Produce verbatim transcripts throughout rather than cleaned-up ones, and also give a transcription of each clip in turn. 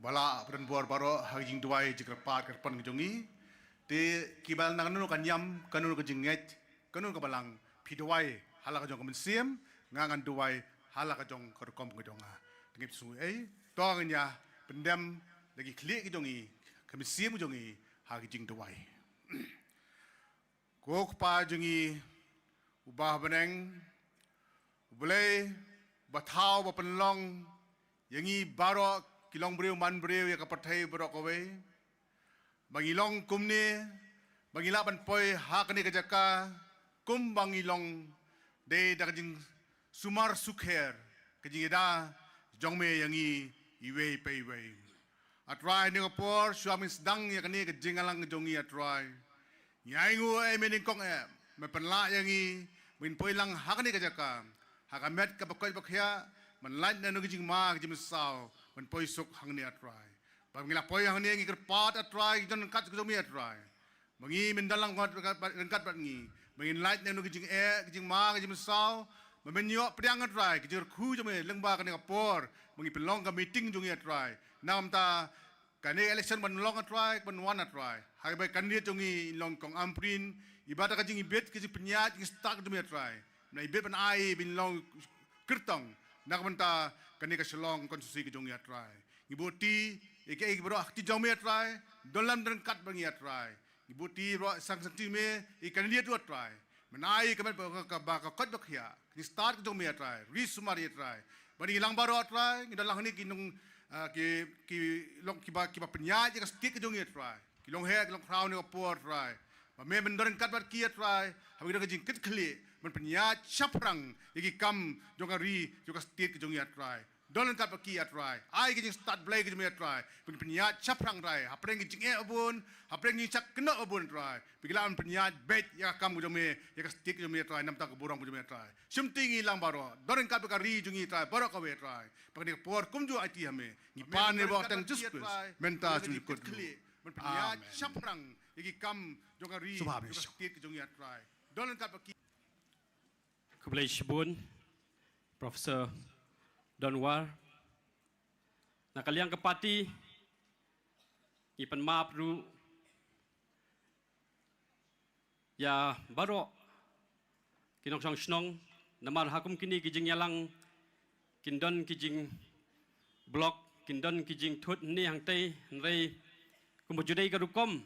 Ba lah ban bor baroh ha ka jingduwai jingkyrpad kyrpan ka jong ngi. Te kiba nang kano ka niam, kano ka jingngeit, kano ka balang, phi duwai ha la ka jong ka mynsiem, nga ngan duwai ha la ka jong ka rukom ka jong nga. Te ngim sngew ei, to ngin ïa pyndem da ki khlieh ka jong ngi, ka mynsiem ka jong ngi ha ka jingduwai. Ko Kpa jong ngi uba ha bneng, U Blei ba thaw ba pynlong ïa ngi baroh ki long briew man briew ïa ka pyrthei baroh kawei. Ba ngi long kumne, ba ngi lah ban poi ha kane ka jaka, kum ba ngi long dei da ka jingsumar sukher, ka jingïada jong me ïa ngi iwei pa iwei. A Trai, ha kane ka por shuwa ban sdang ïa kane ka jingïalang jong ngi, A Trai, ngi ainguh ïa me nyngkong eh, me pynlah ïa ngi, ba ngin poi lang ha kane ka jaka, ha ka met kaba koit ba khiah, ban lait na kano ka jingma ka jingmynsaw, ban poi suk hangne, A Trai. Ba ngi la poi hangne ngi kyrpad, A Trai, ki jingkyrkhu ka jong me, A Trai. Ba ngi men don lang ryngkat bad, ryngkat bad ngi. Ba ngin lait na kano ka jingeh, ka jingma, ka jingmynsaw. Ba men ïoh pdiang, A Trai, ka jingkyrkhu jong me lyngba kane ka por ba ngi pynlong ka meeting jong ngi, A Trai. Namar kane election ban long, A Trai, ban wan, A Trai, haba ka candidate jong ngi in long Kong Ampareen, iba da ka jingibit, ka jingpynïaid, ka jingstad ka jong me, A Trai, na ibit ban ai ban long kyrtong na ka bynta kane ka Shillong constituency ka jong ngi, A Trai. Ngi buti ïa kiei kiei baroh ha ka kti jong me, A Trai, don lang ryngkat bad ngi, A Trai. Ngi buti baroh sha ka kti jong me, ïa ka candidate ruh, A Trai. Men ai ka met ba ka, ba ka koit ba khiah, ka jingstad ka jong me, A Trai, ri sumar, A Trai. Ba ngi lang baroh, A Trai, ngi don lang hangne ki nong, ah, ki, ki long kiba, kiba pynïaid ïa ka state ka jong ngi, A Trai. Ki long heh, ki long khraw ha kane ka por, A Trai. Ba me men don ryngkat bad ki, A Trai, haba ki don ka jingkitkhlieh ban pynïaid shaphrang ïa ki kam jong ka ri, jong ka state ka jong ngi, A Trai. Don ryngkat bad ki, A Trai. Ai ka jingstad Blei ka jong me, A Trai, ba ngin pynïaid shaphrang, A Trai, hapdeng ka jingeh ba bun, hapdeng ka jingshah kynnoh ba bun, A Trai, ba ki lah ban pynïaid beit ïa ka kam ka jong me, ïa ka state ka jong me, A Trai, namar ka burom ka jong me, A Trai. Shimti ngi lang baroh, don ryngkat bad ka ri jong ngi, A Trai, baroh kawei, A Trai. Ba kane ka por kumjuh aiti ha me. Ngi pan ïa kaba kyrteng Jisu Khrist mynta, sha kaba kut jong u. Ban pynïaid shaphrang ïa ki kam jong ka ri, jong ka state ka jong ngi, A Trai. Don ryngkat bad ki. Khublei shibun Professor Donwar. Na ka liang ka party, ngi pan map ruh ïa baroh ki nongshong shnong, namar ha kum kine ki jingïalang kin don ki jingblock, kin don ki jingthut hangne hangtei, hynrei kumba ju dei ka rukom,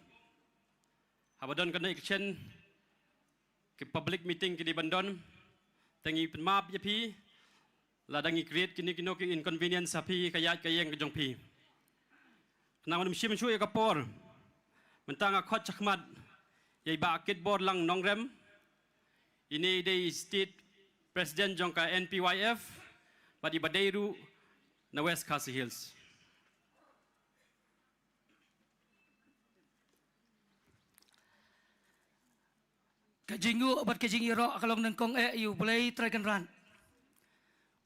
haba don kane ka election, ki public meeting ki dei ban don. Te ngi pan map ïa phi lada ngi create kino kino ki inconvenience ha phi, ka ïaid ka ïeng ka jong phi. Khnang ban ym shim shuh ïa ka por, mynta nga khot shakhmat ïa i Bah Kitborlang Nongrem. Ine i dei i State President jong ka N P Y F bad iba dei ruh na West Khasi Hills. Ka jingnguh bad ka jingïaroh ka long nyngkong eh ïa U Blei Trai Kynrad,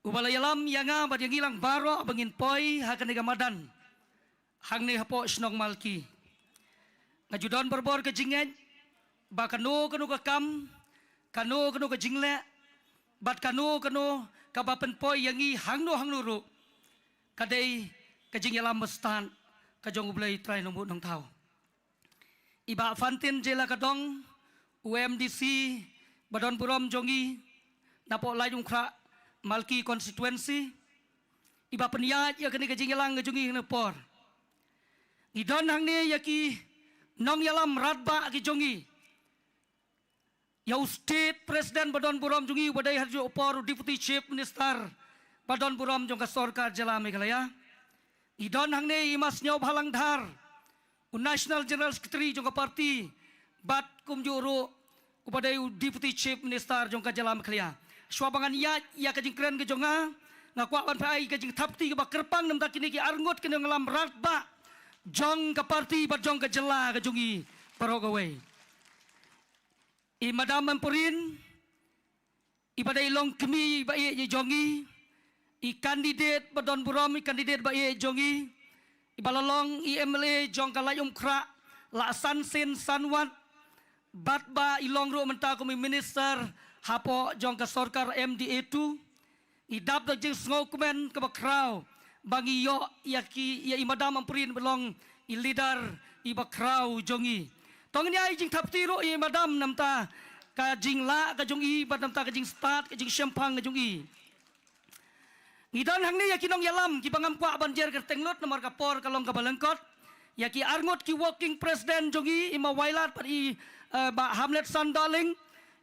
uba la ïalam ïa nga bad ïa ngi lang baroh ba ngin poi ha kane ka madan hangne hapoh shnong Malki. Nga ju don barabor ka jingngeit ba kano kano ka kam, kano kano ka jingleh, bad kano kano kaba pynpoi ïa ngi hangno hangno ruh, ka dei ka jingïalam bastad ka jong U Blei Trai Nongbuh Nongthaw. I Bah Fantin Jela Kadong, u M D C ba don burom jong ngi napoh Laitumkhrah Malki constituency, iba pynïaid ïa kane ka jingïalang ka jong ngi ha kane ka por. Ngi don hangne ïa ki nongïalam radbah ki jong ngi, ïa u State President ba don burom jong ngi uba dei ha juh por u Deputy Chief Minister ba don burom jong ka sorkar jylla Meghalaya. Ngi don hangne i Ma Sniawbhalang Dhar, u National General Secretary jong ka party, bad kumjuh ruh uba dei u Deputy Chief Minister jong ka jylla Meghalaya. Shuwa ba ngan ïaid ïa ka jingkren ka jong nga, nga kwah ban pynai ka jingthap kti kaba kyrpang na bynta kine ki arngut ki nongïalam radbah jong ka party bad jong ka jylla ka jong ngi baroh kawei. I Madam Ampareen, iba dei i longkmie ba ïeit jong ngi, i candidate ba don burom, i candidate ba ïeit jong ngi, iba la long i M L A jong ka Laitumkhrah la san sien san wat, bad ba i long ruh mynta kum i minister hapoh jong ka sorkar M D A two. Ngi dap da ka jingsngewkmen kaba khraw ba ngi ïoh ïa ki, ïa i Madam Ampareen ba long i leader iba khraw jong ngi. To ngin ïai jingthap kti ruh ïa i Madam namar ka jinglah ka jong i bad namar ka jingstad, ka jingshemphang ka jong i. Ngi don hangne ïa ki nongïalam kiba ngam kwah ban jer kyrteng lut namar ka por ka long kaba lyngkot. Ïa ki arngut ki working president jong i, i Ma Wailadmiki bad i, eh, Bah Hamletson Dohling.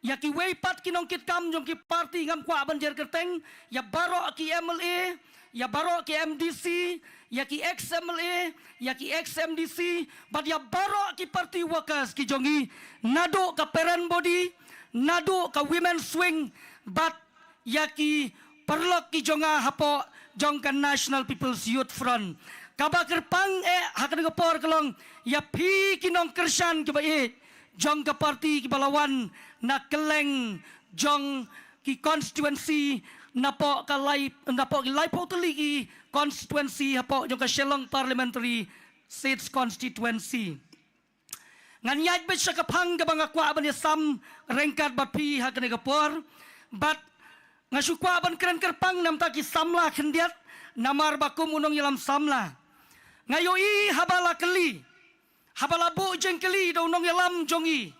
Ïa kiwei pat ki nongkitkam jong ki party ngam kwah ban jer kyrteng, ïa baroh ki M L A, ïa baroh ki M D C, ïa ki ex M L A, ïa ki ex M D C, bad ïa baroh ki party workers ki jong i, naduh ka parent body, naduh ka women's wing, bad ïa ki paralok ki jong nga hapoh jong ka National People's Youth Front. Kaba kyrpang eh ha kane ka por ka long ïa phi ki nongkyrshan kiba ïeit jong ka party kiba la wan na kylleng jong ki constituency napoh ka lai, napoh ki laiphew tylli ki constituency hapoh jong ka Shillong Parliamentary Seats Constituency. Ngan ïaid beit sha ka phang kaba nga kwah ban ïasam ryngkat bad phi ha kane ka por. Bad nga shu kwah ban kren kyrpang namar ki samla khyndiat, namar ba kum u nongïalam samla, nga ïohi haba la kylli, haba la buh jingkylli da u nongïalam jong i,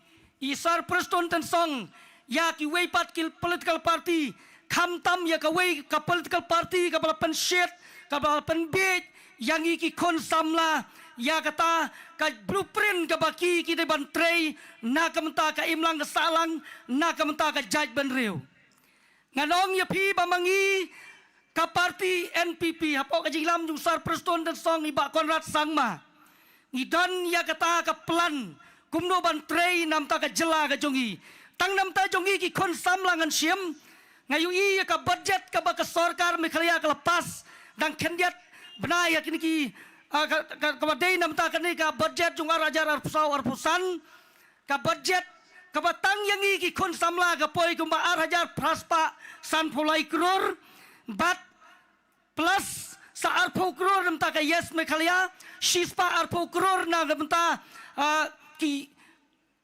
i Sir Prestone Tynsong, ïa kiwei pat ki political party, khamtam ïa kawei ka political party kaba la pynshit, kaba la pynbiej ïa ngi ki khun samla, ïa kata ka blueprint kaba ki, ki dei ban trei na ka bynta ka imlang ka sahlang, na ka bynta ka jaitbynriew. Ngan ong ïa phi ba ma ngi ka party N P P hapoh ka jingïalam jong u Sir Prestone Tynsong, i Bah Conrad Sangma, ngi don ïa kata ka plan kumno ban trei namar ka jylla ka jong i. Tang namar jong i ki khun samla ngan shim. Nga ïohi ïa ka budget kaba ka sorkar Meghalaya ka la pass dang khyndiat bnai ïa kine ki, ah, ka, ka, kaba dei namar kane ka budget jong ar hajar arphew saw arphew san. Ka budget kaba tang ïa ngi ki khun samla ka poi kumba ar hajar phra spah sanphew lai klur, bad plus sa arphew klur namar ka Yes Meghalaya, shispah arphew klur na ka bynta, ah, ki,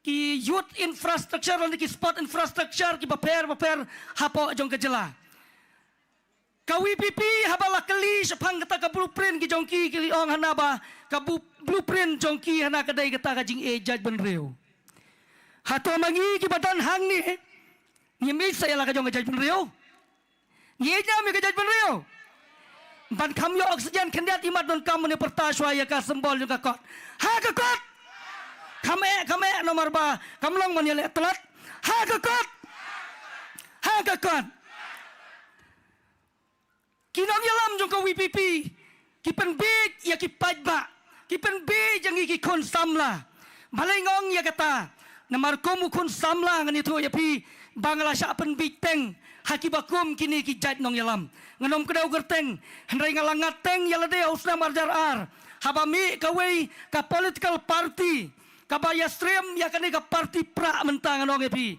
ki youth infrastructure lane ki sport infrastructure kiba pher bapher hapoh jong ka jylla. Ka V P P haba la kylli shaphang kata ka blueprint ki jong ki, ki la ong hana ba ka bu-, blueprint jong ki hana ka dei kata ka jingïeit jaitbynriew. Hato ma ngi kiba don hangne ngim ïeit sa ïa la ka jong ka jaitbynriew? Ngi ïeit ne em ïa ka jaitbynriew? Ban kham ïoh oxygen khyndiat, imat donkam ban ïa pyrta shuwa ïa ka symbol jong ka kot. Ha ka kot! Kham eh, kham eh namar ba kam long ban ïaleh tlot. Ha ka kot! Ha ka kot! Ki nongïalam jong ka V P P ki pynbiej ïa ki paidbah, ki pynbiej ïa ngi ki khun samla. Balei nga ong ïa kata? Namar kum u khun samla ngan ïathuh ïa phi ba nga la shah pynbiej teng ha kiba kum kine ki jait nongïalam. Ngan ym kdew kyrteng, hynrei nga la ngat teng ïa lade ha u snem ar hajar ar, haba mih kawei ka political party kaba ïastrem ïa kane ka party prah mynta, ngan ong ïa phi.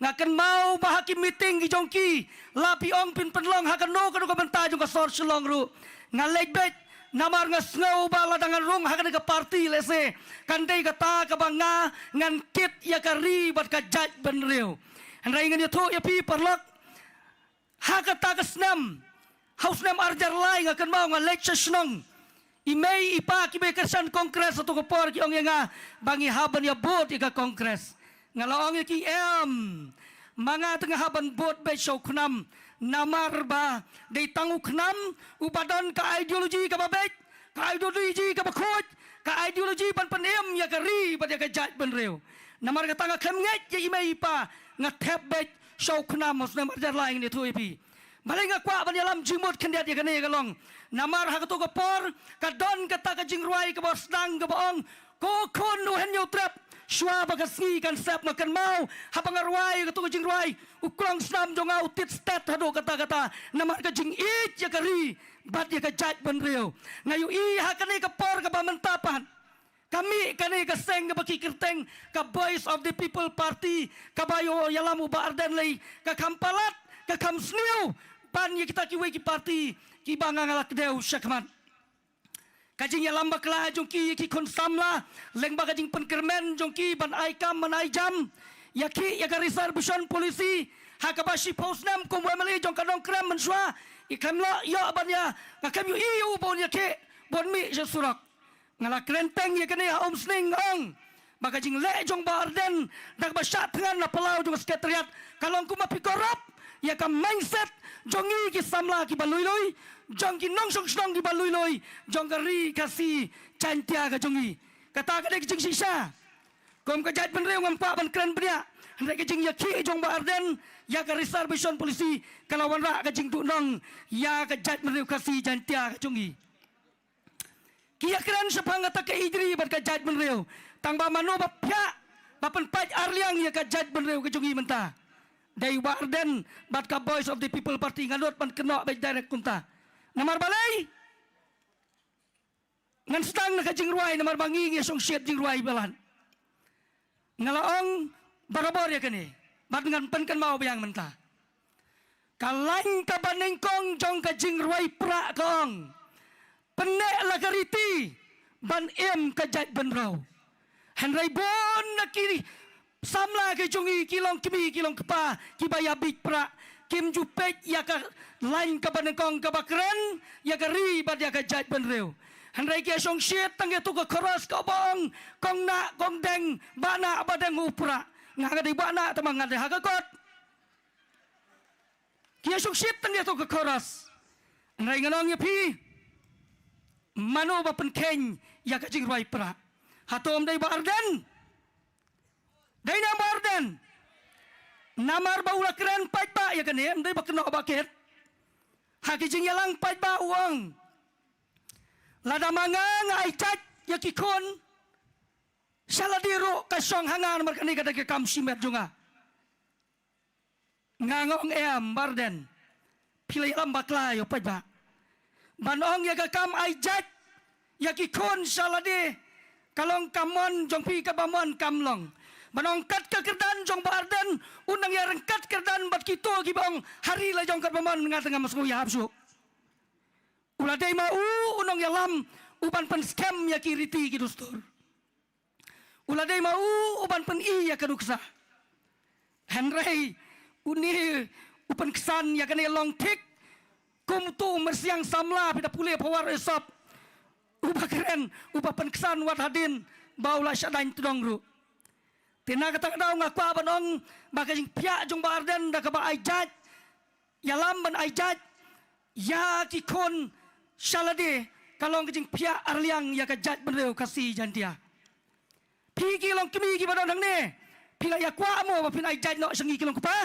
Nga kynmaw ba ha ki meeting ki jong ki, la phi ong phin pynlong ha kano kano ka bynta jong ka sor Shillong ruh, nga leit beit. Namar nga sngew ba lada ngan rung ha kane ka party lehse kan dei kata kaba nga ngan kit ïa ka ri bad ka jaitbynriew. Hynrei ngan ïathuh ïa phi paralok, ha kata ka snem, ha u snem ar hajar lai, nga kynmaw nga leit sha shnong. I mei i pa kiba ïa kyrshan Congress ha kato ka por ki ong ïa nga ba ngi hap ban ïa vote ïa ka Congress. Nga la ong ïa ki, em, ma nga te nga hap ban vote beit sha u KHNAM. Namar ba dei tang u KHNAM uba don ka ideology kaba beit, ka ideology kaba khuid, ka ideology ban pynim ïa ka ri bad ïa ka jaitbynriew. Namar kata nga khlem ngeit ïa i mei i pa, nga thep beit sha u KHNAM ha u snem ar hajar lai, ngan ïathuh ïa phi. Balei nga kwah ban ïalam jingmut khyndiat ïa kane ka long, namar ha kato ka por ka don kata ka jingrwai kaba sdang kaba ong, ko khun u Hynñiewtrep, shuwa ba ka sngi kan sep. Nga kynmaw haba nga rwai kato ka jingrwai, u klong snam jong nga u tit stet haduh katta katta namar ka jingïeit ïa ka ri bad ïa ka jaitbynriew. Nga ïohi ha kane ka por kaba mynta pat, ka mih kane ka seng kaba ki kyrteng ka Voice of the People Party, kaba ïoh ïalam u Bah Ardent Lei, ka kham palat, ka kham sniew ban ïa kita kiwei ki party kiba nga, nga la kdew shakhmat. Ka jingïalam bakla jong ki ïa ki khun samla lyngba ka jingpynkyrmen jong ki ban ai kam ban ai jam ïa ki ïa ka reservation policy, ha kaba shiphew snem kum u M L A jong ka Nongkrem mynshuwa, Ngi khlem lah ïoh ban ïa, nga khlem ïohi ïa u ban ïa khie, ban mih sha surok. Nga la kren teng ïa kane ha Umsning, ong ba ka jingleh jong Bah Ardent da kaba shah thngan na palaw jong ka Secretariat ka long kumba phi corrupt ïa ka mindset jong ngi ki samla kiba lui lui, jong ki nongshong shnong kiba lui lui, jong ka ri Khasi Jaiñtia ka jong ngi. Kata ka dei ka jingshisha. Kum ka jaitbynriew ngam kwah ban kren bniah, hynrei ka jingïakhih jong Bah Ardent ïa ka reservation policy ka la wanrah ka jingduhnong ïa ka jaitbynriew Khasi Jaiñtia ka jong ngi. Ki ïakren shaphang kata ka ijri bad ka jaitbynriew, tang ba mano ba phiah ba pynpait arliang ïa ka jaitbynriew ka jong ngi mynta. Dei Bah Ardent bad ka Voice of the People Party, nga nud ban kynnoh beit direct kumta. Namar balei? Ngan sdang na ka jingrwai namar ba ngi ngi shongshit jingrwai ba lad. Nga la ong barabor ïa kane bad ngan pynkynmaw biang mynta. Ka lain kaba nyngkong jong ka jingrwai prah ka ong, pynneh la ka riti ban im ka jaitbynriew. Hynrei bun na ki samla ki jong ngi, ki long kmie ki long kpa kiba ïa bit prah, kim ju peit ïa ka lain kaba nyngkong kaba kren ïa ka ri bad ïa ka jaitbynriew. Hynrei ki ïa shongshit tang ïa tu ka chorus kaba ong, kong nah kong deng, bah nah bah deng u prah. Nga nga dei bah nah, tang ba nga dei ha ka kot. Ki ïa shongshit tang ïa tu ka chorus. Hynrei ngan ong ïa phi, mano ba pynkheiñ ïa ka jingrwai prah? Hato ym dei Bah Ardent? Dei ne em Bah Ardent? Namar ba u la kren paidbah ïa kane, ym dei ba kynnoh ba kit. Ha ki jingïalang paidbah u ong, lada ma nga nga ai jait ïa ki khun, sha lade ruh ka shong ha nga namar kane ka dei ka kam shimet jong nga. Nga nga ong em Bah Ardent, phi la ïalam bakla ïa u paidbah. Ban ong ïa ka kam ai jait ïa ki khun sha lade ka long ka mon jong phi, kaba mon kam long. Ban ong kat ka kyrdan jong Bah Ardent, u nang ïa ryngkat kyrdan bad kito kiba ong ha ri la jong katba mon, nga tang ngam sngew ïa hap shuh. U la dei ma u u nongïalam u ban pynskhem ïa ki riti ki dustur. U la dei ma u u ban pyni ïa ka nuksa. Hynrei une u pynksan ïa kane long thik kum utu u myrsiang samla, phi da pule power esop. Uba kren, uba pynksan wat hadien ba u la shah daiñ tdong ruh. Te na kata ka daw nga kwah ban ong ba ka jingphiah jong Bah Ardent da kaba ai jait, ïalam ban ai jait ïa ki khun sha lade ka long ka jingphiah arliang ïa ka jaitbynriew Khasi Jaiñtia. Phi ki long kmie kiba don hangne, phi la ïa kwah mo ba phin ai jait noh sha ngi ki long kpa?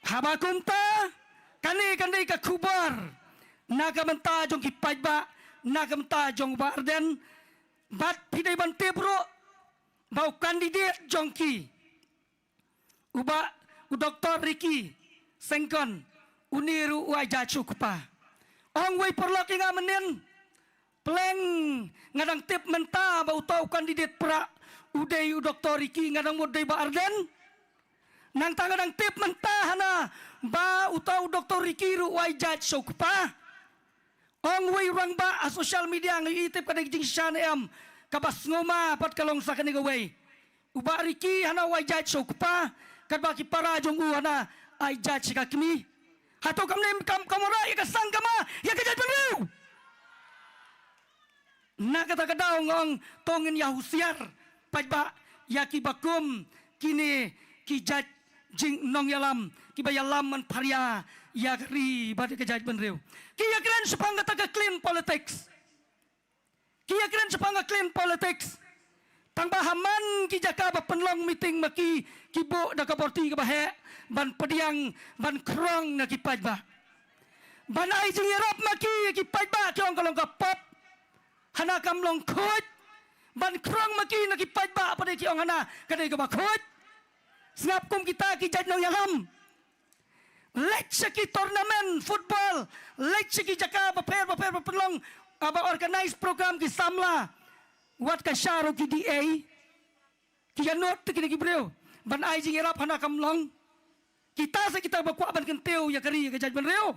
Haba kumta, kane kan dei ka khubor na ka bynta jong ki paidbah, na ka bynta jong Bah Ardent. Bad phi dei ban tip ruh ba u candidate jong ki, u Bah, u Doktor Ricky Syngkon, une ruh u ai jait sha u kpa. Ong wei paralok ïa nga mynnin, pleng nga dang tip mynta ba uta u candidate prah u dei u Doktor Ricky, nga dang mut dei Bah Ardent. Nangta nga dang tip mynta hana ba uta u Doktor Ricky ruh u ai jait sha u kpa. Ong wei u rangbah ha social media, nga ïohi tip ka dei ka jingshisha ne em, kaba sngewma pat ka long sa kane kawei. U Bah Ricky hana u ai jait sha u kpa, katba ki para jong u hana ai jait sha ka kmie. Hato kam ne kam, kam wanrah ïa ka sang kama ïa ka jaitbynriew? Na kata ka daw nga ong to ngin ïa husiar paidbah ïa kiba kum kine ki jait jingnongïalam kiba ïalam ban pharia ïa ka ri bad ka jaitbynriew. Ki ïa kren shaphang kata ka clean politics. Ki ïa kren shaphang ka clean politics. Tang ba ha man ki jaka ba pynlong meeting ma ki, ki buh da ka borti kaba heh ban pdiang, ban khrong na ki paidbah. Ban ai jingïarap ma ki, ki paidbah ki ong ka long ka pop. Hana kam long khuid. Ban khrong ma ki na ki paidbah pat ki ong hana ka dei kaba khuid. Sngap kum kita ki jait nongïalam. Leit sha ki tournament football, leit sha ki jaka bapher bapher ba pynlong, ah, ba organize program ki samla. Wat ka shah ruh ki D A, ki ïa nud te kine ki briew ban ai jingïarap hana kam long. Kita sa kita ba kwah ban kyntiew ïa ka ri ïa ka jaitbynriew.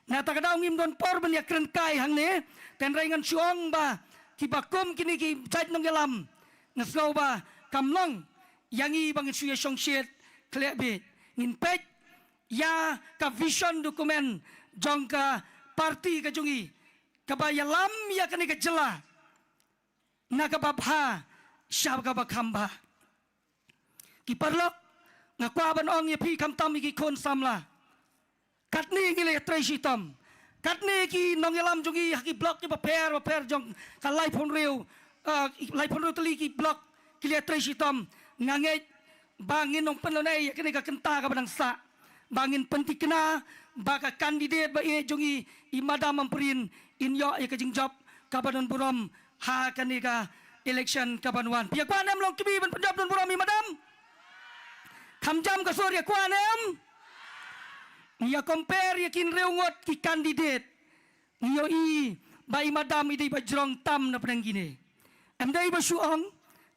Na kata ka daw ngim don por ban ïa kren kai hangne, hynrei ngan shu ong ba kiba kum kine ki jait nongïalam, nga sngew ba kam long ïa ngi ba ngin shu ïa shongshit khleh beit. Ngin peit ïa ka vision document jong ka party ka jong i, kaba ïalam ïa kane ka jylla na kaba bha sha kaba kham bha. Ki paralok, nga kwah ban ong ïa phi khamtam ïa ki khun samla, katne ngi la ïatrei shitom, katne ki nongïalam jong ngi ha ki block kiba pher ba pher jong ka laiphew hynriew, ah, laiphew hynriew tylli ki block ki la ïatrei shitom. Nga ngeit ba ngin ym pynlong ei ïa kane ka kynta kaba dang sah, ba ngin pynthikna ba ka candidate ba ïeit jong ngi, i Madam Ampareen, in ïoh ïa ka jingjop kaba don burom ha kane ka election kaban wan. Phi ïa kwah ne em long kmie ban pynjop don burom ïa i Madam? Kham jam ka sur, ïa kwah ne em? Ïa compare ïa ki hynriew ngut ki candidate, ngi ïohi ba i Madam i dei ba jrong tam na pdeng kine. Em dei ba shu ong,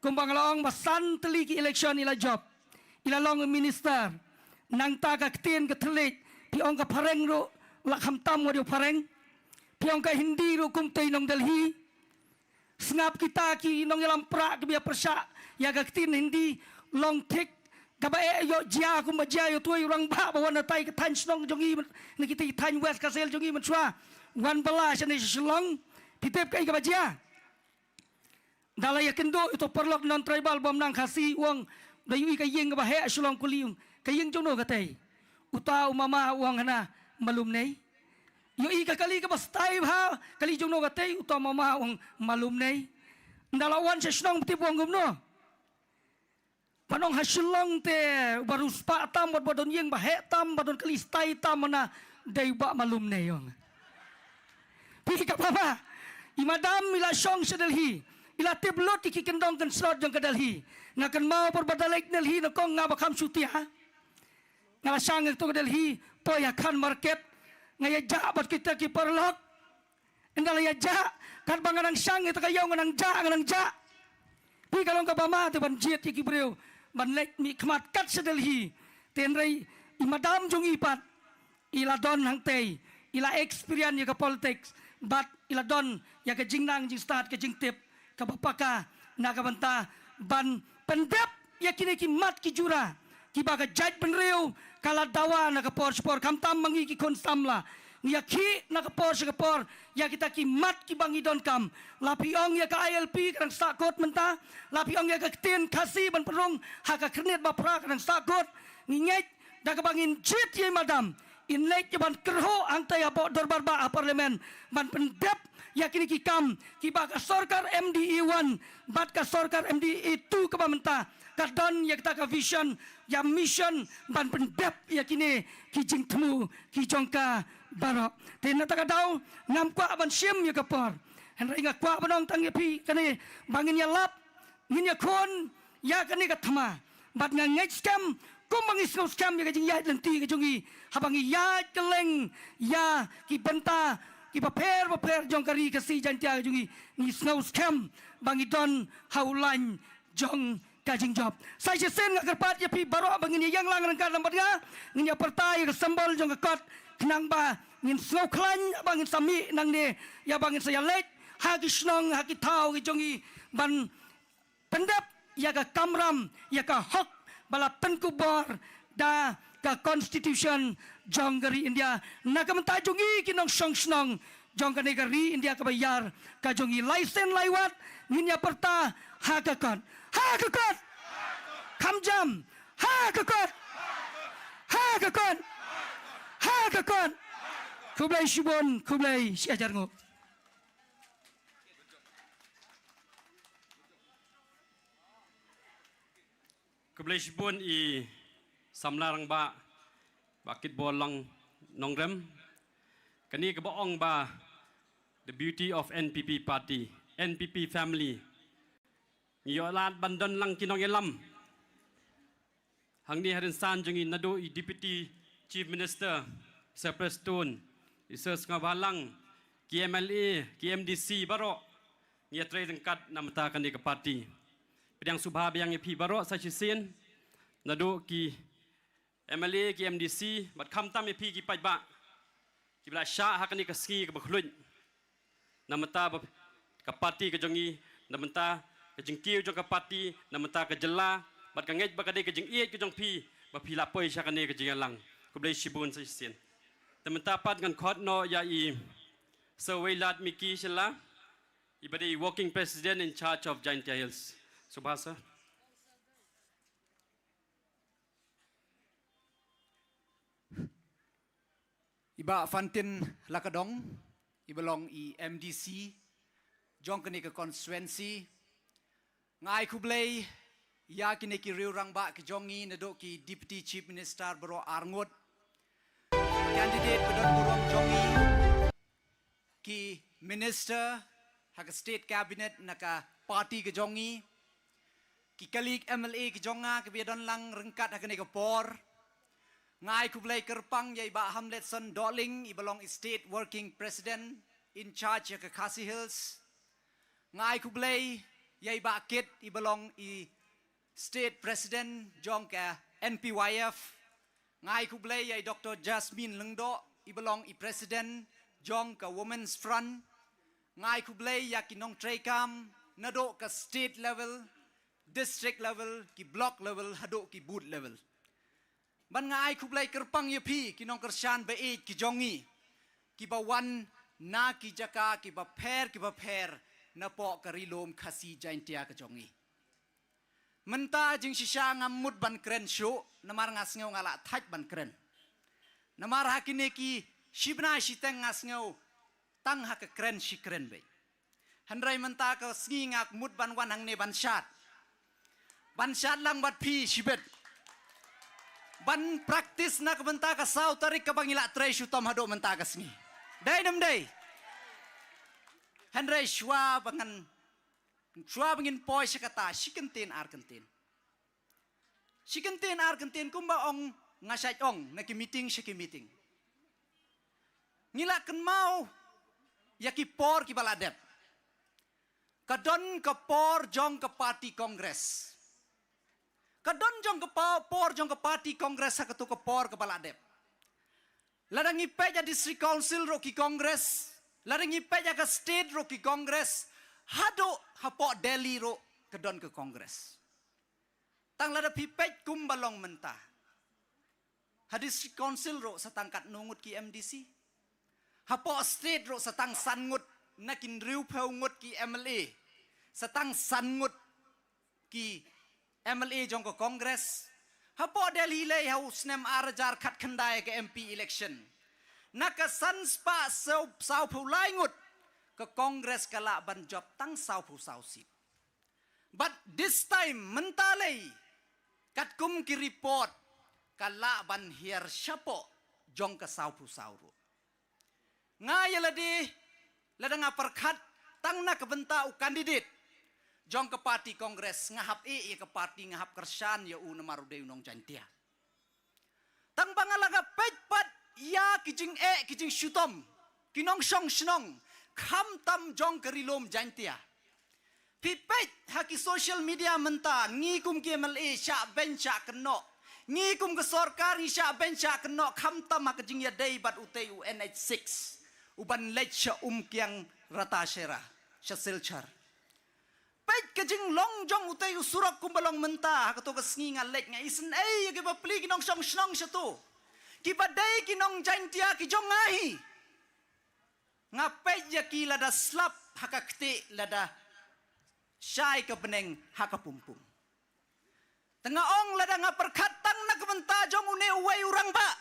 kumba nga la ong, ba san tylli ki election i la jop, i la long minister. Nangta ka ktien ka thylliej, phi ong ka phareng ruh la khamtam wat ïa u phareng. Phi ong ka Hindi ruh kumtei nong Delhi. Sngap kita ki nongïalam Prah kiba ïa pyrshah ïa ka ktien Hindi long thik, kaba eh ïoh jia kumba jia ïoh tuh ïa u rangbah ba wan na tai ka thaiñ shnong jong ngi, na kita ki thaiñ West Khasi Hills jong ngi mynshuwa, wan bylla shane sha Shillong. Phi tip kaei kaba jia? Da la ïakynduh ïa uto u paralok non tribal bym nang Khasi, u ong, da ïohi ka ïing kaba heh Shillong, kylli u ong, ka ïing jongno katei? Uta u mama u ong hana Mawlumnei. Ïohi ka kali kaba stai bha, kali jongno katei? Uta u mama u ong Mawlumnei. Nda la wan sha shnong, phi tip u ong kumno? Ban ong ha Shillong te uba riewspah tam, bad ba don ïing ba heh tam, ba don kali stai tam, hana dei u Bah Mawlumnei, ong. Phi, kaba ma i Madam i la shong sha Delhi, i la tip lut ïa ki kyndong kynslot jong ka Delhi. Nga kynmaw por ba da leit Delhi, nyngkong nga ba kham shutia, nga la shang ïa kato ka Delhi, poi ha Khan Market, nga ïa jah bad kita ki paralok. Ynda la ïa jah, katba nga nang shang ïa kata ka ïew, nga nang jah, nga nang jah. Phi, ka long kaba ma te ban jied ïa ki briew ban leit mihkhmat kat sha Delhi. Te hynrei i Madam jong ngi pat, i la don hangtei, i la experience ïa ka politics, bad i la don ïa ka jingnang jingstad, ka jingtip kaba paka, na ka bynta ban pyndep ïa kine ki mat ki jura kiba ka jaitbynriew ka la dawa na ka por sha ka por. Khamtam ma ngi ki khun samla, ngi ïakhih na ka por sha ka por ïa kita ki mat kiba ngi donkam. La phi ong ïa ka I L P ka dang sahkut mynta, la phi ong ïa ka ktien Khasi ban pynrung ha ka khyrnit ba phra ka dang sahkut. Ngi ngeit da kaba ngin jied ïa i Madam, in leit ïa ban kyrhuh hangtei hapoh dorbar bah ha Parliament ban pyndep ïa kine ki kam kiba ka sorkar M D A one bad ka sorkar M D A two kaba mynta ka don ïa kata ka vision, ïa mission ban pyndep ïa kine ki jingthmu ki jong ka baroh. Te na kata ka daw ngam kwah ban shim ïa ka por, hynrei nga kwah ban ong tang ïa phi kane, ba ngin ïalap, ngin ïakhun ïa kane ka thma. Bad nga ngeit skhem, kumba ngi sngew skhem ïa ka jingïaid lynti ka jong ngi, haba ngi ïaid kylleng ïa ki bynta kiba pher ba pher jong ka Ri Khasi Jaiñtia ka jong ngi, ngi sngew skhem ba ngi don ha u lain jong ka jingjop. Sa shisien nga kyrpad ïa phi baroh ba ngin ïa ïeng lang ryngkat lang bad nga, ngin ïa pyrta ïa ka symbol jong ka kot, khnang ba ngin sngew khlaiñ ba ngin sa mih nangne, ïa ba ngin sa ïaleit ha ki shnong, ha ki thaw ki jong ngi, ban pyndep ïa ka kamram, ïa ka hok ba la pynkupbor da ka Constitution jong ka ri India. Na ka bynta jong ngi ki nongshong shnong jong kane ka ri India kaba ïar ka jong ngi, lai sien lai wat ngin ïa pyrta, ha ka kot, ha ka kot. Kham jam, ha ka kot, ha ka kot, ha ka kot. Khublei shibun, khublei shihajar nguh. Khublei shibun i samla rangbah, Bah Kitborlang Nongrem. Kane kaba ong ba the beauty of N P P party, N P P family. Ngi ïoh lad ban don lang ki nongïalam hangne ha rynsan jong ngi, naduh i Deputy Chief Minister Sir Prestone, i Sir Sniawbhalang, ki M L A, ki M D C baroh, ngi ïatrei ryngkat na bynta kane ka party. Pdiang sngewbha biang ïa phi baroh sa shisien, naduh ki M L A, ki M D C, bad khamtam ïa phi ki paidbah kiba la shah ha kane ka sngi kaba khluit na bynta ba ka party ka jong ngi, na bynta ka jingkiew jong ka party, na bynta ka jylla, bad nga ngeit ba ka dei ka jingïeit ka jong phi ba phi la poi sha kane ka jingïalang. Khublei shibun sa shisien. Te mynta pat ngan khot noh ïa i Sir Wailadmiki Shylla, i ba dei working president in charge of Jaintia Hills. Subha sir. I Bah Fantin Lakadong, i ba long i M D C jong kane ka constituency. Nga ai khublei ïa kine ki riew rangbah ki jong ngi, naduh ki Deputy Chief Minister baroh ar ngut, candidate ba don burom jong ngi, ki minister ha ka state cabinet na ka party ka jong ngi, ki colleague M L A ki jong nga kiba ïadon lang ryngkat ha kane ka por. Nga ai khublei kyrpang ïa i Bah Hamletson Dohling, i ba long i state working president in charge ïa ka Khasi Hills. Nga ai khublei ïa i Bah Kit, i ba long i state president jong ka N P Y F. Nga ai khublei ïa i Doctor Jasmine Lyngdoh, i ba long i president jong ka Women's Front. Nga ai khublei ïa ki nongtreikam naduh ka state level, district level, ki block level haduh ki booth level. Ban nga ai khublei kyrpang ïa phi ki nongkyrshan ba ïeit ki jong ngi, kiba wan na ki jaka kiba pher kiba pher napoh ka Ri Lum Khasi Jaintia ka jong ngi. Mynta jingshisha ngam mut ban kren shuh, namar nga sngew nga la thait ban kren. Namar ha kine ki shi bnai shiteng nga sngew tang ha ka kren shi kren beit. Hynrei mynta ka sngi nga mut ban wan hangne ban shad, ban shad lang bad phi shibit, ban practice na ka bynta ka saw tarik kaba ngi la trei shutom haduh mynta ka sngi. Dei ne ym dei? Hynrei shuwa ba ngan, shuwa ba ngin poi sha kata, shi kyntien ar kyntien. Shi kyntien ar kyntien, kumba ong nga shait ong na ki meeting sha ki meeting. Ngi la kynmaw ïa ki por kiba la dep. Ka don ka por jong ka party Congress. Ka don jong ka pa-, por jong ka party Congress ha kato ka por kaba la dep. Lada ngi peit ïa district council ruh ki Congress, lada ngi peit ïa ka state ruh ki Congress, haduh hapoh Delhi ruh ka don ka Congress. Tang lada phi peit kumba long mynta, ha district council ruh sa tang katno ngut ki M D C. Hapoh state ruh sa tang san ngut na ki hynriewphew ngut ki M L A. Sa tang san ngut ki M L A jong ka Congress. Hapoh Delhi lei ha u snem ar hajar khatkhyndai ka M P election, na ka san spah saw, sawphew lai ngut, ka Congress ka lah ban jop tang sawphew saw seat. But this time, mynta lei, katkum ki report, ka lah ban hiar shapoh jong ka sawphew saw ruh. Nga ïa lade, lada nga pyrkhat tang na ka bynta u candidate jong ka party Congress, nga hap ïeh ïa ka party, nga hap kyrshan ïa u namar u dei u nong Jaintia. Tang ba nga la ka peit pat ïa ki jingeh ki jingshitom ki nongshong shnong, khamtam jong ka Ri Lum Jaintia. Phi peit ha ki social media mynta, ngi kum ki M L A shah beiñ shah kynnoh, ngi kum ka sorkar ngi shah beiñ shah kynnoh, khamtam ha ka jingïadei bad utei u N H six, u ban leit sha Umkiang Ratacherra, sha Silchar. Peit ka jinglong jong utei u surok kumba long mynta, ha kato ka sngi nga leit nga isynei ïa ki bapli ki nongshong shnong shato, kiba dei ki nong Jaintia ki jong nga hi. Nga peit ïa ki lada slap ha ka ktieh, lada shai ka bneng ha ka pumpum. Te nga ong lada nga pyrkhat tang na ka bynta jong une uwei u rangbah,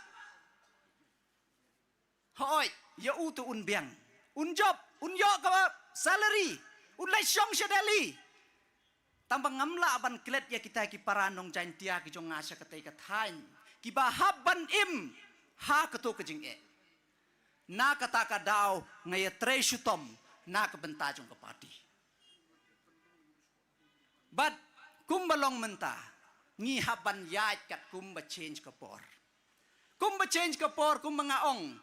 hooid, ïa u te un biang, un jop, un ïoh ka salary, un leit shong sha Delhi. Tang ba ngam lah ban klet ïa kita ki para nong Jaintia ki jong nga sha katei ka thaiñ, kiba hap ban im ha kato ka jingeh. Na kata ka daw nga ïatrei shitom na ka bynta jong ka party. Bad kumba long mynta, ngi hap ban ïaid katkum ba change ka por. Kumba change ka por, kumba nga ong,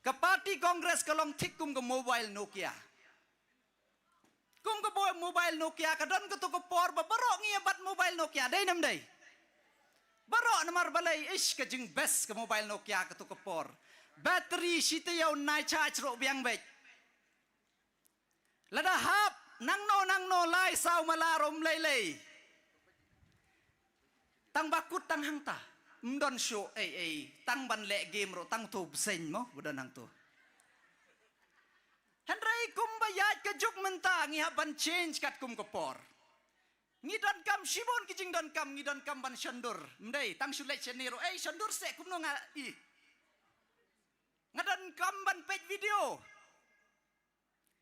ka party Congress ka long thik kum ka mobile Nokia. Kum ka bo-, mobile Nokia, ka don kato ka por ba baroh ngi ïa bat mobile Nokia, dei ne ym dei? Baroh, namar balei? Ish, ka jingbest ka mobile Nokia kato ka por. Battery shi taïew nai charge ruh biang beit. Lada hap nangno nangno lai saw mala ruh ym lei lei. Tang ba kut tang hangta. Ym don shuh ei ei, tang ban leh game ruh tang uto u bseiñ mo ba don hangto. Hynrei kumba ïaid ka juk mynta ngi hap ban change katkum ka por. Ngi donkam shibun ki jingdonkam, ngi donkam ban shondur. Ym dei tang shu leit shane ruh, ei shondur seh kumno nga i. Nga donkam ban peit video.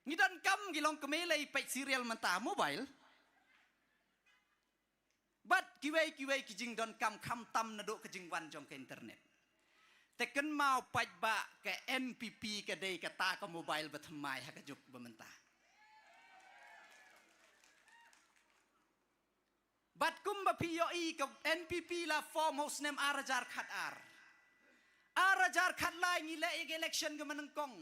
Ngi donkam ki long kmie lei peit serial mynta mobile. Bad kiwei kiwei ki jingdonkam khamtam naduh ka jingwan jong ka internet. Te kynmaw paidbah, ka N P P ka dei kata ka mobile ba thymmai ha ka juk ba mynta. Bad kumba phi ïohi ka N P P la form ha u snem ar hajar khatar. Ar hajar khatlai ngi leh ïa ka election ka manyngkong.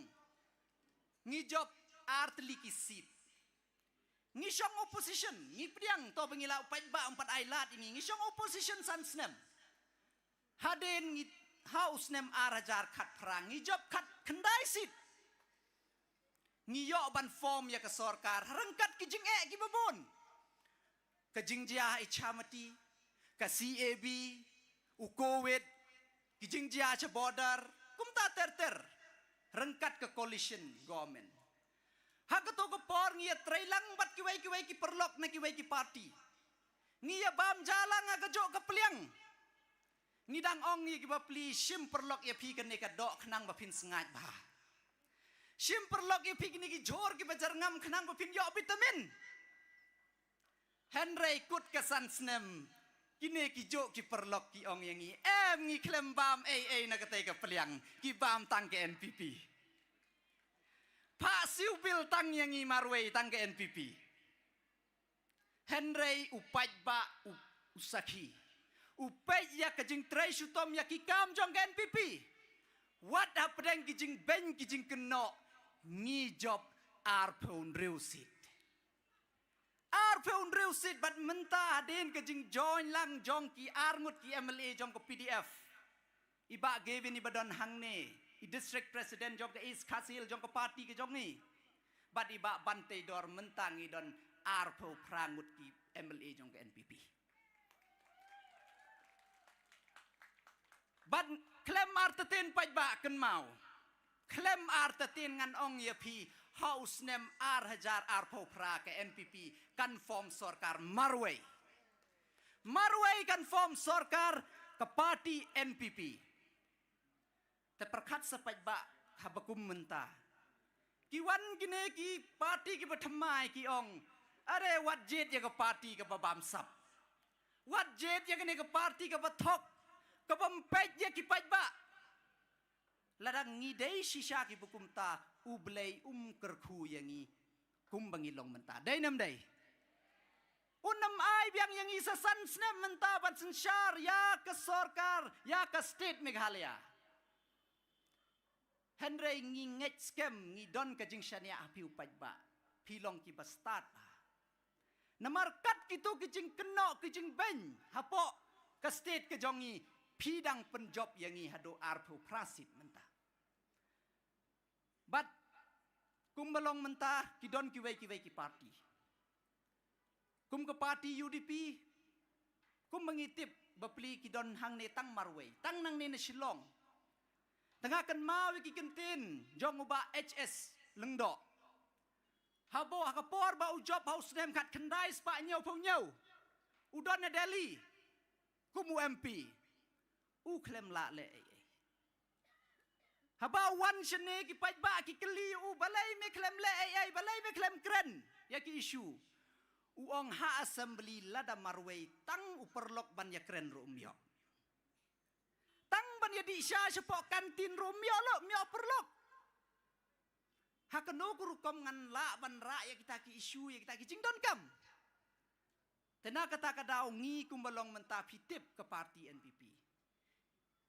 Ngi jop ar tylli ki seat. Ngi shong opposition, ngi pdiang to ba ngi la u paidbah um pat ai lad ïa ngi, ngi shong opposition san snem. Hadien ngi ha u snem ar hajar khatphra ngi jop khatkhyndai seat. Ngi ïoh ban form ïa ka sorkar ryngkat ki jingeh kiba bun. Ka jingjia ha Ichamati, ka C A B, u covid, ki jingjia sha border, kumta ter ter. Ryngkat ka coalition government. Ha kato ka por ngi ïatreilang bad kiwei kiwei ki paralok na kiwei ki party. Ngi ïabam ja lang ha kajuh ka pliang. Ngi dang ong ïa ki bapli, shim paralok ïa phi kane ka doh khnang ba phin sngaid bha. Shim paralok ïa phi kine ki jhur kiba jyrngam khnang ba phin ïoh vitamin. Hynrei kut ka san snem, kine kijuh ki paralok ki ong ïa ngi, em, ngi khlem bam ei ei na katei ka pliang, ki bam tang ka N P P. Phah siew bill tang ïa ngi marwei tang ka N P P. Hynrei u paidbah u, u sakhi. U peit ïa ka jingtrei shitom ïa ki kam jong ka N P P. Wat hapdeng ki jingbeiñ ki jingkynnoh, ngi jop arphew hynriew seat. Arphew hynriew seat bad mynta hadien ka jingjoin lang jong ki arngut ki M L A jong ka P D F. I Bah Gavin iba don hangne, i District President jong ka East Khasi Hills jong ka party ka jong ngi. Bad i Bah Banteidor, mynta ngi don arphew phra ngut ki M L A jong ka N P P. Bad khlem artatien paidbah kynmaw. Khlem artatien ngan ong ïa phi, ha u snem ar hajar arphew phra ka N P P kan form sorkar marwei. Marwei kan form sorkar ka party N P P. Te pyrkhat sa paidbah haba kum mynta. Ki wan kine ki party kiba thymmai ki ong, are wat jied ïa ka party kaba bamsap. Wat jied ïa kane ka party kaba thok, kaba ym peit ïa ki paidbah. Lada ngi dei shisha kiba kumta, U Blei um kyrkhu ïa ngi kumba ngi long mynta. Dei ne ym dei? Un ym ai biang ïa ngi sa san snem mynta ban synshar ïa ka sorkar, ïa ka state Meghalaya. Hynrei ngi ngeit skhem, ngi don ka jingshaniah ha phi u paidbah. Phi long kiba stad bha. Namar kat kito ki jingkynnoh ki jingbeiñ hapoh ka state ka jong ngi, phi dang pynjop ïa ngi haduh arphew phra seat mynta. Bad kumba long mynta ki don kiwei kiwei ki party. Kum ka party U D P, kumba ngi tip bapli ki don hangne tang marwei, tang nangne na Shillong. Te nga kynmaw ïa ki kyntien jong u Bah H S Lyngdoh. Haba ha ka por ba u jop ha u snem khatkhyndai spah hynñiewphew hynñiew, u don na Delhi kum u M P. U khlem lah leh ei ei. Haba u wan shane ki paidbah ki kylli u, balei me khlem leh ei ei, balei me khlem kren ïa ki issue. U ong ha assembly lada marwei tang u paralok ban ïakren ruh um ïoh. Tang ban ïadih sha shapoh kantin ruh um ïoh, lo um ïoh paralok. Ha kano ka rukom ngan lah ban rah ïa kita ki issue, ïa kita ki jingdonkam. Te na kata ka daw ngi kumba long mynta phi tip ka party N P P.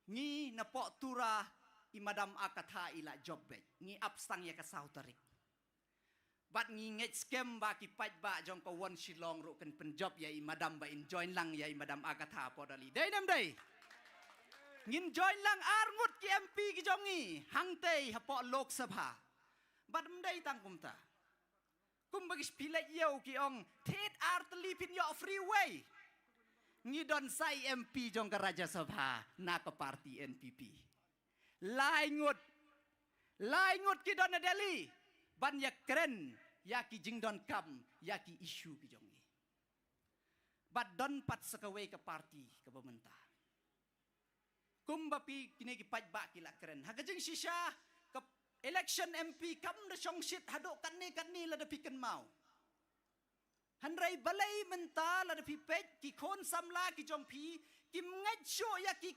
Ngi napoh Tura i Madam Agatha i la jop beit. Ngi ap sdang ïa ka saw tarik. Bad ngi ngeit skhem ba ki paidbah jong ka West Shillong ruh kin pynjop ïa i Madam ba in join lang ïa i Madam Agatha hapoh Delhi. Dei ne ym dei? Ngin join lang ar ngut ki M P ki jong ngi hangtei hapoh Lok Sabha. Bad ym dei tang kumta. Kumba ki spilek ïew ki ong, thied ar tylli phin ïoh freeway. Ngi don sa i M P jong ka Rajya Sabha na ka party N P P. Lai ngut, lai ngut ki don na Delhi ban ïa kren ïa ki jingdonkam, ïa ki issue ki jong ngi. Bad don pat sa kawei ka party kaba mynta. Kumba phi kine ki paidbah ki la kren ha ka jingshisha ka election M P kam da shongshit haduh katne katne lada phi kynmaw. Hynrei balei mynta lada phi peit ki khun samla ki jong phi kim ngeit shuh ïa ki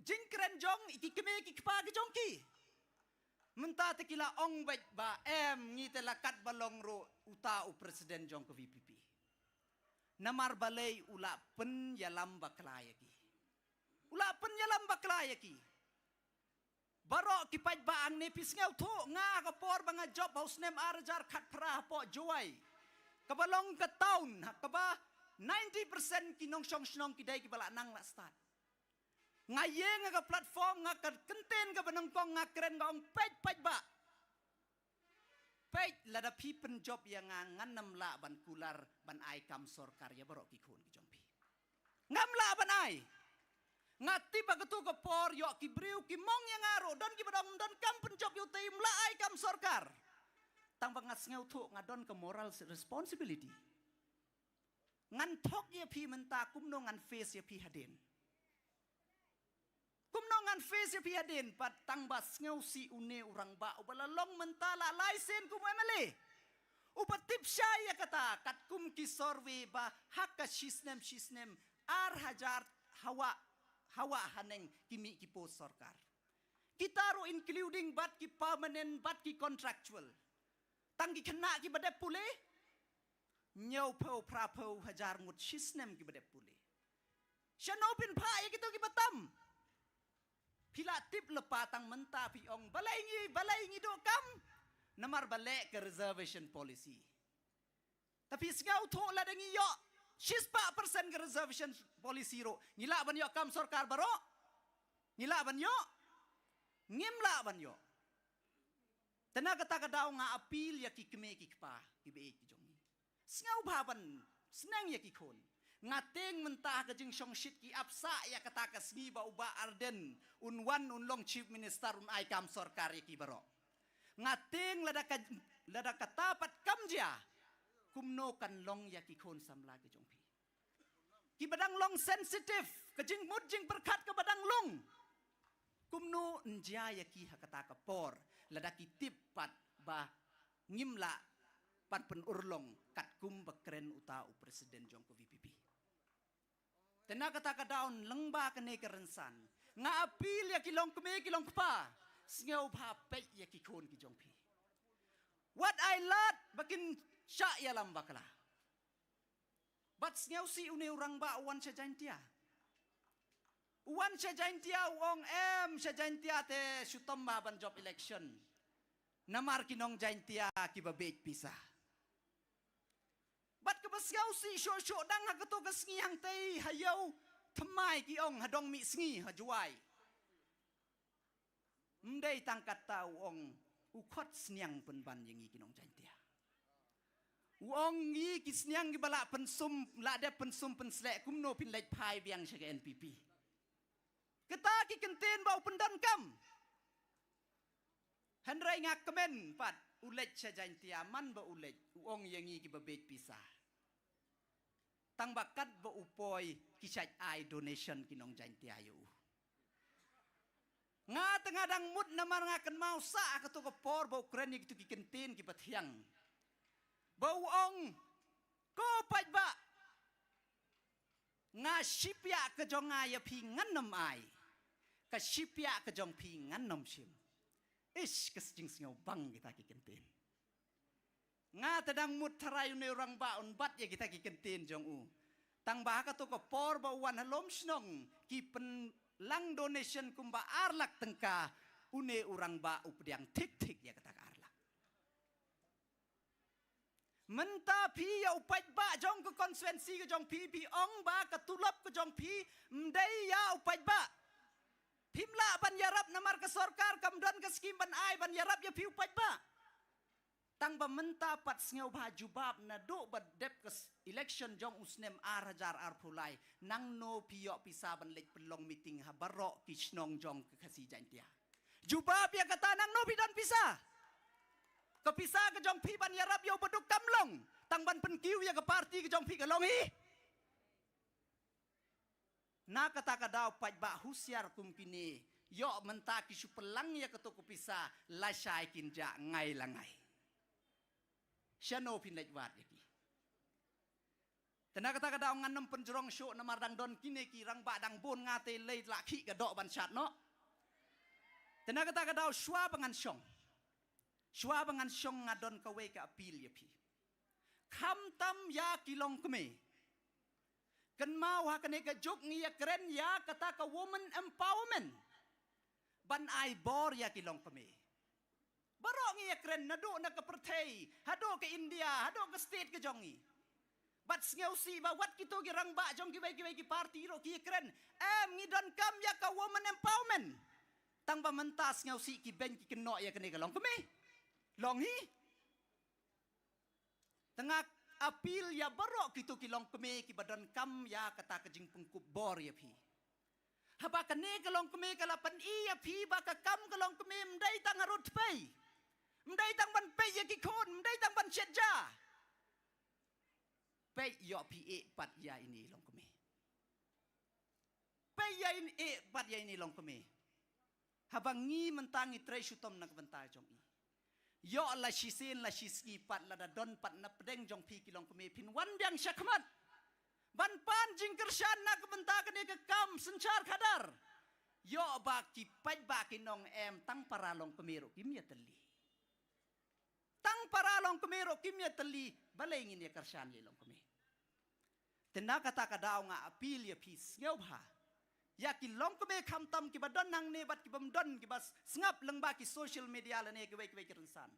jingkren jong ki kmie ki kpa ki jong ki. Mynta te ki la ong beit ba em ngi te la kat ba long ruh uta u president jong ka V P P. Namar balei u la pynïalam bakla ïa ki. U la pynïalam bakla ïa ki. Baroh ki paidbah hangne phi sngewthuh nga ha ka por ba nga jop ha u snem ar hajar khatphra hapoh Jowai. Kaba long ka town, ha kaba ninety percent ki nongshong shnong ki dei kiba la nang la stad. Nga ïeng ha ka platform, nga ka kyntien kaba nyngkong nga kren nga ong peit paidbah. Peit lada phi pynjop ïa nga ngan ym lah ban kular ban ai kam sorkar ïa baroh ki khun ki jong phi. Ngam lah ban ai. Nga tip ha katu ka por ïoh ki briew ki mong ïa nga ruh don kiba dang ym don kam pynjop ïa u te ym lah ai kam sorkar. Tang ba nga sngewthuh nga don ka moral responsibility. Ngan thok ïa phi mynta kumno ngan face ïa phi hadien. Kumno ngan face ïa phi hadien pat tang ba sngewsih une u rangbah uba la long mynta la lai sien kum u M L A. Uba tip shai ïa kata katkum ki survey ba ha ka shisnem shisnem ar hajar hawa hawa haneng ki mih ki post sorkar. Kita ruh including bad ki permanent bad ki contractual. Tang ki khynnah kiba dep pule. Hynñiewphew phraphew hajar ngut shisnem kiba dep pule. Shano phin phah ïa kito kiba tam. Phi la tip lypa tang mynta phi ong balei ngi balei ngi duh kam. Namar ba leh ka reservation policy. Te phi sngewthuh lada ngi ïoh shispah percent ka reservation policy ruh ngi lah ban ïoh kam sorkar baroh. Ngi lah ban ïoh. Ngim lah ban ïoh. Te na kata ka daw nga appeal ïa ki kmie ki kpa kiba ïeit ki jong ngi. Sngewbha ban sneng ïa ki khun. Nga tieng mynta ha ka jingshongshit ki ap sah ïa kata ka sngi ba u Bah Ardent un wan un long chief minister un ai kam sorkar ïa ki baroh. Nga tieng lada ka lada kata pat kam jia kumno kan long ïa ki khun samla ki jong phi. Kiba dang long sensitive ka jingmut jingpyrkhat kaba dang long. Kumno yn jia ïa ki ha kata ka por lada ki tip pat ba ngim lah ban pynurlong katkum ba kren uta u president jong ka V P P. Te na kata ka daw lyngba kane ka rynsan nga appeal ïa ki longkmie ki longkpa sngewbha peit ïa ki khun ki jong phi. Wat ai lad ba kin shah ïalam bakla. Bad sngewsih une u rangbah u wan sha Jaintia. U wan sha Jaintia u ong em sha Jaintia te shu tymmen ban jop election. Namar ki nong Jaintia kiba beit pisa. Bad kaba sngewsih shuh shuh dang ha kato ka sngi hangtei ha ïew thymmai ki ong ha dong mih sngi ha Jowai. Ym dei tang kata u ong u khot sniang pynban ïa ngi ki nong Jaintia. U ong ngi ki sniang kiba la pynsum la dep pynsum pynsleh kumno phin leit phai biang sha ka N P P. Kata ki kyntien ba u pyndonkam. Hynrei nga kmen pat u leit sha Jaintia man ba u leit u ong ïa ngi kiba beit pisa. Tang ba kat ba u poi ki shait ai donation ki nong Jaintia ïa u. Nga te nga dang mut namar nga kynmaw sah ha kato ka por ba u kren ïa kito ki kyntien kiba thiang. Ba u ong ko paidbah. Nga shipia ka jong nga ïa phi ngan nym ai. Ka shipia ka jong phi ngan nym shim. Ish ka jingsngewbang kita ki kyntien. Nga te dang mut tharai une u rangbah un bat ïa kita ki kyntien jong u. Tang ba ha kato ka por ba u wan ha lum shnong ki pynlang donation kumba ar lak tyngka une u rangbah u pdiang thik thik ïa kata ka ar lak. Mynta phi ïa u paidbah jong ka constituency ka jong phi phi ong ba ka tulop ka jong phi ym dei ïa u paidbah. Phim lah ban ïarap namar ka sorkar kam don ka skim ban ai ban ïarap ïa phi u paidbah. Tang ba mynta pat sngewbha jubab naduh ba dep ka s-, election jong u snem ar hajar arphew lai, nangno phi ïoh pisa ban leit pynlong meeting ha baroh ki shnong jong ka Khasi Jaiñtia? Jubab ïa kata, nangno phi don pisa? Ka pisa ka jong phi ban ïarap ïa u baduk kam long, tang ban pynkiew ïa ka party ka jong phi ka long hi. Na kata ka daw paidbah husiar kum kine, ïoh mynta ki shu pynlang ïa kato ka pisa, lashai kin jah ngai la ngai. Shano phin leit wad ïa ki? Te na kata ka daw ngan nym pynjrong shuh namar dang don kine ki rangbah dang bun, nga te lei la khih ka doh ban shad noh. Te na kata ka daw shuwa ba ngan shong, shuwa ba ngan shong nga don kawei ka appeal ïa phi. Khamtam ïa ki longkmie. Kynmaw ha kane ka juk ngi ïakren ïa kata ka women empowerment. Ban ai bor ïa ki longkmie. Baroh ngi ïakren naduh na ka pyrthei, haduh ka India, haduh ka state ka jong ngi. Bad sngewsih ba wat kito ki rangbah jong kiwei kiwei ki party ruh ki ïakren. Em, ngi donkam ïa ka women empowerment. Tang ba mynta sngewsih ki beiñ ki kynnoh ïa kane ka longkmie. Long hi. Te nga appeal ïa baroh kito ki longkmie kiba donkam ïa kata ka jingpynkup bor ïa phi. Haba kane ka longkmie ka la pyni ïa phi ba ka kam ka longkmie ym dei tang harud pei. Ym dei tang ban peit ïa ki khun, ym dei tang ban shet ja. Peit ïoh phi eh pat ïa ine i longkmie. Peit ïa ine, eh, pat ïa ine i longkmie. Haba ngi mynta ngi trei shitom na ka bynta jong i. Ïoh la shisien la shisngi pat lada don pat na pdeng jong phi ki longkmie phin wan biang shakhmat. Ban pan jingkyrshan na ka bynta kane ka kam synshar khadar. Ïoh ba ki paidbah ki ong em tang para longkmie ruh kim ïatylli. Tang para longkmie ruh kim ïatylli, balei ngin ïa kyrshan ïa i longkmie. Te na kata ka daw nga appeal ïa phi sngewbha. Ïa ki longkmie khamtam kiba don hangne bad kibym don kiba s-, sngap lyngba ki social media lane kiwei kiwei ki rynsan.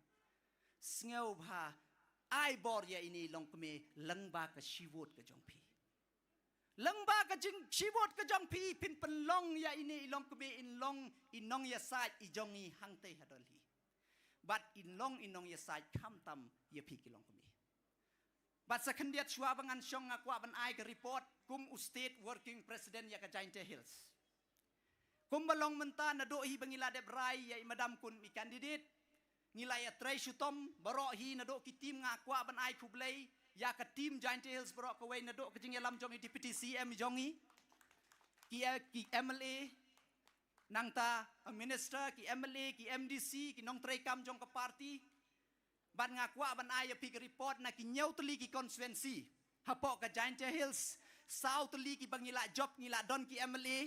Sngewbha ai bor ïa ine i longkmie lyngba ka shi vote ka jong phi. Lyngba ka jing shi vote ka jong phi phin pynlong ïa ine i longkmie in long i nongïasaid i jong ngi hangtei ha Delhi. Bad in long i nongïasaid khamtam ïa phi ki longkmie. Bad sa khyndiat shuwa ba ngan shong nga kwah ban ai ka report kum u state working president ïa ka Jaintia Hills. Kumba long mynta naduh hi ba ngi la dep rai ïa i madam kum i candidate. Ngi la ïatrei shitom baroh hi naduh ki team, nga kwah ban ai khublei ïa ka team Jaintia Hills baroh kawei naduh ka jingïalam jong i Deputy C M jong ngi. Ki, eh, ki M L A, nangta, eh, minister, ki M L A, ki M D C, ki nongtrei kam jong ka party. Bad nga kwah ban ai ïa phi ka report na ki hynñiew tylli ki constituency hapoh ka Jaintia Hills, saw tylli kiba ngi la jop ngi la don ki M L A.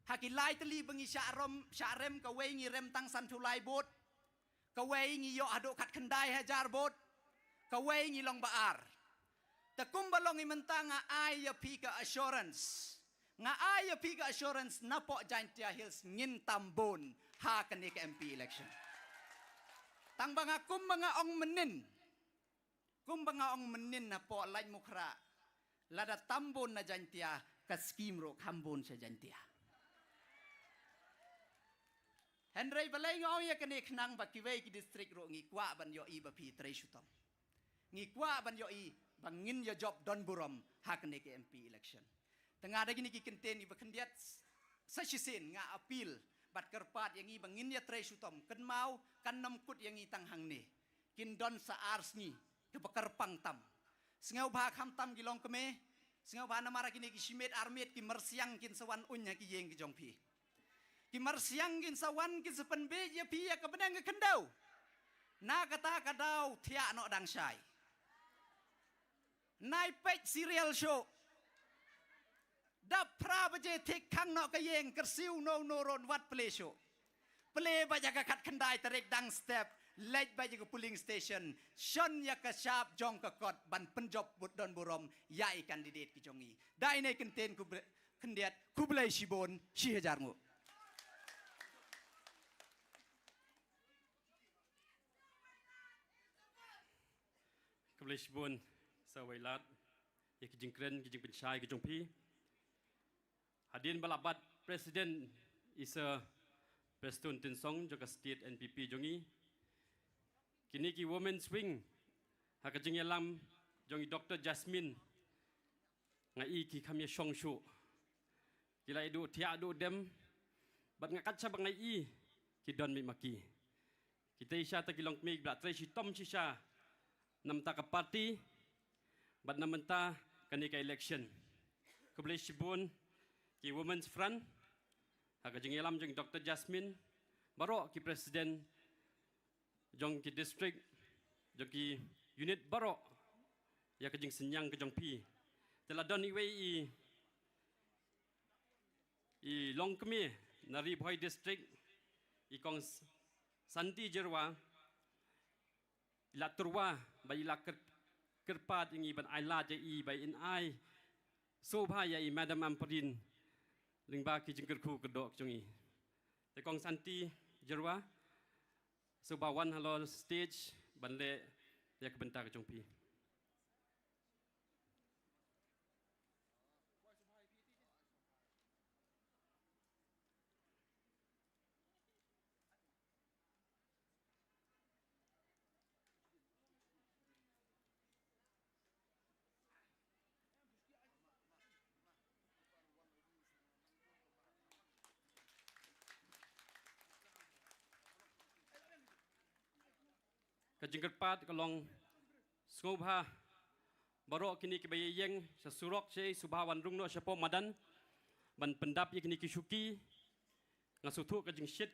Ha ki lai tylli ba ngi shah rem, shah rem, kawei ngi rem tang sanphew lai vote. Kawei ngi ïoh haduh khatkhyndai hajar vote. Kawei ngi long ba ar. Te kumba long i mynta nga ai ïa phi ka assurance. Nga ai ïa phi ka assurance napoh Jaintia Hills ngin tam bun ha kane ka M P election. Tang ba nga kumba nga ong mynnin. Kumba nga ong mynnin napoh Laitumkhrah. Lada tam bun na Jaintia ka scheme ruh kham bun sha Jaintia. Hynrei balei nga ong ïa kane, khnang ba kiwei ki district ruh ngi kwah ban ïohi ba phi trei shitom. Ngi kwah ban ïohi ba ngin ïa jop don burom ha kane ka M P election. Te nga da kine ki kyntien iba khyndiat, sa shisien nga appeal bad kyrpad ïa ngi ba ngin ïatrei shitom, kynmaw kan nym kut ïa ngi tang hangne. Kin don sa ar sngi kiba kyrpang tam. Sngewbha khamtam ki longkmie, sngewbha namar kine ki shimiet armiet ki myrsiang kin sa wan uiñ ha ki ïing ki jong phi. Ki myrsiang kin sa wan kin sa pynbiej ïa phi ïa ka bneng ka khyndew. Na kata ka daw thiah noh dang shai. Nai peit serial shuh. Dap phra baje thik khang noh ka ïing, kyrsiew no no ron wat plie shuh. Plie bad ïa ka khatkhyndai tarik dang step, leit bad ïa ka polling station, shon ïa ka shap jong ka kot ban pynjop bud don burom ïa i candidate ki jong ngi. Da ine kyntien khublei, khyndiat khublei shibun, shi hajar nguh. Khublei shibun, Sir Wailadmiki, ïa ki jingkren, ki jingpynshai ki jong phi. Hadien ba la bat President i Sir Prestone Tynsong jong ka State N P P jong ngi, Kine ki women's wing ha ka jingïalam jong i Doctor Jasmine, nga i ki kham ïa shong shuh. Ki la ïa duh thiah duh dem, bad nga kat shaba nga i ki don mih ma ki. Kita shisha ta ki longkmie ba la trei shitom shisha na bynta ka party bad na bynta kane ka election. Khublei shibun ki Women's Front ha ka jingïalam jong Doctor Jasmine, baroh ki president jong ki district, jong ki unit baroh, ïa ka jingsynñiang ka jong phi. Te la don iwei i, i longkmie na Ri Bhoi District, i Kong S-, Santi Jyrwa, i la tyrwa bad i la kyr-, kyrpad ïa ngi ban ai lad ïa i ba in ai sngewbha ïa i Madam Ampareen lyngba ki jingkyrkhu kyrdoh jong i. Te Kong Santi Jyrwa, sngewbha wan halor stage ban leh ïa ka bynta ka jong phi. Ka jingkyrpad ka long sngewbha baroh kine kiba ïeng sha surok sha, sngewbha wan rung noh shapoh madan ban pyndap ïa kine ki shuki. Nga sngewthuh ka jingshit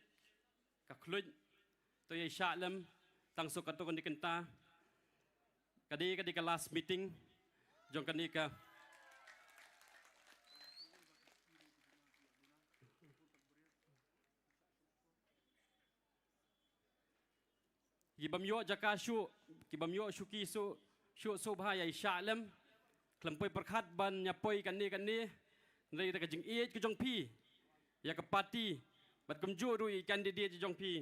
ka khluit. To ïa shah lem, tang shu katto katne kynta. Ka dei, ka dei ka last meeting jong kane ka. Ki bym ïoh jaka shuh, ki bym ïoh shuki shuh, shuh sngewbha ïa shah lem. Khlem poi pyrkhat ban ïa poi kane kane. Hynrei da ka jingïeit ka jong phi ïa ka party bad kumjuh ruh ïa i candidate jong phi,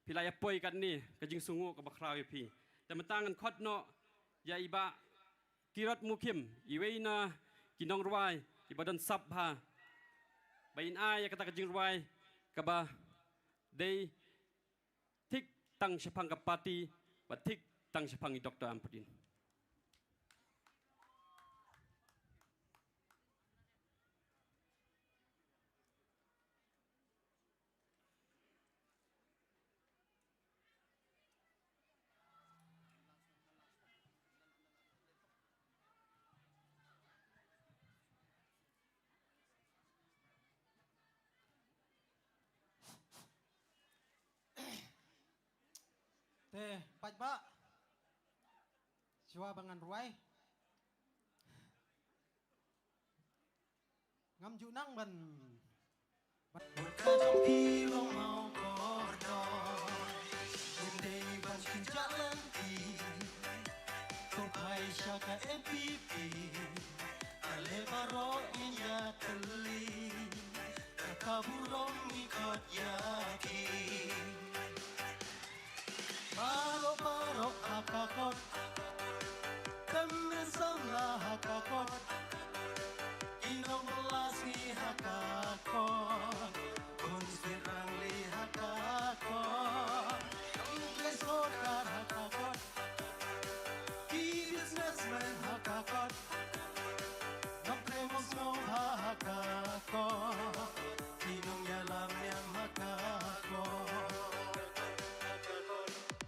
phi la ïa poi katne, ka jingsngew kaba khraw ïa phi. Te mynta ngan khot noh ïa i Bah Tirot Mukhim, iwei na ki nongrwai kiba don sap bha, ba in ai ïa kata ka jingrwai kaba dei thik tang shaphang ka party bad thik tang shaphang i Doctor Ampareen. Te paidbah, shuwa ba ngan rwai, ngam ju nang ban. Bad ka jong phi long mawkordor, ngim dei ban shu jah lynti. To phai sha ka N P P, ale baroh ngin ïatylli, ka burom ngi khot ïa ki. Baroh baroh ha ka kot, tymmen samla ha ka kot, ki nongbylla sngi ha ka kot, bun syrang li ha ka kot, ki sorkar ha ka kot, ki businessman ha ka kot. Nongtrei nongsaw ha ka kot, ki nongïalam niam ha ka kot.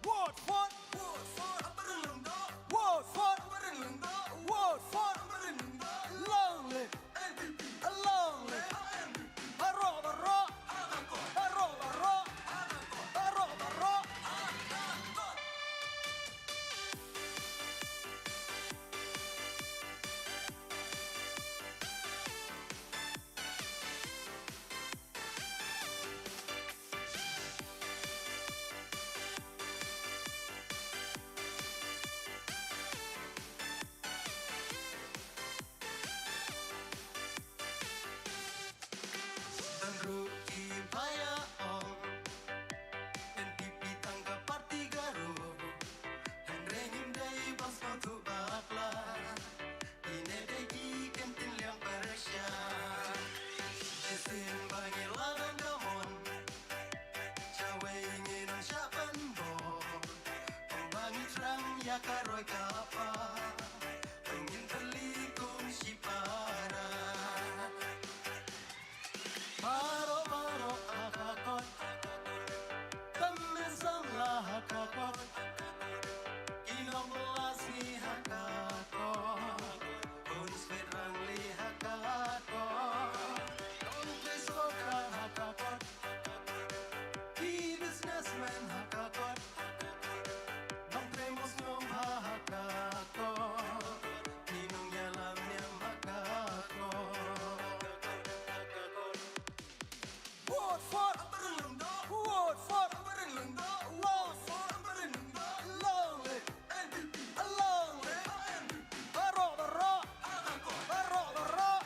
Vote for, vote for Ampareen Lyngdoh. Vote for Ampareen Lyngdoh. Vote for Ampareen Lyngdoh. Long live N P P. Long live N P P. Baroh baroh. Baroh baroh. Baroh baroh. Tang ruh ki ba ïa ong, N P P tang ka party ka ruh. Hynrei ngim dei ban sngewthuh bakla. Kine dei ki ktien liang pyrshah. Shisien ba ngi la don ka mon, shawei ngin ym shah pynbor. Ko Ka roi ka pa, ka ngin tylli kum shipara. Baroh baroh ha ka kot, tymmen samla ha ka kot, ki nongbylla sngi ha ka kot, khun swet rangli ha ka kot, nongtrei sorkar ha ka kot, ki businessman ha ka kot, nongtrei mosnong bha ha ka kot, ki nongïalam niam ha ka kot. Vote for Ampareen Lyngdoh. Vote for Ampareen Lyngdoh. Long live Ampareen Lyngdoh. Long live N P P. Long live N P P. Baroh baroh. Baroh baroh.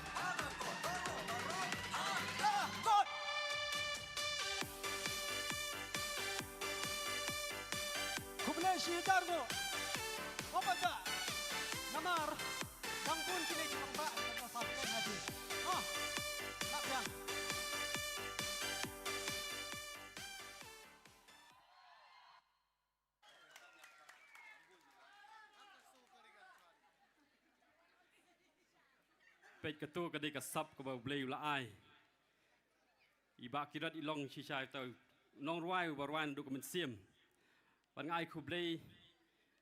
Kot. Khublei shibun. Namar dang bun kine ki nongbah, ka sa pynlong ha ji. Ha. Ka biang. Peit, kato ka dei ka sap kaba U Blei u la ai. I Bah Kirot i long shisha ïa uta u nongrwai uba rwai naduh ka mynsiem. Bad nga ai khublei,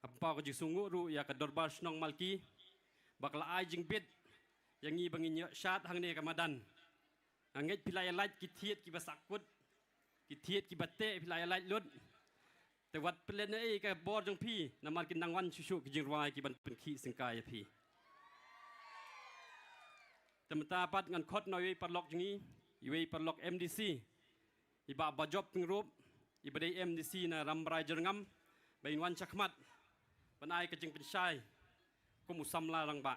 nga pynpaw ka jingsngewnguh ruh ïa ka Dorbar Shnong Malki ba ka la ai jingbit ïa ngi ba ngin ïoh shad hangne ha ka madan. Nga ngeit phi la ïa lait ki thied kiba sahkut, ki thied kiba teh phi la ïa lait lut. Te wat pynleit na ei ka bor jong phi, namar kin nang wan shuh shuh ki jingrwai ki ban pynkhih syngkai ïa phi. Te mynta pat ngan khot noh iwei i paralok jong ngi, iwei i paralok M D C, i Bah Bajop Pyngrope, iba dei M D C na Rambrai Jyrngam, ba in wan shakhmat ban ai ka jingpynshai kum u samla rangbah.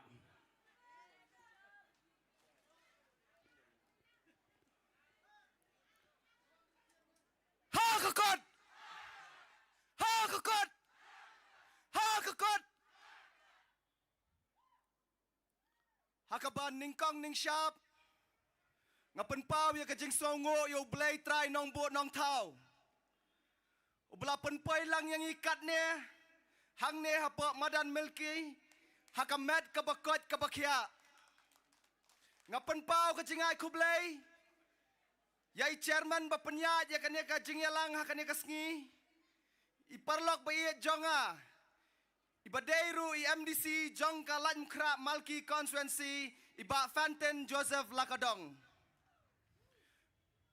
Ha ka kot! Ha ka kot! Ha ka kot! Ha kaba nyngkong nyngshap, nga pynpaw ïa ka jingsngewnguh ïa U Blei Trai Nongbuh Nongthaw, uba la pynpoi lang ïa ngi katne hangne hapoh madan Malki, ha ka met kaba koit kaba khiah. Nga pynpaw ka jingai khublei ïa i chairman ba pynïaid ïa kane ka jingïalang ha kane ka sngi, i paralok ba ïeit jong nga, iba dei ruh i M D C jong ka Laitumkhrah Malki constituency, i Bah Fantin Joseph Lakadong.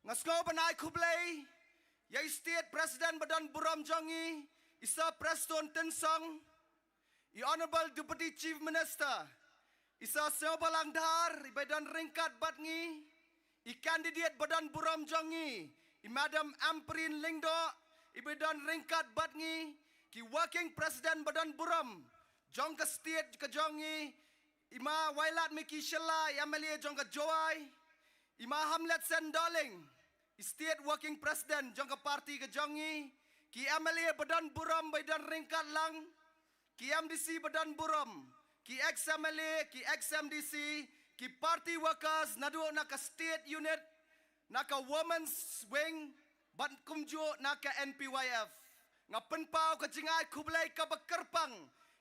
Nga sngew ban ai khublei ïa i State President ba don burom jong ngi, i Sir Prestone Tynsong, i Honourable Deputy Chief Minister, i Sir Sniawbhalang Dhar, iba don ryngkat bad ngi, i candidate ba don burom jong ngi, i Madam Ampareen Lyngdoh, iba don ryngkat bad ngi, ki working president ba don burom jong ka state ka jong ngi, i Ma Wailadmiki Shylla, i M L A jong ka Jowai, i Ma Hamletsen Dohling, i state working president jong ka party ka jong ngi, ki M L A ba don burom ba don ryngkat lang, ki M D C ba don burom, ki ex M L A, ki ex M D C, ki party workers naduh na ka state unit, na ka women's wing, bad kumjuh na ka N P Y F. Nga pynpaw ka jingai khublei kaba kyrpang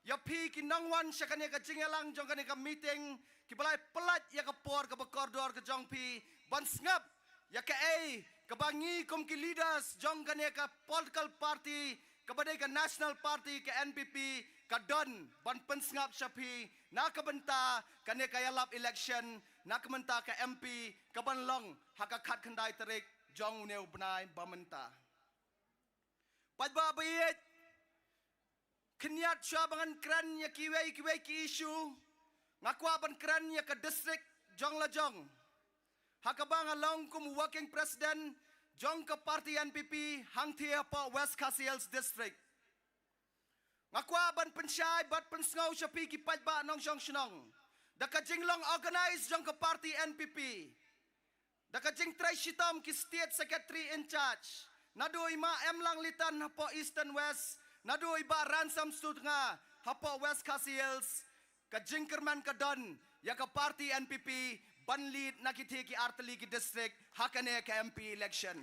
ïa phi ki nongwan sha kane ka jingïalang jong kane ka meeting, kiba la pynlait ïa ka por kaba kordor ka jong phi ban sngap ïa kaei kaba ngi kum ki leaders jong kane ka political party, kaba dei ka National Party ka N P P, ka don ban pynsngap sha phi na ka bynta kane ka ïalap election na ka bynta ka M P kaban long ha ka khatkhyndai tarik jong une u bnai ba mynta. Paidbah ba ïeit, khyndiat shuwa ba ngan kren ïa kiwei kiwei ki issue, nga kwah ban kren ïa ka district jong la jong, ha kaba nga long kum u working president jong ka party N P P hangthie hapoh West Khasi Hills District. Nga kwah ban pynshai bad pynsngew sha phi ki paidbah nongshong shnong, da ka jinglong organise jong ka party N P P, da ka jingtrei shitom ki state secretary in charge, naduh i Ma Emlang Litan hapoh Eastern West, naduh i Bah Ransom Sutnga hapoh West Khasi Hills, ka jingkyrmen ka don ïa ka party N P P ban lead na ki thie ki artylli ki district ha kane ka M P election.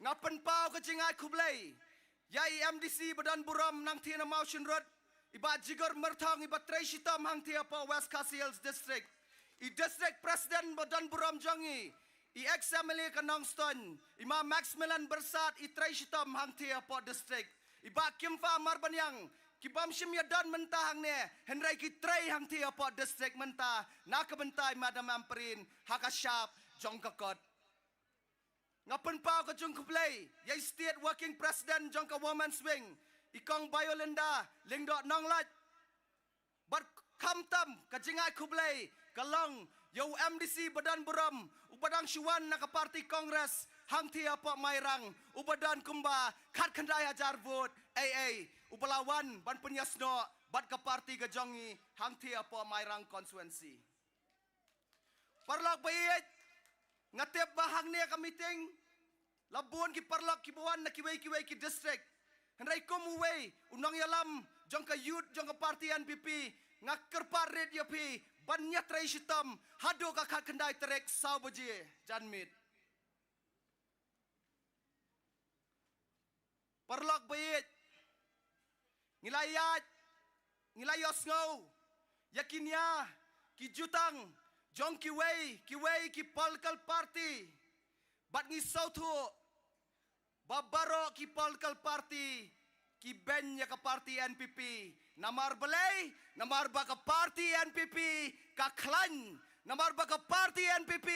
Nga pynpaw ka jingai khublei Ïa i M D C ba don burom nangthie na Mawshynrut, i Bah Jigur Myrthong, i ba trei shitom hangthie hapoh West Khasi Hills District. I District President ba don burom jong ngi, i ex M L A ka Nongstoiñ, i Ma Maximilan Byrsat, i trei shitom hangthie hapoh District. I Bah Kimfa Marbaniang, ki bym shym ïa don mynta hangne, hynrei ki trei hangthie hapoh District mynta na ka bynta i Madam Ampareen ha ka shap jong ka kot. Nga pynpaw ka jingkhublei ïa i State Working President jong ka Women's Wing, i Kong Biolinda Lyngdoh Nonglait. Bad khamtam ka jingai khublei ka long ïa u M D C ba don burom, u ba dang shu wan na ka party Congress hangthie hapoh Mairang, u ba don kumba khatkhyndai hajar vote, ei ei, u ba la wan ban pynïasnoh bad ka party ka jong ngi hangthie hapoh Mairang constituency. Paralok ba ïeit, nga tip ba hangne ka meeting la bun ki paralok ki ba wan na kiwei kiwei ki district. Hynrei kum uwei u nongïalam jong ka youth jong ka party N P P, nga kyrpad rit ïa phi ban ïatrei shitom haduh ka khatkhyndai tarik saw baje janmiet. Paralok ba ïeit, ngi la ïaid, ngi la ïohsngew ïa ki nia ki jutang jong kiwei kiwei ki political party. Bad ngi sngewthuh ba baroh ki political party ki beiñ ïa ka party N P P. Namar balei? Namar ba ka party N P P ka khlaiñ. Namar ba ka party N P P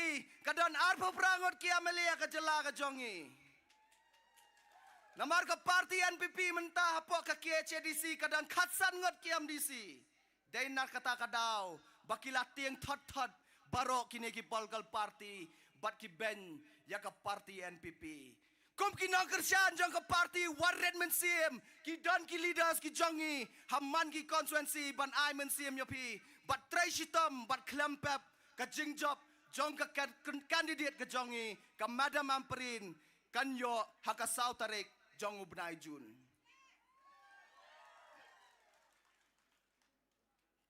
ka don arphew phra ngut ki M L A ha ka jylla ka jong ngi. Namar ka party N P P mynta hapoh ka K H A D C ka don khatsan ngut ki M D C. Dei na kata ka daw ba ki la tieng thot thot baroh kine ki political party bad ki beiñ ïa ka party N P P. Kum ki nongkyrshan jong ka party, wat rit mynsiem, ki don ki leaders ki jong ngi ha man ki constituency ban ai mynsiem ïa phi bad trei shitom bad khlem pep ka jingjop jong ka kan-, candidate ka jong ngi, ka Madam Ampareen, kan ïoh ha ka saw tarik jong u bnai June.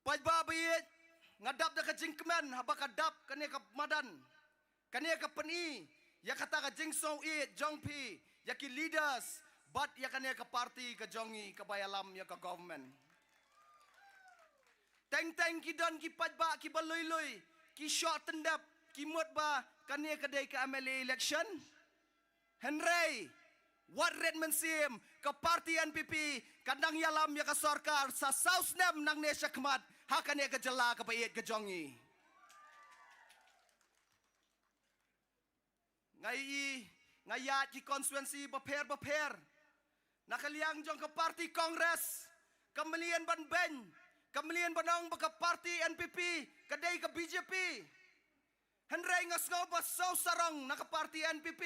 Paidbah ba ïeit, nga dap da ka jingkmen haba ka dap kane ka madan, kane ka pyni ïa kata ka jingsngewsih jong phi ïa ki leaders bad ïa kane ka party ka jong ngi kaba ïalam ïa ka government. Teng teng ki don ki paidbah kiba lui lui, ki shoh tyndep, ki mut ba kane ka dei ka M L A election. Hynrei wat rit mynsiem, ka party N P P ka nang ïalam ïa ka sorkar sa saw snem nangne shakhmat ha kane ka jylla kaba ïeit ka jong ngi. Nga i, nga ïaid ki constituency bapher bapher na ka liang jong ka party Congress. Ka mlien ban beiñ, ka mlien ban ong ba ka party N P P ka dei ka B J P. Hynrei nga sngew ba sngewsarong na ka party N P P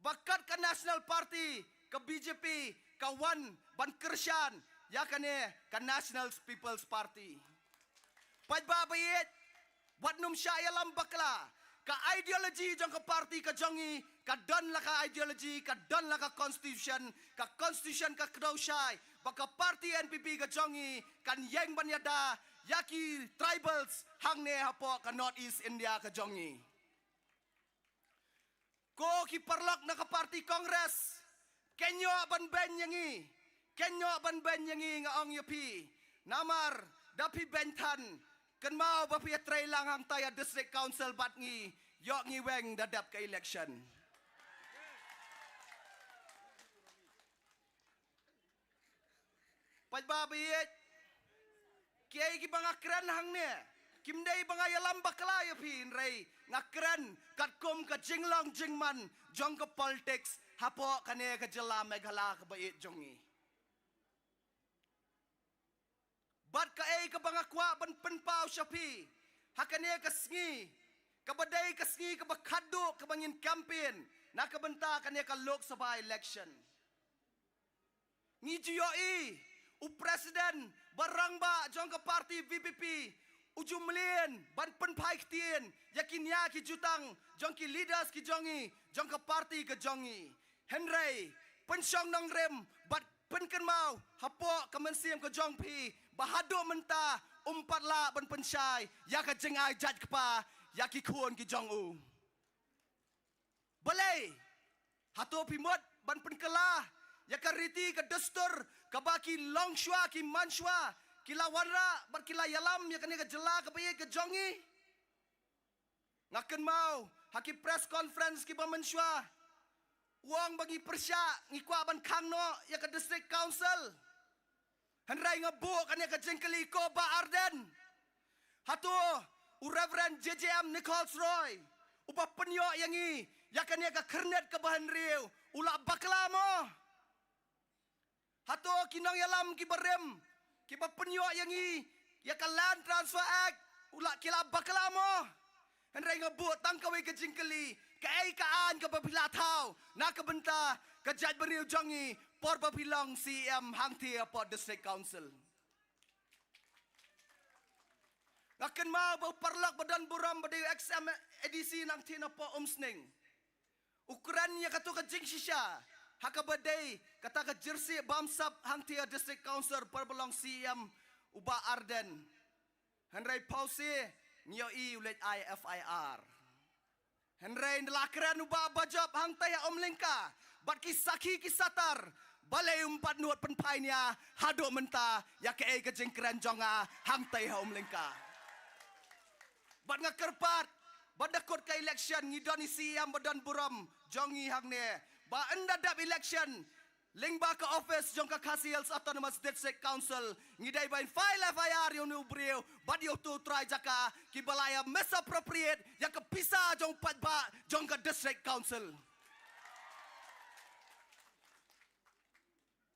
ba kat ka National Party, ka B J P ka wan ban kyrshan ïa kane ka National People's Party. Paidbah ba ïeit, wat nym shah ïalam bakla. Ka ideology jong ka party ka jong ngi ka don la ka ideology, ka don la ka constitution. Ka constitution ka kdew shai ba ka party N P P ka jong ngi kan ïeng ban ïada ïa ki tribals hangne hapoh ka North East India ka jong ngi. Ko ki paralok na ka party Congress, kynnoh ban beiñ ïa ngi, kynnoh ban beiñ ïa ngi, nga ong ïa phi. Namar da phi beiñ than, kynmaw ba phi ïatrei lang hangta ïa District Council bad ngi, ïoh ngi weng da dep ka election. Paidbah ba ïeit, kiei kiba nga kren hangne kim dei ba nga ïalam bakla ïa phi, hynrei nga kren katkum ka jinglong jingman jong ka politics hapoh kane ka jylla Meghalaya kaba ïeit jong ngi. Bad kaei kaba nga kwah ban pynpaw sha phi ha kane ka sngi, kaba dei ka sngi kaba khatduh kaba ngin campaign na ka bynta kane ka Lok Sabha election. Ngi ju ïohi u president ba rangbah jong ka party V P P u ju mlien ban pynphai ktien ïa ki nia ki jutang jong ki leaders ki jong ngi, jong ka party ka jong ngi. Hynrei pynshong nongrim bad pynkynmaw hapoh ka mynsiem ka jong phi ba haduh mynta um pat lah ban pynshai ïa ka jingai jait kpa ïa ki khun ki jong u. Balei? Hato phi mut ban pynkylla ïa ka riti ka dustur kaba ki longshuwa ki manshuwa ki la wanrah bad ki la ïalam ïa kane ka jylla kaba ïeit ka jong ngi. Nga kynmaw ha ki press conference kiba mynshuwa u ong ba ngi pyrshah, ngi kwah ban khang noh ïa ka District Council. Hynrei nga buh kane ka jingkylli ko Bah Ardent. Hato u Reverend J J M Nichols Roy uba pynïoh ïa ngi ïa kane ka khyrnit kaba hynriew u la bakla mo? Hato ki nongïalam kiba rim kiba pynïoh ïa ngi ïa ka Land Transfer Act u la, ki la bakla mo? Hynrei nga buh tang kawei ka jingkylli, kaei ka aiñ kaba phi la thaw na ka bynta ka jaitbynriew jong ngi por ba phi long C E M hangthie hapoh District Council? Nga kynmaw ba u paralok ba don burom ba dei u ex M A D C nangthie napoh Umsning u kren ïa kato ka jingshisha ha kaba dei kata ka jersey bamsap hangthie District Council por ba long C E M u Bah Ardent. Hynrei pause ngi ïohi u leit ai F I R. Hynrei nda la kren u Bah Bajop hangtai ha Umlyngka bad ki sakhi ki satar, balei um pat nud pynphai nia haduh mynta ïa kaei ka jingkren jong nga hangtai ha Umlyngka? Bad nga kyrpad ba da kut ka election ngi don i C E M ba don burom jong ngi hangne, ba ynda dep election lyngba ka office jong ka Khasi Hills Autonomous District Council ngi dei ban file F I R ïa une u briew bad ïa uto u trai jaka kiba la ïa misappropriate ïa ka pisa jong u paidbah jong ka District Council.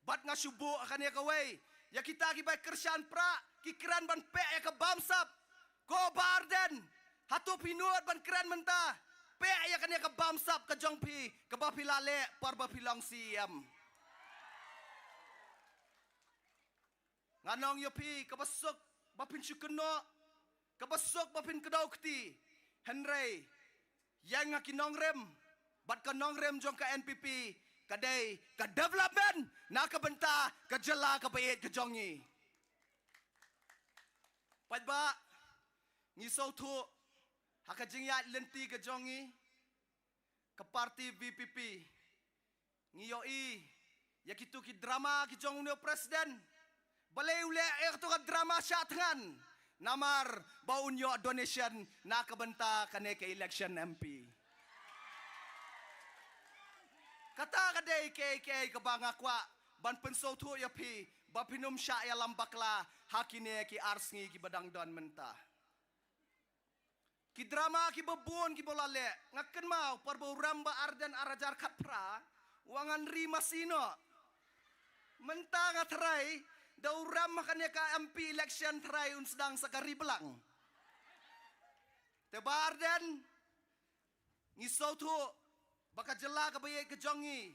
Bad nga shu buh kane kawei ïa kita kiba kyrshan pra, ki kren ban peh ïa ka bamsap. Ko Bah Ardent, hato phi nud ban kren mynta? Peh ïa kane ka bamsap ka jong phi kaba phi la leh por ba phi long C E M. Ngan ong ïa phi, kaba suk ba phin shu kynnoh, kaba suk ba phin kdew kti. Hynrei ïeng ha ki nongrim bad ka nongrim jong ka N P P ka dei ka development na ka bynta ka jylla kaba ïeit ka jong ngi. Paidbah, ngi sngewthuh ha ka jingïaid lynti ka jong ngi, ka party V P P, ngi ïohi ïa kito ki drama ki jong une u president. Balei u leh ïa kato ka drama shah thngan? Namar ba un ïoh donation na ka bynta kane ka election M P. Kata ka dei kaei kaei kaba nga kwah ban pynsngewthuh ïa phi ba phin ym shah ïalam bakla ha kine ki ar sngi kiba dang don mynta. Ki drama kiba bun kiba la leh, nga kynmaw por ba u rem Bah Ardent ar hajar khatphra, u ong ngan ri masi noh. Mynta nga tharai da u rem ha kane ka M P election tharai un sdang sa ka ri blang. Te Bah Ardent, ngi sngewthuh ba ka jylla kaba ïeit ka jong ngi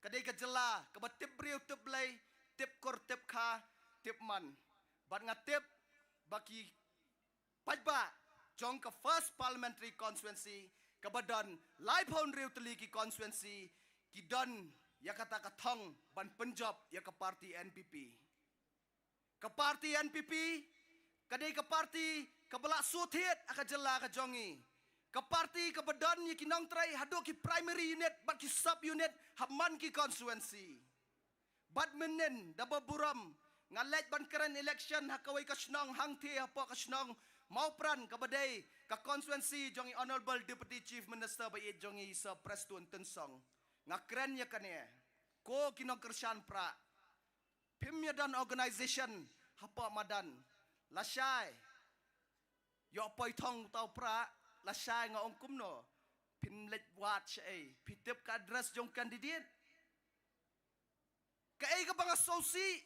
ka dei ka jylla kaba tip briew tip Blei, tip kur tip kha, tip man. Bad nga tip ba ki paidbah jong ka First Parliamentary Constituency kaba don laiphew hynriew tylli ki constituency ki don ïa kata ka thong ban pynjop ïa ka party N P P. Ka party N P P ka dei ka party kaba la shu thied ha ka jylla ka jong ngi. Ka party kaba don ïa ki nongtrei haduh ki primary unit bad ki sub unit ha man ki constituency. Bad mynnin da ba burom nga leit ban kren election ha kawei ka shnong hangthie hapoh ka shnong Mawpran kaba dei ka constituency jong i Honourable Deputy Chief Minister ba ïeit jong ngi Sir Prestone Tynsong. Nga kren ïa kane, ko ki nongkyrshan pra, phim ïa don organisation hapoh madan. Lashai ïoh poi thong uta u pra, lashai nga ong kumno? Phin leit wad shaei? Phi tip ka address jong candidate? Kaei kaba nga sngewsih,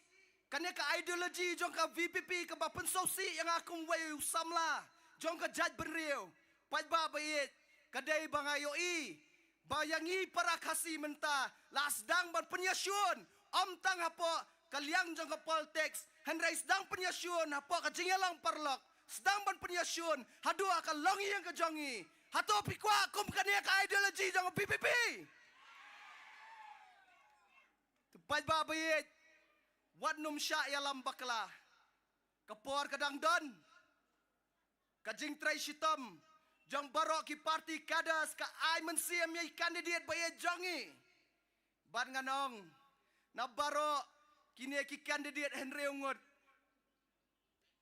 kane ka ideology jong ka V P P kaba pynsngewsih ïa nga kum uwei u samla jong ka jaitbynriew. Paidbah ba ïeit, ka dei ba nga ïohi ba ïa ngi para Khasi mynta la sdang ban pynïashun, ym tang hapoh ka liang jong ka politics, hynrei sdang pynïashun hapoh ka jingïalang paralok, sdang ban pynïashun haduh ha ka longïing ka jong ngi. Hato phi kwah kum kane ka ideology jong ka V P P? Te paidbah ba ïeit, wat nym shah ïalam bakla. Ka por ka dang don. Ka jingtrei shitom jong baroh ki party cadres ka ai mynsiem ïa i candidate ba ïeit jong ngi. Bad ngan ong, na baroh kine ki candidate hynriew ngut.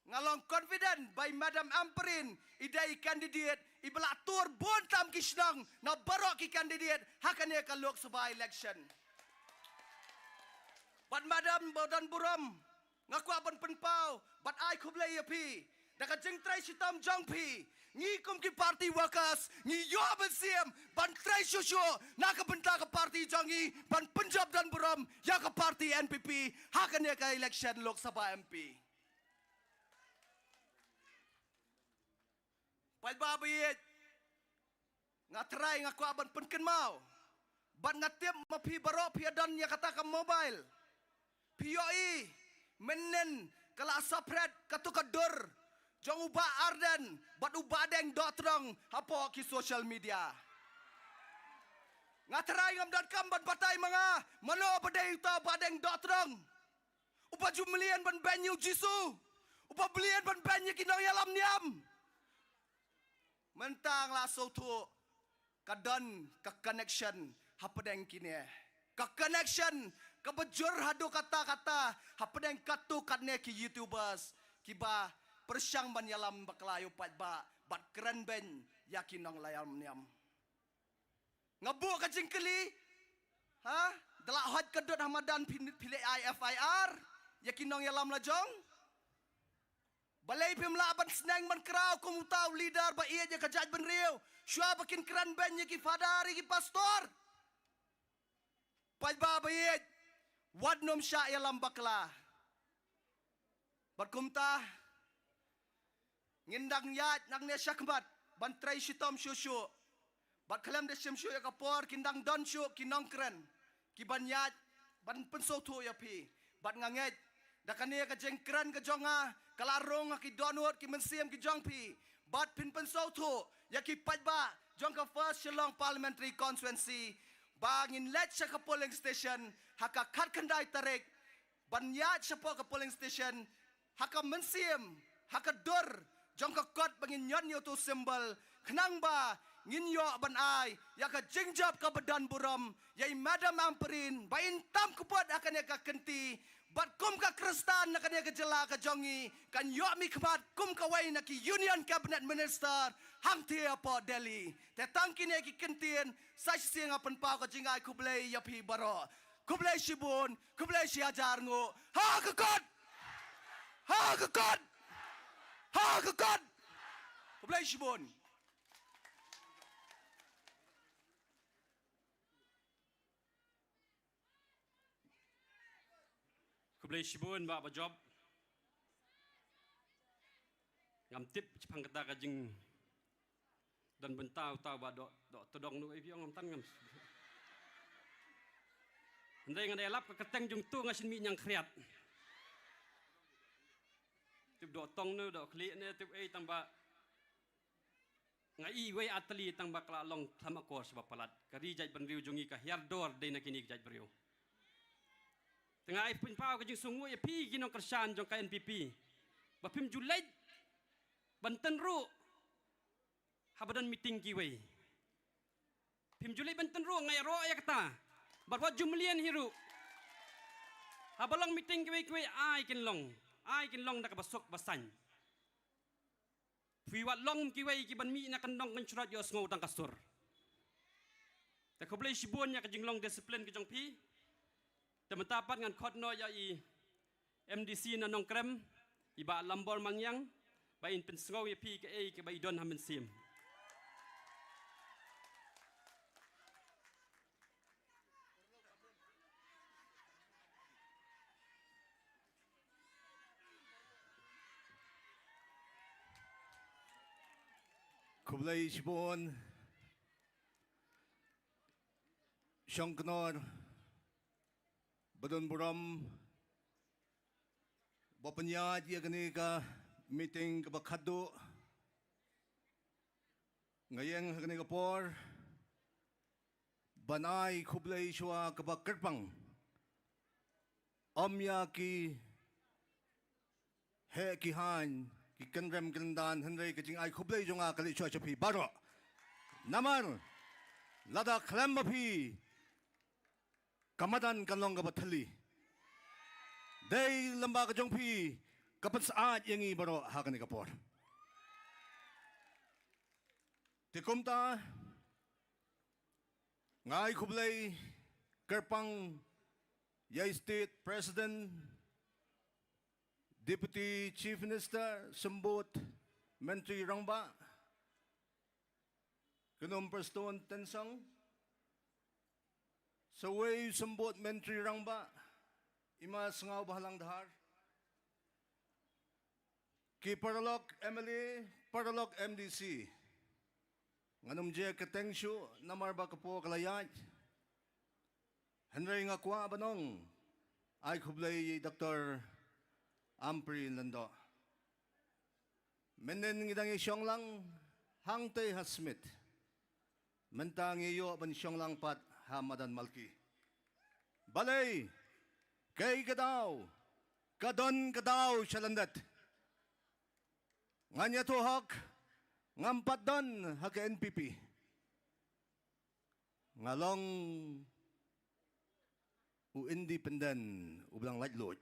Nga long confident ba i Madam Ampareen i dei i candidate iba la tur bun tam ki shnong na baroh ki candidate ha kane ka Lok Sabha election. Bad Madam, ba don burom, nga kwah ban pynpaw bad ai khublei ïa phi da ka jingtrei shitom jong phi. Ngi kum ki party workers ngi ïoh mynsiem ban trei shuh shuh na ka bynta ka party jong ngi ban pynjop don burom ïa ka party N P P ha kane ka election Lok Sabha M P. Paidbah ba ïeit, nga trai nga kwah ban pynkynmaw bad nga tip ma phi baroh phi don ïa kata ka mobile. Phi ïohi mynnin ka la saphriang katu ka dur jong u Bah Ardent bad u Bah Deng Dohtdong hapoh ki social media. Nga trai ngam donkam ban batai ma nga mano ba dei uta u Bah Deng Dohtdong. Uba ju mlien ban beiñ ïa u Jisu. Uba mlien ban beiñ ïa ki nongïalam niam. Mynta nga la sngewthuh ka don ka connection hapdeng kine. Ka connection kaba jur haduh katta katta hapdeng katto katne ki YouTubers kiba pyrshang ban ïalam bakla ïa u paidbah bad kren beiñ ïa ki nongïalam niam. Nga buh ka jingkylli, ha? Da la hot ka dud ha madan phi, phi leh ai F I R ïa ki nongïalam la jong. Balei phim lah ban sneng ban kraw kum uta u leader ba ïeit ïa ka jaitbynriew shuwa ba kin kren beiñ ïa ki father ïa ki pastor. Paidbah ba ïeit, wat nym shah ïalam bakla. Bad kumta ngin dang ïaid nangne shakhmat ban trei shitom shuh shuh. Bad khlem da shim shuh ïa ka por kin dang don shuh ki nongkren kiban ïaid ban pynsngewthuh ïa phi. Bad nga ngeit da kane ka jingkren ka jong nga ka la rung ha ki dohnud ki mynsiem ki jong phi. Bad phin pynsngewthuh ïa ki paidbah jong ka First Shillong Parliamentary Constituency ba ngin leit sha ka polling station ha ka khatkhyndai tarik ban ïaid shapoh ka polling station ha ka mynsiem, ha ka dur jong ka kot ba ngin ñion ïa uto u symbol khnang ba ngin ïoh ban ai ïa ka jingjop kaba don burom ïa i Madam Ampareen ba in tam kput ha kane ka kynti. Bad kum ka Khristan na kane ka jylla ka jong ngi kan ïoh mihkhmat kum kawei na ki Union Cabinet Minister hangtei hapoh Delhi. Te tang kine ki kyntien sa shisien nga pynpaw ka jingai khublei ïa phi baroh. Khublei shibun, khublei shihajar nguh. Ha ka kot! Ha ka kot! Ha ka kot! Khublei shibun. Khublei shibun Bah Bajop. Ngam tip shaphang kata ka jing don bynta uta u Bah Doh, Dohtdong nu ei phi ong ngam tan ngam. Hynrei nga dei lap ka kyrteng jong tu nga shin mih ñiangkhriat. Tip Dohtdong nu, Dohkhlieh ne tip ei tang ba nga i wei atli tang ba ka la long khlem akor sha ba palat. Ka ri jaitbynriew jong ngi ka hiar dor dei na kine ki jaitbynriew. Te nga ai pynpaw ka jingsngewnguh ïa phi ki nongkyrshan jong ka N P P ba phim ju leit ban tynruh haba don meeting kiwei. Phim ju leit ban tynruh, nga ïaroh ïa kata. Bad wat ju mlien hi ruh. Haba long meeting kiwei kiwei ai kin long, ai kin long da kaba suk ba saiñ. Phi wat long kiwei kiban mih na ka nongkynshrot ïohsngew tang ka sur. Te khublei shibun ïa ka jinglong discipline ka jong phi. Te mynta pat ngan khot noh ïa i M D C na Nongkrem, i Bah Lambor Mangiang, ba in pynsngew ïa phi kaei kaba i don ha mynsiem. Khublei shibun. Shongknor ba don burom ba pynïaid ïa kane ka meeting kaba khadduh. Nga ïeng ha kane ka por ban ai khublei shuwa kaba kyrpang. Ym ïa ki heh ki haiñ, ki kynrem kyndan, hynrei ka jingai khublei jong nga ka leit shuwa sha phi baroh. Namar lada khlem ma phi ka madan kan long kaba thylli. Dei lem bad ka jong phi ka pynsyaid ïa ngi baroh ha kane ka por. Te kumta nga ai khublei kyrpang ïa i State President, Deputy Chief Minister, Symbud Myntri Rangbah, Kynhun Prestone Tynsong, sa uwei u Symbud Myntri Rangbah, i Ma Sngewbhalang Dhar, ki paralok M L A, paralok M D C. Ngan ym jia kyrteng shuh namar ba ka por ka la ïaid. Hynrei nga kwah ban ong ai khublei ïa i Doctor Ampareen Lyngdoh. Mynnin ngi dang ïa shong lang hangtei ha Smit. Mynta ngi ïoh ban shong lang pat ha madan Malki. Balei? Kaei ka daw? Ka don ka daw sha lyndet. Ngan ïathuh hok, ngam pat don ha ka N P P. Nga long u independent u blang lait luid.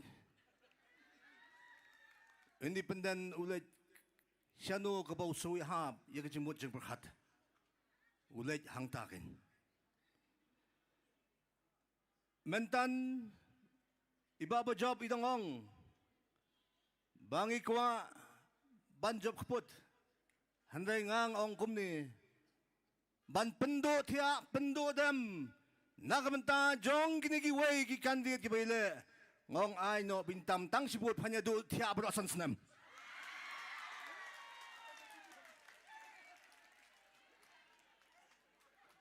Independent u leit shano kaba u soi hap ïa ka jingmut jingpyrkhat. U leit hangta kin. Mynta i Bah Bajop i dang ong ba ngi kwah ban jop kput. Hynrei nga ong kumne, ban pynduh thiah pynduh dem na ka bynta jong kine kiwei ki candidate kiba ïaleh. Nga ong ai noh bynta tang shibun phan ïa duh thiah baroh san snem.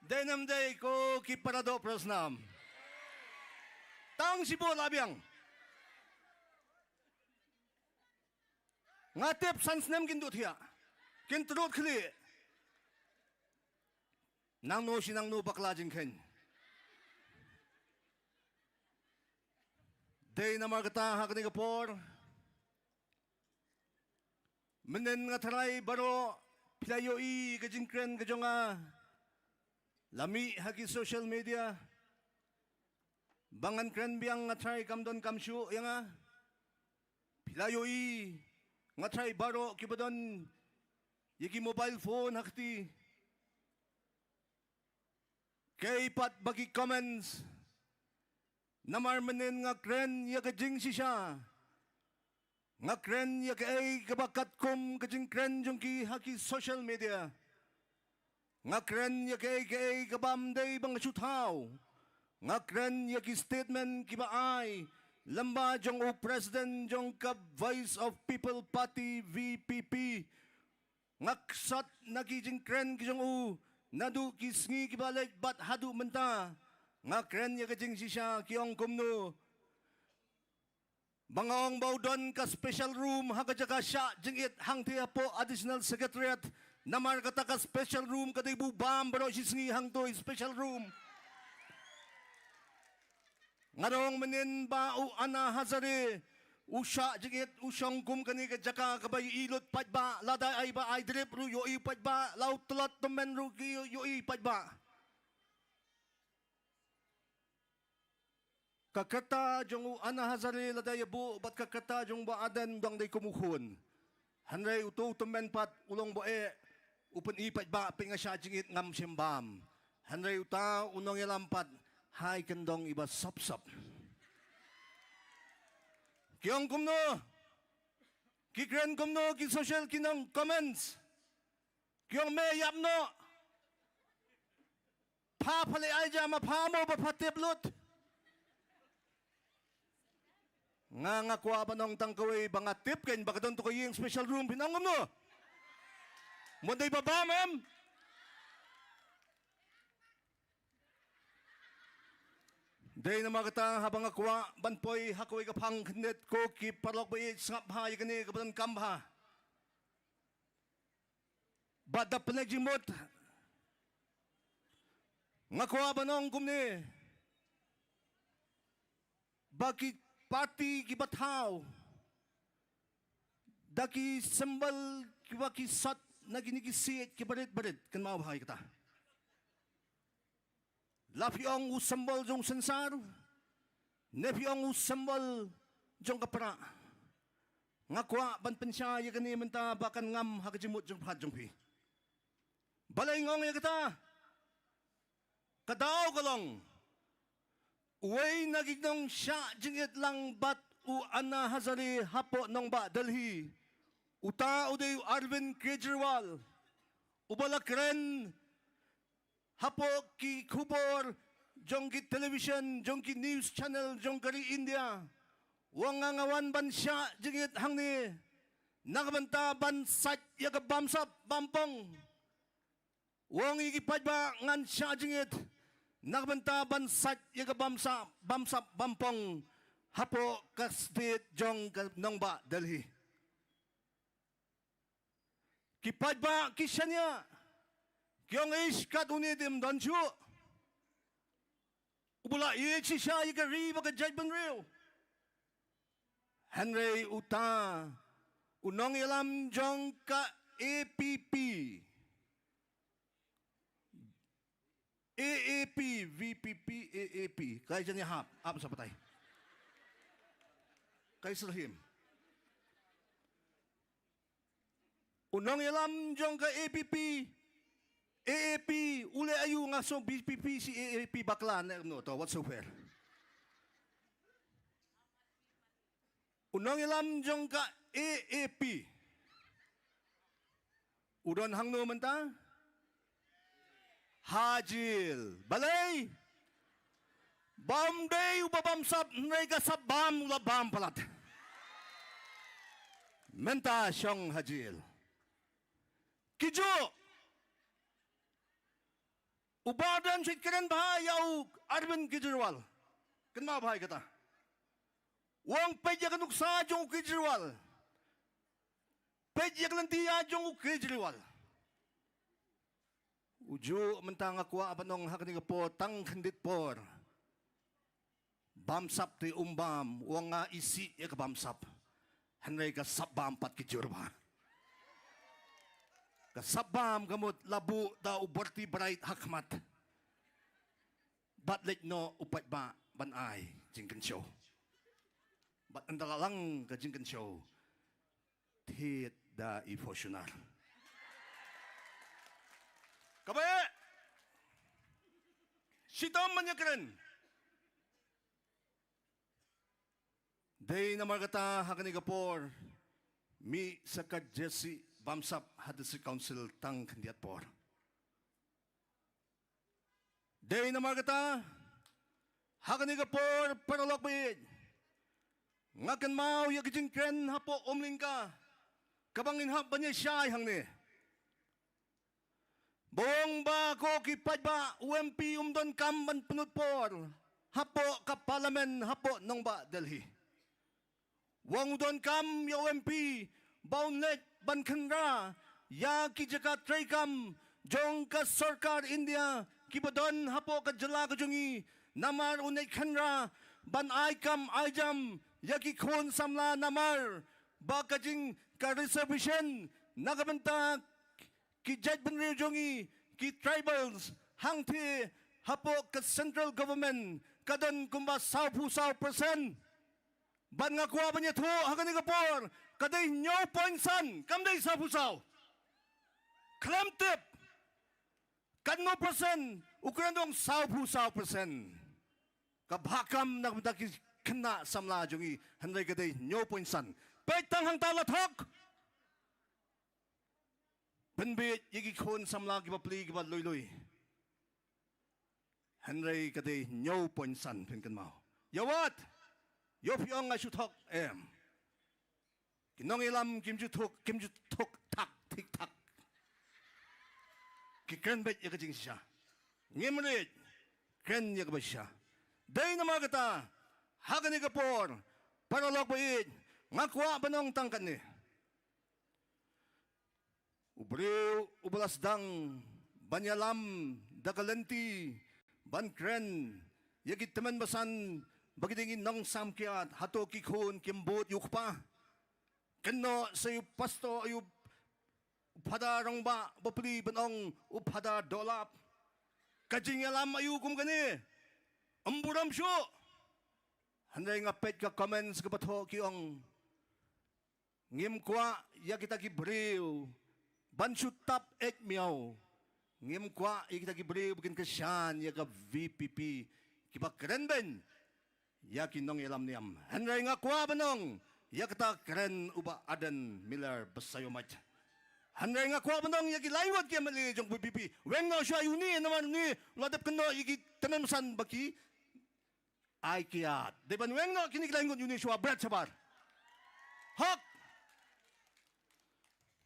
Dei ne ym dei ko ki para doh para snam? Tang shibun la biang. Nga tip san snem kin duh thiah, kin trud khlieh. Nangno shi nangno bakla jingkheiñ. Dei namar kata ha kane ka por mynnin nga tharai baroh phi la ïohi ka jingkren ka jong nga la mih ha ki social media. Ba ngan kren biang nga tharai kam don kam shuh ïa nga. Phi la ïohi, nga tharai baroh kiba don ïa ki mobile phone ha kti, kaei pat ba ki comments. Namar mynnin nga kren ïa ka jingshisha. Nga kren ïa kaei kaba katkum ka jingkren jong ki ha ki social media. Nga kren ïa kaei kaei kaba ym dei ba nga shu thaw. Nga kren ïa ki statement kiba ai lem bad jong u president jong ka Voice of People Party, V P P. Nga ksat na ki jingkren ki jong u naduh ki sngi kiba leit bad haduh mynta. Nga kren ïa ka jingshisha, ki ong kumno. Ba nga ong ba u don ka special room ha ka jaka shah jingit hangtei hapoh Additional Secretariat. Namar kata ka special room ka dei ba u bam baroh shi sngi hangto i special room. Nga ong mynnin ba u Anna Hazare u shah jingit, u shong kum kane ka jaka kaba ïohi lut paidbah, lada ai ba ai drip ruh ïohi paidbah, la u tlot tymmen ruh ki ïohi paidbah. Ka kyrta jong u Anna Hazare lada ïa buh bad ka kyrta jong u Bah Ardent dang dei kum u khun. Hynrei uto u tymmen pat u long ba eh, u pyni paidbah peit nga shah jingit ngam shym bam. Hynrei uta u nongïalam pat hai kyndong iba sop sop. Ki ong kumno? Ki kren kumno ki social ki nong comments? Ki ong me ïap noh. Pha pha leh ai ja ma pha mo ba pha tip lut. Nga nga kwah ban ong tang kawei ba nga tip kein ba ka don to ka ïing special room, phin ong kumno? Mo dei ba bam em? Dei namar kata haba nga kwah ban poi ha kawei ka phang khyndiat ko ki paralok ba ïeit, sngap bha ïa kane kaba donkam bha. Bad da pynleit jingmut nga kwah ban ong kumne, ba ki party kiba thaw da ki symbol kiba ki sot na kine ki siej kiba rit ba rit, kynmaw bha ïa kata. La phi ong u symbol jong u synsar, ne phi ong u symbol jong ka Prah. Nga kwah ban pynshai ïa kane mynta ba kan ngam ha ka jingmut jingpyrkhat jong phi. Balei nga ong ïa kata? Ka daw ka long, uwei na ki nongshah jingit lang bad u Anna Hazare hapoh nongbah Delhi, uta u dei u Arvind Kejriwal, uba la kren hapoh ki khubor jong ki television, jong ki news channel jong ka ri India. U ong nga, nga wan ban shah jingit hangne na ka bynta ban sait ïa ka bamsap bampong. U ong ïa ki paidbah, ngan shah jingit na ka bynta ban sait ïa ka bamsap, bamsap bampong hapoh ka state jong ka nongbah Delhi. Ki paidbah ki shaniah, ki ong, ish, kat une te ym don shuh uba la ïeit shisha ïa ka ri bad ka jaitbynriew. Hynrei uta u nongïalam jong ka A P P, A A P, V P P, A A P, kai jani hap, ap sa batai, kai syrhim. U nongïalam jong ka A P P, A A P, u leh aïu? Nga sngew B P P shi A A P bakla ne, no, to, whatsoever. U nongïalam jong ka A A P u don hangno mynta? Ha jil. Balei? Ba um dei uba bamsap, hynrei ka sap bam u la bam palat. Mynta shong ha jil. Kijuh. U Bah Ardent u kren bha ïa u Arvind Kejriwal. Kynmaw bha ïa kata. U ong peit ïa ka nuksa jong u Kejriwal. Peit ïa ka lynti ïa jong u Kejriwal. Ujuh mynta nga kwah ban ong ha kane ka por, tang khyndiat por. Bamsap te um bam, u ong nga isih ïa ka bamsap. Hynrei ka sap bam pat ki jur bha. Ka sap bam ka mut la buh da u vertebrate ha khmat. Bad leit noh u paidbah ban ai jingkynshew. Bad ynda la lang ka jingkynshew, thied da i Fortuner. Kaba eh, shitom ban ïakren. Dei namar kata ha kane ka por, mih sa ka jersey bamsap ha District Council tang khyndiat por. Dei namar kata, ha kane ka por paralok baieit, nga kynmaw ïa ka jingkren hapoh Umlingka, kaba ngin hap ban ïa shai hangne. Ba ong ba ko ki paidbah, u M P um donkam ban pynlut por hapoh ka Parliament hapoh nongbah Delhi. U ong u donkam ïa u M P ba un leit ban khynra ïa ki jaka treikam jong ka sorkar India kiba don hapoh ka jylla ka jong ngi, namar un leit khynra ban ai kam ai jam ïa ki khun samla, namar ba ka jing ka reservation na ka bynta ki jaitbynriew jong ngi, ki tribals, hangtei hapoh ka central government ka don kumba sawphew saw percent. Bad nga kwah ban ïathuh ha kane ka por, ka dei hynñiew point san, kam dei sawphew saw. Khlem tip katno percent, u kren u ong sawphew saw percent. Ka bha kam na ka bynta ki khynnah samla jong ngi, hynrei ka dei hynñiew point san. Peit tang hangta la thok. Pynbeit ïa ki khun samla kiba pli kiba lui lui. Hynrei ka dei hynñiew point san, phin kynmaw. Ïa wat? Ïoh phi ong nga shu thok, em. Ki nongïalam kim ju thok, kim ju thok thak, thik thak. Ki kren beit ïa ka jingshisha. Ngim rit, kren ïa kaba shisha. Dei namar kata, ha kane ka por, paralok baieit, nga kwah ban ong tang katne. U briew uba la sdang ban ïalam da ka lynti ban kren ïa ki tymmen basan ba ki dei ngi nongsam kiad, hato ki khun kim bud ïa u kpa? Kynnoh sa ïa u pastor, ïa u phadar rangbah bapli ban ong u phadar Dollap. Ka jingïalam aïu kum kane? Ym burom shuh. Hynrei nga peit ka comments kaba thoh ki ong, ngim kwah ïa kita ki briew ban shu tap eit miaw. Ngim kwah ïa kita ki briew ba kin kyrshan ïa ka V P P, kiba kren beiñ ïa ki nongïalam niam. Hynrei nga kwah ban ong ïa kata kren u Bah Ardent Miller Basaiawmoit. Hynrei nga kwah ban ong ïa ki laingut ki M L A jong VPP, weng noh shuwa ïa une, namar une u la dep kynnoh ïa ki tymmen basan ba ki ai kiad. Dei ban weng noh kine ki laingut ïa une shuwa bret shabar. Hok.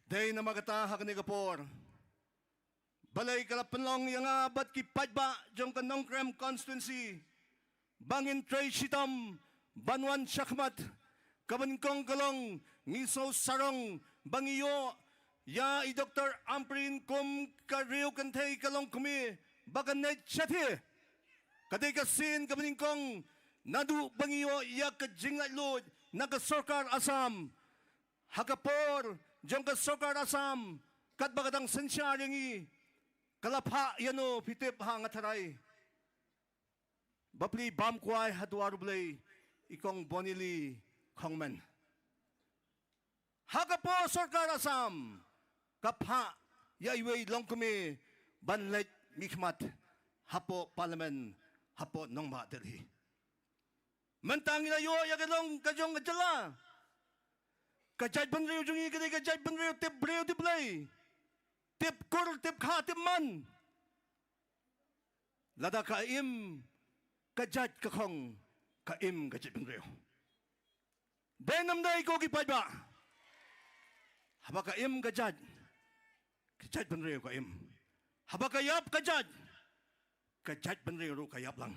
Dei namar kata ha kane ka por, balei ka la pynlong ïa nga bad ki paidbah jong ka Nongkrem constituency ba ngin trei shitom ban wan shakhmat? Kaba nyngkong ka long, ngi sngewsarong ba ngi ïoh ïa i Doctor Ampareen kum ka riew kynthei ka longkmie ba kan leit shathie. Ka dei ka sien kaba nyngkong naduh ba ngi ïoh ïa ka jinglaitluid na ka sorkar Assam. Ha ka por jong ka sorkar Assam, katba ka dang synshar ïa ngi, ka la phah ïa no phi tip ha nga tharai? Bapli bam kwai ha dwar U Blei, i Kong Bonili Khongmen. Ha ka por sorkar Assam ka phah ïa iwei i longkmie ban leit mihkhmat hapoh Parliament hapoh nongbah Delhi. Mynta ngi la ïoh ïa ka long ka jong ka jylla. Ka jaitbynriew jong ngi ka dei ka jaitbynriew tip briew tip Blei, tip kur tip kha tip man. Lada ka im ka jait ka khong, ka im ka jaitbynriew. Dei nam dei ko ki paidbah? Haba ka im ka jait, ka jaitbynriew ka im. Haba ka ïap ka jait, ka jaitbynriew ruh ka ïap lang.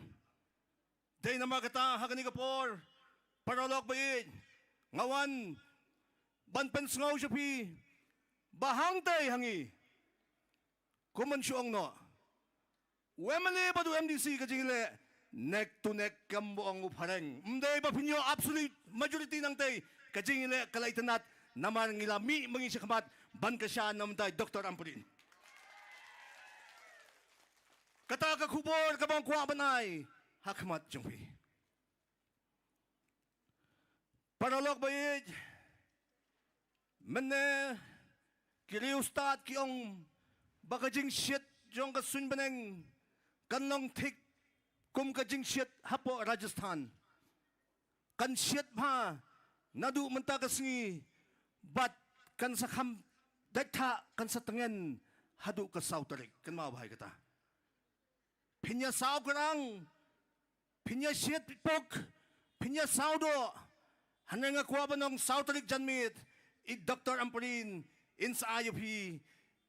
Dei namar kata ha kane ka por, paralok ba ïeit, nga wan ban pynsngew sha phi ba hangtei ha ngi, kum ban shu ong noh, u M L A bad u M D C ka jingïaleh neck to neck, kum ba ong u phareng. Ym dei ba phin ïoh absolute majority nangtei, ka jingïaleh ka la itynnad namar ngi la mih ma ngi shakhmat ban kyrshan na mynta i Doctor Ampareen. Kata ka khubor kaba nga kwah ban ai ha khmat jong phi. Paralok ba ïeit, mynne ki riewstad ki ong ba ka jingshit jong ka suiñ bneng kan long thik kum ka jingshit hapoh Rajasthan. Kan shit bha naduh mynta ka sngi bad kan sa kham dait thah, kan sa tngen haduh ka saw tarik. Kynmaw bha ïa kata. Phin ïa saw krang, phin ïa shit pok, phin ïa saw doh. Hynrei nga kwah ban ong saw tarik janmiet, i Doctor Ampareen in sa ai ïa phi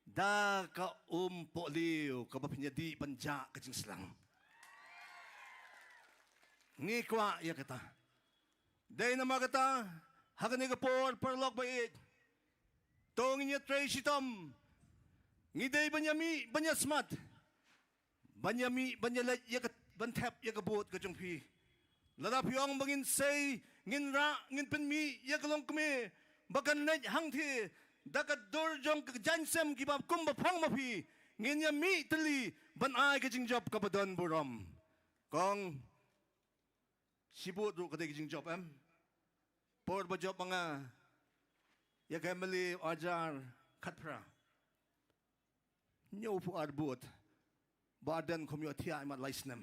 da ka umpohliew kaba phin ïa dih ban jah ka jingslang. Ngi kwah ïa kata. Dei namar kata ha kane ka por, paralok ba ïeit, to ngin ïa trei shitom. Ngi dei ban ïa mih ban ïa smat, ban ïa mih ban ïa leit ïa ka, ban thep ïa ka vote ka jong phi. Lada phi ong ba ngin sei, ngin rah, ngin pynmih ïa ka longkmie ba kan leit hangthie da ka dur jong ka jaiñsem kiba kum ba phong ma phi, ngin ïa mih tylli ban ai ka jingjop kaba don burom. Kong, shi vote ruh ka dei ka jingjop, em? Por ba jop ma nga ïa ka M L A u hajar khatphra, hynñiewphew ar vote. Bah Ardent kham ïohthiah imat lai snem.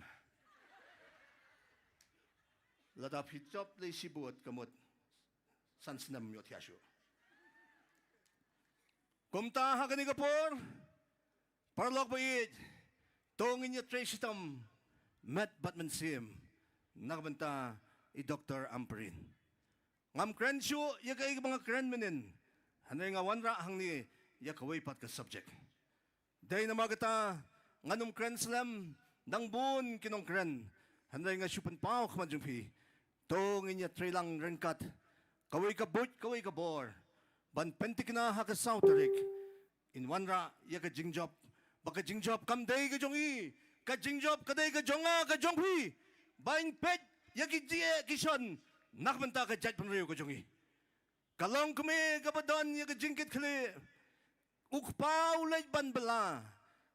Lada phi jop lei shi vote ka mut san snem ïohthiah shuh. Kumta ha kane ka por, paralok ba ïeit, to ngin ïa trei shitom met bad mynsiem na ka bynta i Doctor Ampareen. Ngam kren shuh ïa kaei kaba nga kren mynnin, hynrei nga wanrah hangne ïa kawei pat ka subject. Dei namar kata ngan ym kren slem, dang bun ki nongkren, hynrei nga shu pynpaw khmat jong phi, to ngin ïa trei lang ryngkat, kawei ka buit kawei ka bor, ban pynthikna ha ka saw tarik. In wanrah ïa ka jingjop, ba ka jingjop kam dei ka jong i, ka jingjop ka dei ka jong nga ka jong phi, ba in peit ïa ki jingeh ki shon na ka bynta ka jaitbynriew ka jong i. Ka longkmie kaba don ïa ka jingkitkhlieh, u kpa u leit ban bylla,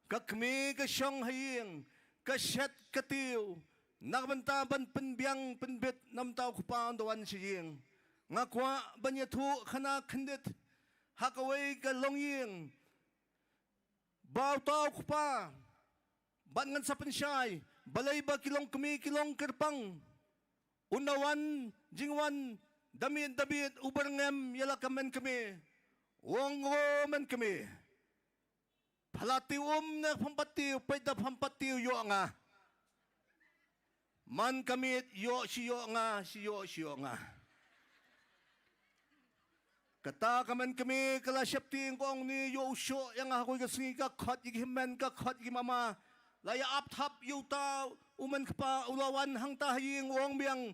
ka kmie ka shong ha ïing, ka shet ka tiew, Na ka bynta ban pynbiang pynbit na ka bynta u kpa un da wan sha ïing, nga kwah ban ïathuh khana khyndiat ha kawei ka longïing ba uta u kpa, bad ngan sa pynshai, balei ba ki longkmie ki long kyrpang. Un da wan jingwan da miet da miet, u byrngem ïa la ka menkmie. U ong, o menkmie, pha la tiew um ne pham pat tiew, peit da pham pat tiew ïoh nga. Man ka miet ïoh shi ïoh nga, shi ïoh shi ïoh nga. Kata ka menkmie ka la sheptieng, ka ong, ni ïoh u shoh ïa nga ha kawei ka sngi, ka khot ïa ki hynmen, ka khot ïa ki mama. La ïa ap thap ïa uta u menkpa, u la wan hangta ha ïing, u ong biang,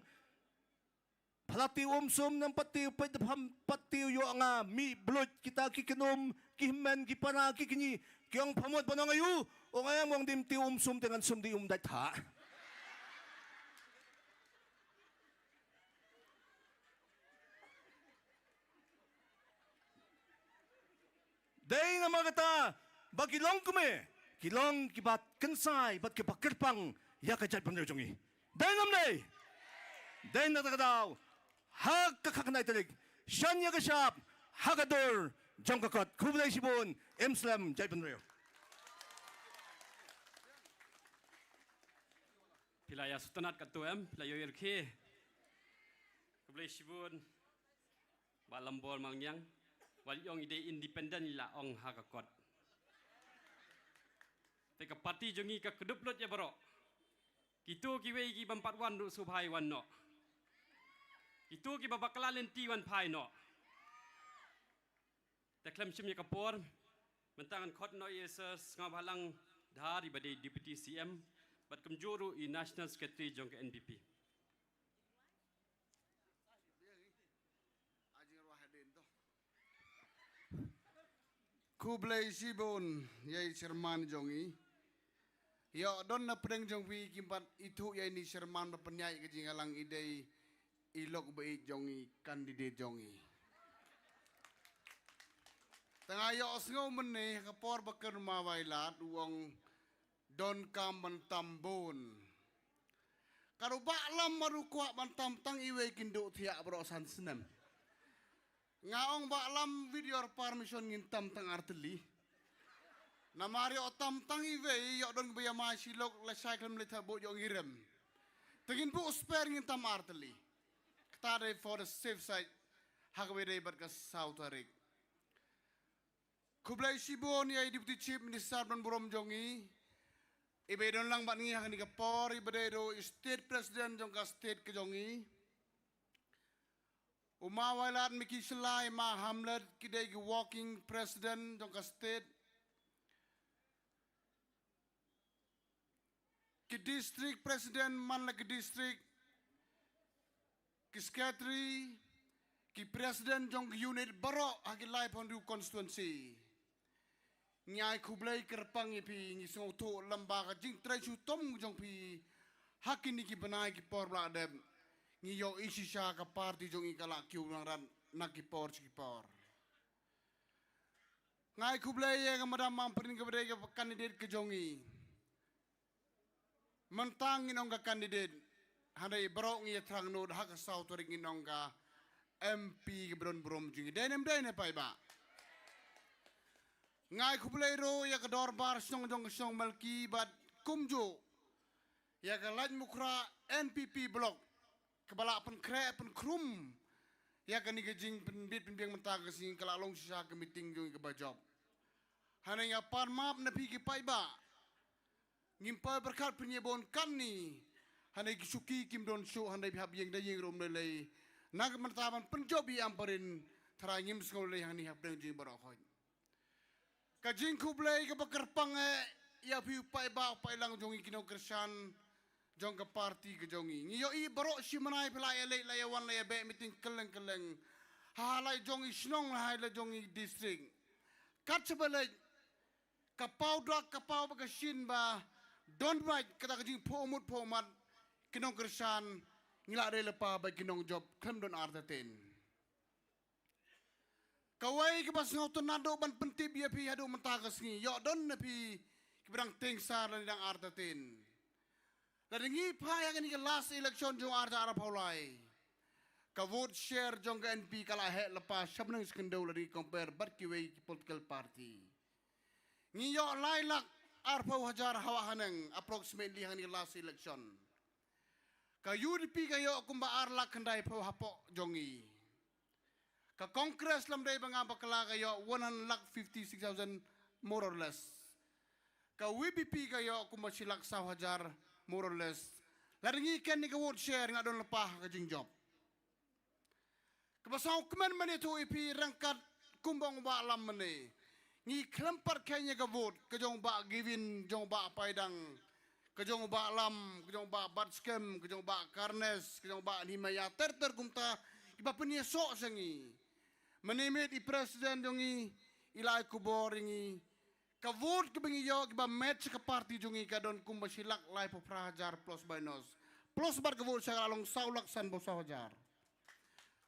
pha la tiew um sum ne pham pat tiew, peit da pham pat tiew ïoh nga. Mih bluit kita ki kynum, ki hynmen, ki para, ki kñi ki ong, pha mut ban ong aïu? U ong, em, u ong, dim tiew um sum te ngan sum dih um dait tha. Dei namar kata ba ki longkmie ki long kiba kynsai bad kiba kyrpang ïa ka jaitbynriew jong ngi. Dei ne ym dei? Dei na kata ka daw, ha ka khatkhyndai tarik, shan ïa ka shap ha ka dur jong ka kot. Khublei shibun, im slem jaitbynriew. Phi la ïa sngewtynnat katto em, phi la ïohi ruh khie. Khublei shibun Bah Lambor Malngiang. Wat ong i dei independent, i la ong ha ka kot. Te ka party jong ngi ka kdup lut ïa baroh. Kito kiwei ki bym pat wan ruh, sngewbha wan noh. Kito kiba bakla lynti, wan phai noh. Te khlem shim ïa ka por, mynta ngan khot noh ïa i Sir Sngewbhalang Dhar, iba dei Deputy C M, bad kumjuh ruh i National Secretary jong ka N P P. Khublei shibun ïa i chairman jong ngi. Ïoh don na pdeng jong phi kim pat ithuh ïa ine i chairman ba pynïaid ka jingïalang, i dei i lok ba ïeit jong ngi, candidate jong ngi. Te nga ïohsngew mynne ha ka por ba kren u Ma Wailadmiki, u ong donkam ban tam bun. Ka ruh Bah Lam ma ruh kwah ban tam tang iwei, kin duh thiah baroh san snem. Nga ong, Bah Lam, with your permission ngin tam tang artylli. Namar ïoh tam tang iwei, ïoh don ba ïa ma shi lok, lashai khlem leit ha buh, ïoh ngi rem. Te ngin buh spare, ngin tam artylli. Kata dei for the safe side, ha kaba ïadei bad ka saw tarik. Khublei shibun ïa i Deputy Chief Minister ba don burom jong ngi, iba ïadon lang bad ngi ha kane ka por, iba dei ruh i State President jong ka state ka jong ngi. U Ma Wailadmiki Shylla, i Ma Hamlet, ki dei ki working president jong ka state. Ki district president man la ki district, ki secretary, ki president jong ki unit baroh ha ki laiphew constituency. Ngi ai khublei kyrpang ïa phi, ngi sngewthuh lem ba ka jingtrei shitom jong phi ha kine ki bnai ki por ba la dep. Ngi ïohi shisha ka party jong ngi ka la kiew nang rat na ki por sha ki por. Nga ai khublei ïa ka Madam Ampareen kaba dei ka candidate ka jong ngi. Mynta ngin ong ka candidate, hynrei baroh ngi ïathrang nud ha ka saw tarik ngin ong ka M P kaba don burom jong ngi. Dei ne ym dei ne paidbah? Nga ai khublei ruh ïa ka dorbar shnong jong ka shnong Malki bad kumjuh ïa ka Lad Mukhra N P P block, kaba la pynkhreh pynkhrum ïa kane ka jingpynbit pynbiang mynta ka sngi, ka la long shisha ka meeting jong ngi kaba jop. Hynrei nga pan map na phi ki paidbah, ngim poi pyrkhat pynïabun katne. Hynrei ki shuki kim don shuh, hynrei phi hap ïeng da ïeng ruh ym lei lei. Na ka bynta ban pynjop ïa i Ampareen, tharai ngim sngew lei hangne hapdeng jong ngi baroh khoit. Ka jingkhublei kaba kyrpang eh ïa phi u paidbah u paidlang jong ngi ki nongkyrshan jong ka party ka jong ngi. Ngi ïohi baroh shi bnai phi la ïaleit la ïawan la ïabeh meeting kylleng kylleng, ha la jong i shnong, ha la jong i district. Kat shaba leit, ka paw drug, ka paw ba ka shin ba don bad kata ka jingphuh mut phuh mat, ki nongkyrshan ngi la dei lypa bad ki nongjop khlem don artatien. Kawei kaba sngewtynnat duh ban pyntip ïa phi haduh mynta ka sngi, ïoh don na phi kiba dang tieng sar lane dang artatien. Lada ngi phai ha kane ka last election jong ar hajar arphew lai, ka vote share jong ka N P P ka la heh lypa sha bneng sha khyndew lada ngi compare bad kiwei ki political party. Ngi ïoh lai lak arphew hajar hawa haneng approximately ha kane ka last election. Ka U D P ka ïoh kumba ar lak khyndai phew hapoh jong ngi. Ka Congress lymda ba nga bakla ka ïoh one lakh fifty six thousand more or less. Ka V P P ka ïoh kumba shi lak saw hajar more or less. Lada ngi ken ïa ka vote share nga don lypa ha ka jingjop. Kaba sngewkmen mynne to ïa phi ryngkat kumba ong u Bah Lam mynne. Ngi khlem pat kheiñ ïa ka vote ka jong u Bah Gavin, jong u Bah Paidang, ka jong u Bah Lam, ka jong u Bah Batskhem, ka jong u Bah Carnes, ka jong u Bah Nehemiah ter ter kumta kiba pynïasoh sha ngi. Mynne miet i president jong ngi i la ai khubor ïa ngi. Ka vote kaba ngi ïoh kiba match ka party jong ngi ka don kumba shi lak laiphew phra hajar plus minus. Plus bad ka vote share ka la long saw lak sanphew saw hajar.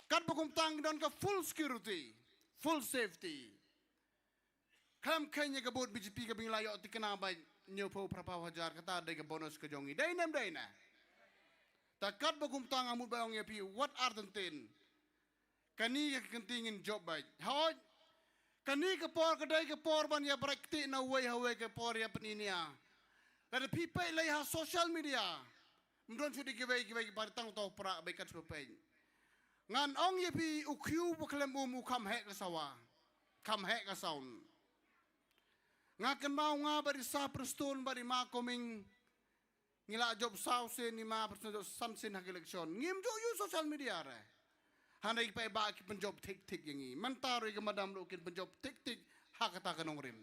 Katba kumta ngi don ka full security, full safety. Khlem kheiñ ïa ka vote B J P kaba ngi la ïoh thikna ba hynñiewphew phraphew hajar kata dei ka bonus ka jong ngi. Dei ne em dei ne? Te katba kumta nga mut ba ong ïa phi wat artatien. Kane ka kynti ngin jop beit. Hooid. Kane ka por ka dei ka por ban ïa bret kti na uwei ha uwei ka por ïa pyni nia. Lada phi peit lei ha social media. Ym don shuh de kiwei kiwei ki party tang to pra beit kat shuh peit. Ngan ong ïa phi u khiew ba khlem um u kham heh ka sawa. Kham heh ka sound. Nga kynmaw nga bad i Sir Prestone bad i Ma Coming. Ngi la jop saw sien, i Ma Prestone jop san sien ha ka election. Ngim ju use social media re. Hynrei ki paidbah ki pynjop thik thik ïa ngi. Mynta ruh i ka madam ruh kin pynjop thik thik ha kata ka nongrim.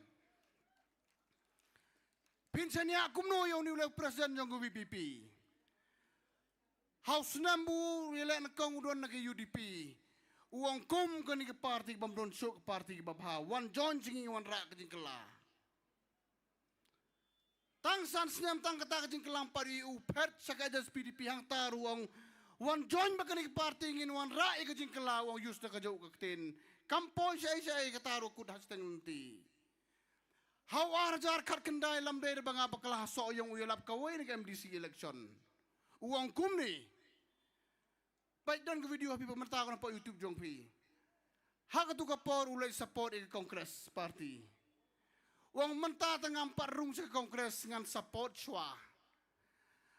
Phin shaniah kumno ïa une u leh president jong ka V P P. Ha u snem ba u ïaleh nyngkong u don na ka U D P. U ong kum kane ka party bym don shuh ka party kaba bha. Wan join jong ngi, wanrah ka jingkylla. Tang san snem tang kata ka jingkylla pat u phet sha ka H S P D P hangta ruh u ong wan join bad kane ka party ngin wanrah ïa ka jingkylla, u ong use da kajuh ka ktien. Kam poi shaei shaei, kata ruh kut ha shiteng lynti. Ha u ar hajar khatkhyndai lymda ba nga bakla ha Sohiong u ïalap kawei na ka M D C election. U ong kumne. Peit don ka video ha phi ba mynta ka na poi YouTube jong phi. Ha katu ka por u leit support ïa ka Congress party. U ong mynta te ngam pat rung sha ka Congress ngan support shuwa.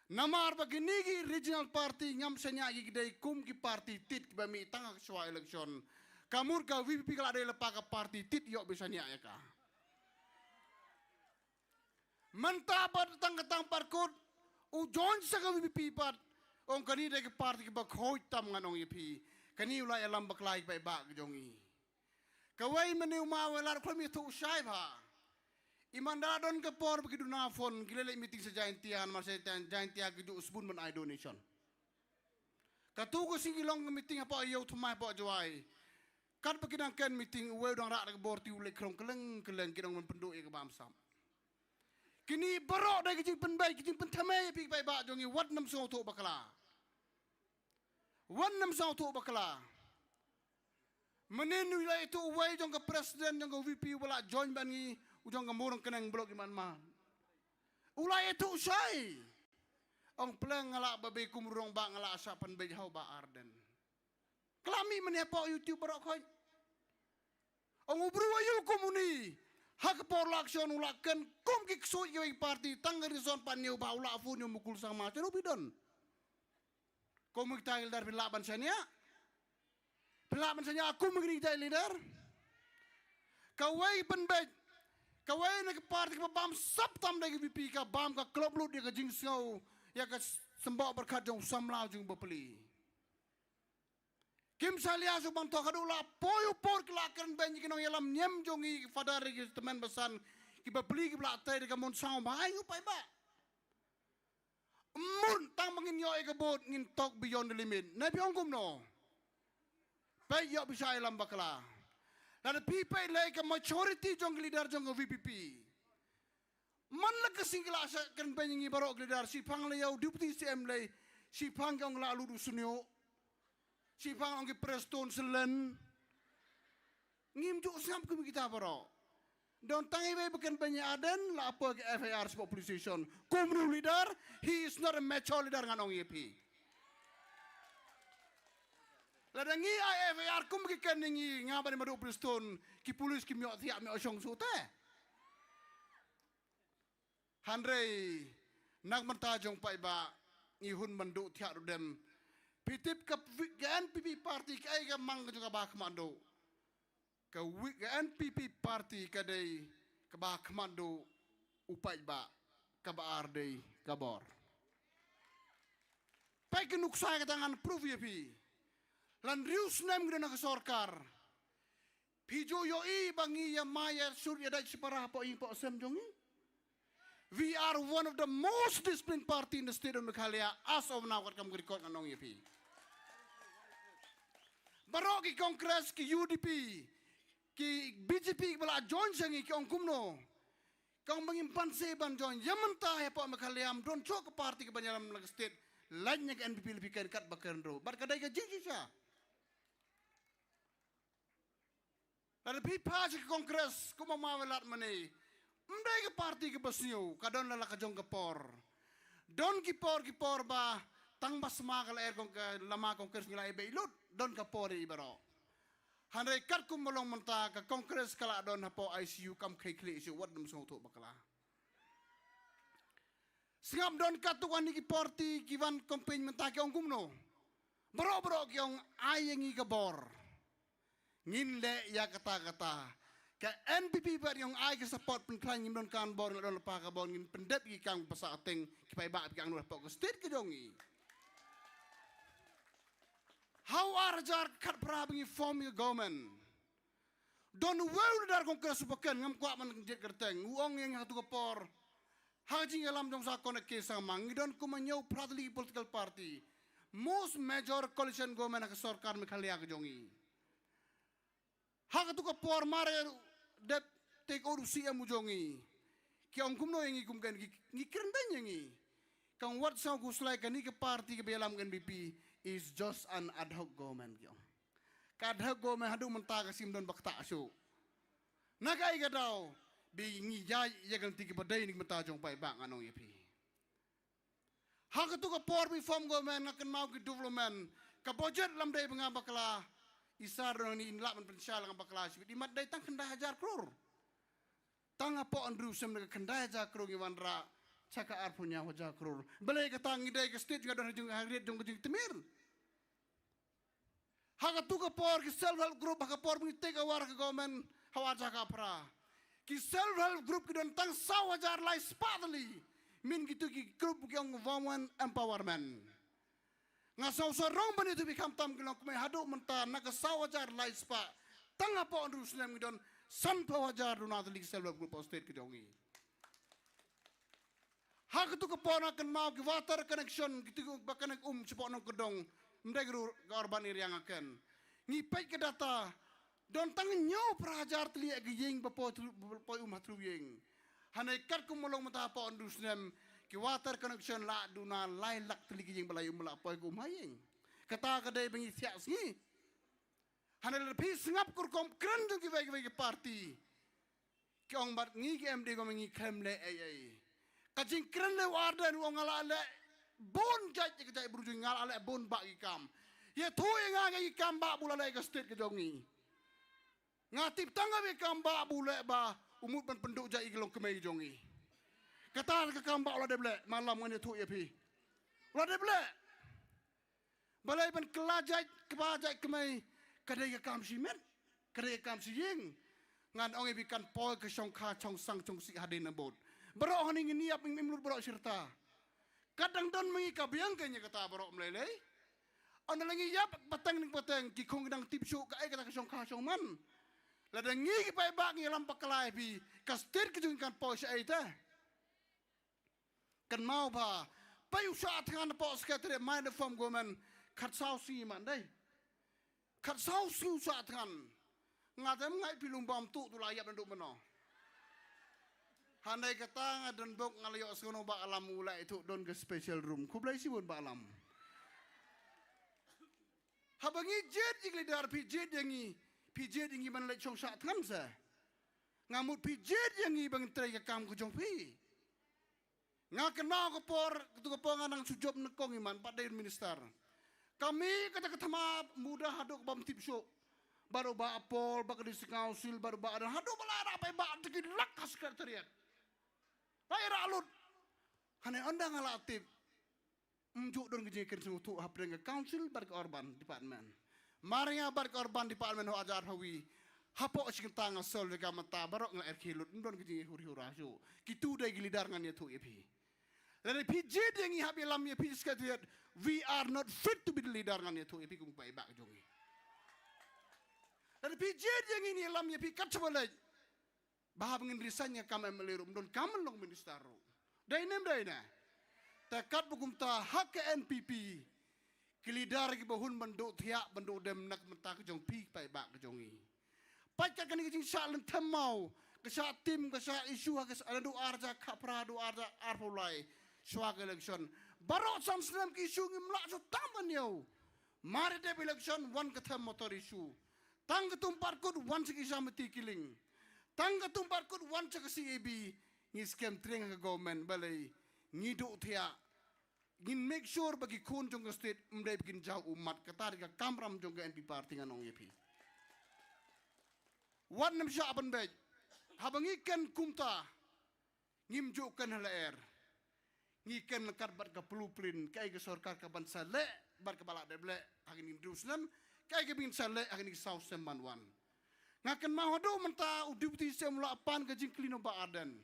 Namar ba kine ki regional party ngam shaniah ïa ki, ki dei kum ki party tit kiba mih tang ha ka shuwa election. Ka mut ka V P P ka la dei lypa ka party tit ïoh ba shaniah ïa ka. Mynta pat tang ka tang pat kut u join sha ka V P P pat. Ong kane dei ka party kaba khuid tam, ngan ong ïa phi. Kane u la ïalam bakla ïa ki paidbah ka jong ngi. Kawei mynne u ma u Wahlang khlem ïathuh shai bha. I man da don ka por ba ki duna phone ki leit leit meeting sha Jaintia, namar sha Jaintia ki ju sbun ban ai donation. Katu ka sngi ki long ka meeting hapoh Ïew Thymmai hapoh Jowai. Katba ki dang ken meeting, uwei u dang rah da ka bor ti u leit khrong kylleng kylleng, ki dang ban pynduh ïa ka bamsap. Kine baroh dei ka jingpynbeit, ka jingpynthymmai ïa phi ki paidbah jong ngi, wat nym sngewthuh bakla. Wat nym sngewthuh bakla. Mynnin u la ïathuh uwei jong ka president jong ka V P P uba la join bad ngi, u jong ka Mawryngkneng block i man man. U la ïathuh shai. Ong pleng nga lah ba bei kum u rangbah, nga lah shah pynbeit ha u Bah Ardent. Ka la mih mynne hapoh YouTube baroh khoit. Ong u briew aïu kum une. Ha ka por election u la ken kum ki ksuid kiwei ki party, tang ka reason pat une u Bah u la phone ïa u Mukul Sangma, sha u phi don. Kum kita ki leader phi lah ban shaniah. Phi lah ban shaniah kum kita ki leader. Kawei pynbeit. Kawei na ka party kaba bamsap tam da ka V P P, ka bam ka klop lut ïa ka jingsngew, ïa ka symboh byrkhat jong u samla jong u bapli. Kim salia shuh ban thoh, haduh la poi u por ki la kren beiñ ïa ki nongïalam niam jong ngi, ki father ïa ki tymmen basan, ki bapli kiba la trei da ka mon sngewbha ïa u paidbah. Mut tang ba ngin ïoh ïa ka vote ngin tok beyond the limit. Ne phi ong kumno? Peit, ïoh phi shah ïalam bakla. Lada phi peit lei ka majority jong ki leader jong ka V P P. Man la ka sngi ki la shah kren beiñ ïa ngi baroh ki leader, shiphang lei ïa u Deputy C M lei, shiphang ki ong la lut u Sniawbhalang. Shiphang ong ki Prestone Tynsong. Ngim ju sngap kum kita baroh. Don tang iwei ba kynbeiñ ïa Ardent, la poi ka F I R shapoh police station. Kumno u leader? He is not a mature leader, ngan ong ïa phi. Lada ngi ai F I R kum ki kynbeiñ ngi, nga ban ïa madu Prestone, ki police kim ïoh thiah, kim ïoh shong shuh te. Hynrei na ka bynta jong paidbah ngi hun ban duh thiah duh dem. Phi tip ka, ka N P P party kaei ka mang ka jong ka ba khmat duh. Ka wi-, ka N P P party ka dei ka ba khmat duh u paidbah, ka ba ar dei ka bor. Peit ka nuksa kata ngan proof ïa phi. Lada hynriew snem ngi don ha ka sorkar. Phi ju ïohi ba ngi ïa ma ïa sur ïa dait shipara hapoh ïing hapoh sem jong ngi. We are one of the most disciplined party in the state of Meghalaya as of now, kat kam ka record ngan ong ïa phi. Baroh ki Congress, ki U D P, ki B J P ba la join sha ngi ki ong kumno. Ka ong ba ngim pan se ban join. Ïa mynta hapoh Meghalaya ym don shuh ka party ka ban ïalam na ka state. Lait na ka N P P la phi kren kat ba kren ruh. Bad ka dei ka jingshisha. Lada phi phai sha ka Congress, kumba ma nga la lad mynne. Ym dei ka party ka ba sniew, ka don la la ka jong ka por. Don ki por, ki por ba, tang ba sma ka lyer kong ka lama Congress ngi la ïa beh lut, don ka por ïa i baroh. Hynrei katkum ba long mynta ka Congress ka la don hapoh I C U kam khie khlieh shuh wat nym sngewthuh bakla. Sngap don katto katne ki party ki wan campaign mynta ki ong kumno. Baroh baroh ki ong ai ïa ngi ka bor. Ngin leh ïa kata kata. Ka N P P pat ki ong ai ka support pynkhlaiñ ngim don kan bor, ngim don lypa ka bor, ngin pyndep ïa ki kam ba sah teng ki paidbah ki ong noh hapoh ka state ka jong ngi. Ha u ar hajar khatphra ba ngi form ïa ka government. Don uwei u leader Congress uba kren, ngam kwah ban jied kyrteng. U ong ïa ngi ha katu ka por. Ha ka jingïalam jong sa Conrad K Sangma, ngi don kumba hynñiew phra tylli ki political party. Most major coalition government ha ka sorkar Meghalaya ka jong ngi. Ha katu ka por mar ïa u dep take over u C M u jong ngi. Ki ong kumno ïa ngi kum kane, ngi, ngi kren beiñ ïa ngi. Ka ong wat sngew khuslai, kane ka party kaba ïalam ka N P P is just an ad hoc government ki ong. Ka ad hoc government haduh mynta ka sngi ym don ba ktah shuh. Na kaei ka daw, ba ngi ïaid ïa ka lynti kaba dei na ka bynta jong paidbah ngan ong ïa phi. Ha katu ka por ba ngi form government nga kynmaw ki development. Ka budget lam dei ba nga bakla. I sar dang ni in lah ban pynshai la nga bakla shibit. I mat dei tang khyndai hajar klur. Tang hapoh hynriew snem na ka khyndai hajar klur ngi wanrah sha ka arphew hynñiew hajar klur. Balei kata? Ngi dei ka state jong ka don ha jong ka rit jong ka jingtmir. Ha katu ka por ki self help group, ha ka por ba ngi take over ka government ha u ar hajar khatphra. Ki self help group ki don tang saw hajar lai spah tylli. Min kitu ki group ki ong women empowerment. Nga sngew sarong ban ïathuh ïa phi khamtam ki longkmie haduh mynta na ka saw hajar lai spah. Tang hapoh hynriew snem ngi don sanphew hajar duna tylli ki self help group hapoh state ka jong ngi. Ha katu ka por nga kynmaw ki water connection, kitu kiba connect um shapoh Nongkyndong, ym dei ruh ka urban area nga kren. Ngi peit ka data, don tang hynñiew phra hajar tylli ïa ki ïing ba poi tru-, ba poi um ha tru ïing. Hynrei katkum ba long mynta hapoh hynriew snem, ki water connection la duna lai lak tylli ki ïing ba la ïa um, ba la poi ka um ha ïing. Kata ka dei ba ngi thiah sngi. Hynrei lada phi sngap ka rukom kren jong kiwei kiwei ki party. Ki ong bad ngi ki M D ko ma ngi khlem leh ei ei. Ka jingkren leh u Ardent u ong nga la leh bun jait ïa ka jaitbynriew jong ngi, nga la leh bun bah ki kam. Ïathuh ïa nga ïa ki kam bah ba u la leh ïa ka state ka jong ngi. Nga tip tang ïa ki kam bah ba u leh ba u mut ban pynduh jait ïa ki longkmie jong ngi. Kata ka kam bah u la dep leh, malam ngan ïathuh ïa phi. U la dep leh. Balei ban kylla jait, kba jait kmie, ka dei ka kam shimet, ka dei ka kam shi ïing. Ngan ong ïa phi kan poi ka shongkha shongsang shongsih hadien habud. Baroh hangne ngin ïap, ngim lut baroh shi rta. Kat dang don ma ngi ka biang ka ïa kata baroh ym lei lei. Ynda la ngi ïap pateng ning pateng, ki khun ki dang tip shuh kaei kata ka shongkha shongman. Lada ngi ki paidbah ngi ïalam bakla ïa phi, ka state ka jong ngi kan poi shaei te. Kynmaw ba peit u Shah Thngan hapoh secretariat mynta form government, khatsaw sngi man dei. Khatsaw sngi u Shah Thngan. Nga te ym ngeit phi lum bam tuh tu la ïap naduh mynno. Hynrei kata nga don bok nga la ïohsngew noh Bah Alam u la ïathuh don ka special room. Khublei shibun Bah Alam. Haba ngi jied ïa ki leader phi jied ïa ngi, phi jied ïa ngi ban leit shong Shah Thngan se. Nga mut phi jied ïa ngi ba ngin trei ka kam ka jong phi. Nga kynmaw ka por, katu ka por nga nang shu jop nyngkong i man, pat dei minister. Ka mih kata ka thma MUDA haduh ka bym tip shuh. Bad u Bah Apol, bad ka District Council, bad u Bah Aden, haduh ba la rah paidbah da ki lak ha secretariat. Ba ïa rah lut. Hane ynda nga la tip. Ym ju don ka jingkren sngewthuh hapdeng ka council bad ka urban department. Mar nga bad ka urban department ha u hajar arphew wi. Hapoh shi kynta nga solve ka mynta baroh nga la er khie lut, ym don ka jingïahur ïahura shuh. Kitu dei ki leader ngan ïathuh ïa phi. Lada phi jied ïa ngi hap ïalam ïa phi secretariat, we are not fit to be the leader ngan ïathuh ïa phi kum paidbah ka jong ngi. Lada phi jied ïa ngi ïalam ïa phi kat shaba leit. Ba haba ngin resign ïa ka kam M L A ruh, ym don kam ban long minister ruh. Dei ne ym dei ne? Te katba kumta ha ka N P P, ki leader kiba hun ban duh thiah, ban duh dem na ka bynta ka jong phi paidbah ka jong ngi. Peit kat kane ka jingshah lynthem maw, ka shah tim, ka shah issue ha ka s-, naduh ar hajar khatphra, naduh ar hajar arphew lai, shuwa ka election. Baroh san snem ki issue ngim lah shuh tam ban ïoh. Mar ïa dep election wan ka them motor issue. Tang ka tum pat kut wan sha ki Samiti Killing. Tang ka tum pat kut wan sha ka C A B. Ngi skhem tring ha ka government balei ngi duh thiah. Ngin make sure ba ki khun jong ka state ym dei ba kin jaw ummat, kata dei ka kamram jong ka N P P party ngan ong ïa phi. Wat nym shah ban beit. Haba ngi ken kumta. Ngim ju ken ha lyer. Ngi ken kat bad ka blueprint, kaei ka sorkar ka ban sa leh, bad kaba la dep leh, ha kine ki hynriew snem, kaei kaba ngin sa leh, ha kine ki saw snem ban wan. Nga kynmaw haduh mynta u Deputy C M u la pan ka jingkylli na u Bah Ardent.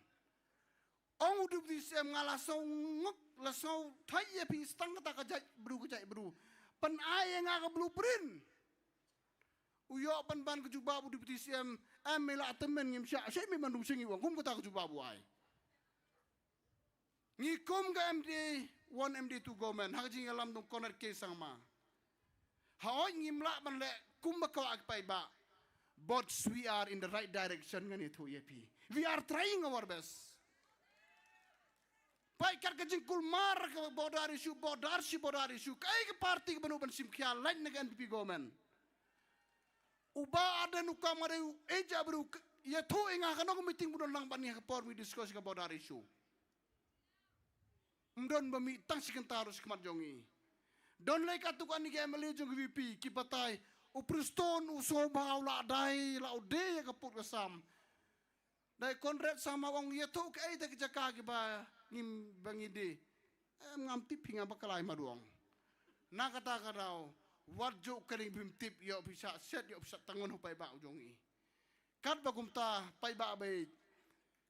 Ong u Deputy C M nga la sngew ngok, la sngew thait ïa phi sa tang kata ka jaitbru, ka jaitbru. Pynai ïa nga ka blueprint. U ïoh pynban ka jubab u Deputy C M, em me la tymmen ngim shah, shah me man u shingi wang, kum kata ka jubab u ai. Ngi kum ka M D A one, M D A two government, ha ka jingïalam dong Conrad K Sangma. Hooid ngim lah ban leh kum ba kwah ki paidbah. But we are in the right direction ngan ïathuh ïa phi. We are trying our best. Peit kat ka jingkulmar ka border issue, border shi border issue. Kaei ka party kaba nud ban shim khia lait na ka N P P government. U Bah Ardent u kam nga dei u age bru, ïathuh ïa nga ha kano ka meeting ba u don lang bad ngi ha ka por ba ngi discuss ka border issue. Ym don ba mih tang shi kynta ruh sha khmat jong ngi. Don lei katto katne ki M L A jong ka V P ki batai u Prestone u sngewbha u la dei, la u dei ïa ka pud ka sam. Dei Conrad Sangma ong ïathuh kaei te ki jaka kiba ngim ba ngi dei. Em ngam tip phi nga ba kalai ma duh ong. Na kata ka daw wat ju kane bym tip ïoh phi shah shet ïoh phi shah tangon ha u paidbah u jong ngi. Katba kumta paidbah beit.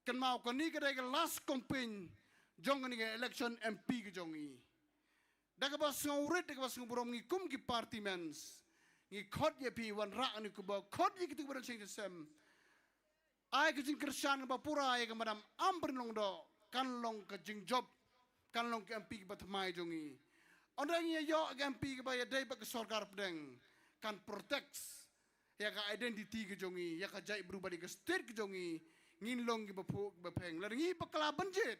Kynmaw kane ka dei ka last campaign jong kane ka election M P ka jong ngi. Da kaba sngewrit, da kaba sngewburom ngi kum ki party mens. Ngi khot ïa phi wanrah kane kaba khot ïa kitu kiba don seng seng. Ai ka jingkyrshan kaba pura ïa ka Madam Ampareen Lyngdoh, kan long ka jingjop, kan long ka M P kaba thymmai jong ngi. Ynda ngi ïoh ka M P kaba ïadei bad ka sorkar pdeng, kan protect ïa ka identity ka jong ngi, ïa ka jaitbru bad ïa ka state ka jong ngi, ngin long kiba phuh kiba pheng. Lada ngi bakla ban jied.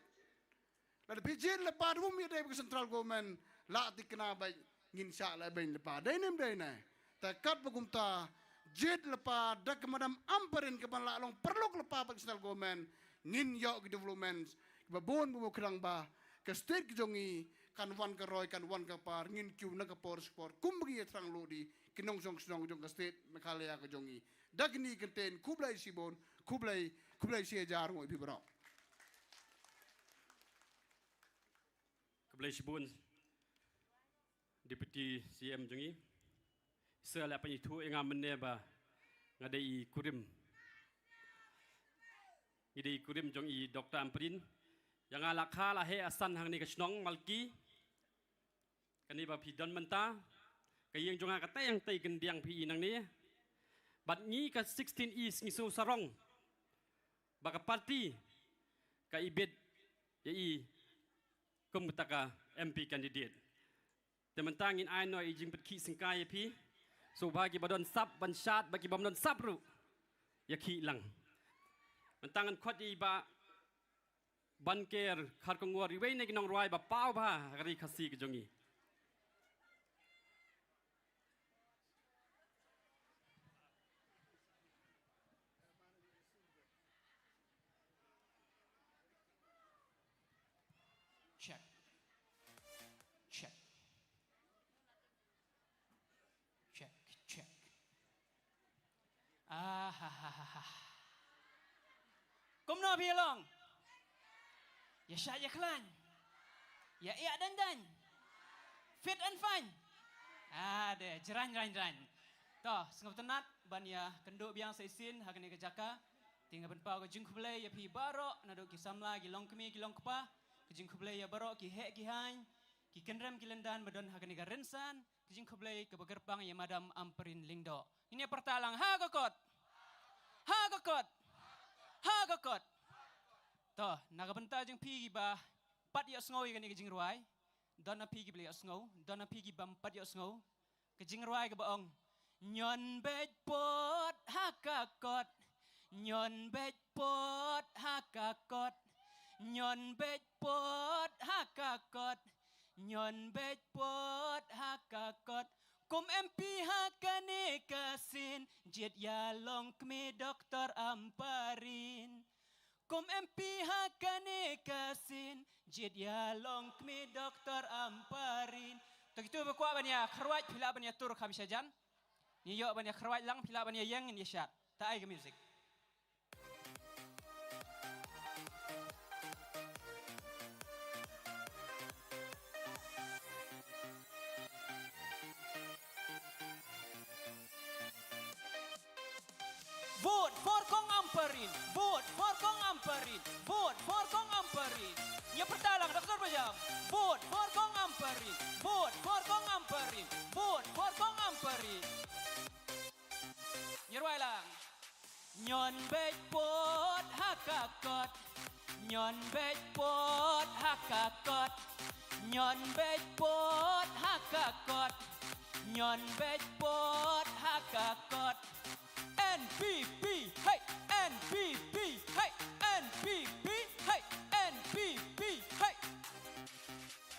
Lada phi jied lypa da bym ïadei bad ka central government, la thikna bad ngin shah lehbeiñ lypa. Dei ne ym dei ne? Te katba kumta, jied lypa da ka Madam Ampareen kaban la long paralok lypa bad ka central government, ngin ïoh ki developments kiba bun ba khraw ba ka state ka jong ngi kan wan ka roi, kan wan ka par, ngin kiew na ka por sha ka por kumba ngi ïathrang lodi ki nongshong shnong jong ka state Meghalaya ka jong ngi. Da kine ki kyntien, khublei shibun, khublei, khublei shihajar nguh ïa phi baroh. Khublei shibun Deputy C M jong ngi. Sa la pynithuh ïa nga mynne ba nga dei i kurim. Ngi dei i kurim jong i Doctor Ampareen. Ïa nga la kha la heh asan hangne ka shnong Malki. Kane ba phi don mynta ka ïing jong nga, kata ïa nga tei kyndiang phi i nangne. Bad ngi ka sixteen East ngi sngewsarong ba ka party ka ibit ïa i kum kata ka M P candidate. Te mynta ngin ai noh i jingpynkit syngkai ïa phi. Sngewbha kiba don sap ban shad, bad ki bym don sap ruh ïa khih lang. Mynta ngan khot ïa i Bah Banker Kharkongor, iwei na ki nongrwai ba paw bha ha ka ri Khasi ka jong ngi. Ha ha ha ha. Kumno phi long? Ïa shah ïa khlaiñ. Ïa ïa dañ dañ. Fit and fine. Ah, de, jrang jrang jrang. To, sngewtynnat ban ïa kynduh biang sa shisien ha kane ka jaka. Te nga pynpaw ka jingkhublei ïa phi baroh, naduh ki samla, ki longkmie, ki longkpa. Ka jingkhublei ïa baroh ki heh ki haiñ, ki kynrem ki lyndan ba don ha kane ka rynsan. Ka jingkhublei kaba kyrpang ïa Madam Ampareen Lyngdoh. Ngin ïa pyrta lang ha ka kot. Ha ka kot. Ha ka kot. To, na ka bynta jong phi kiba pat ïohsngew ïa kane ka jingrwai. Don na phi kiba la ïohsngew, don na phi kibym pat ïohsngew. Ka jingrwai kaba ong: Ñion beit bud ha ka kot. Ñion beit bud ha ka kot. Ñion beit bud ha ka kot. Ñion beit bud ha ka kot. Kum M P ha kane ka sien, jied ïa longkmie Doktor Ampareen. Kum M P ha kane ka sien, jied ïa longkmie Doktor Ampareen. To kito ba kwah ban ïa kyrwat, phi lah ban ïa tur kham shajan. Ngi ïoh ban ïa kyrwat lang, phi lah ban ïa ïeng, ngin ïa shad. Ta ai ka music. Vote for Kong Ampareen. Vote for Kong Ampareen. Vote for Kong Ampareen. Ïa pyrta lang, Doktor Bajam. Vote for Kong Ampareen. Vote for Kong Ampareen. Vote for Kong Ampareen. Ïa rwai lang. Ñion beit bud ha ka kot. Ñion beit bud ha ka kot. Ñion beit bud ha ka kot. Ñion beit bud ha ka kot. N P P, hey! N P P, hey! N P P, hey! N P P, hey!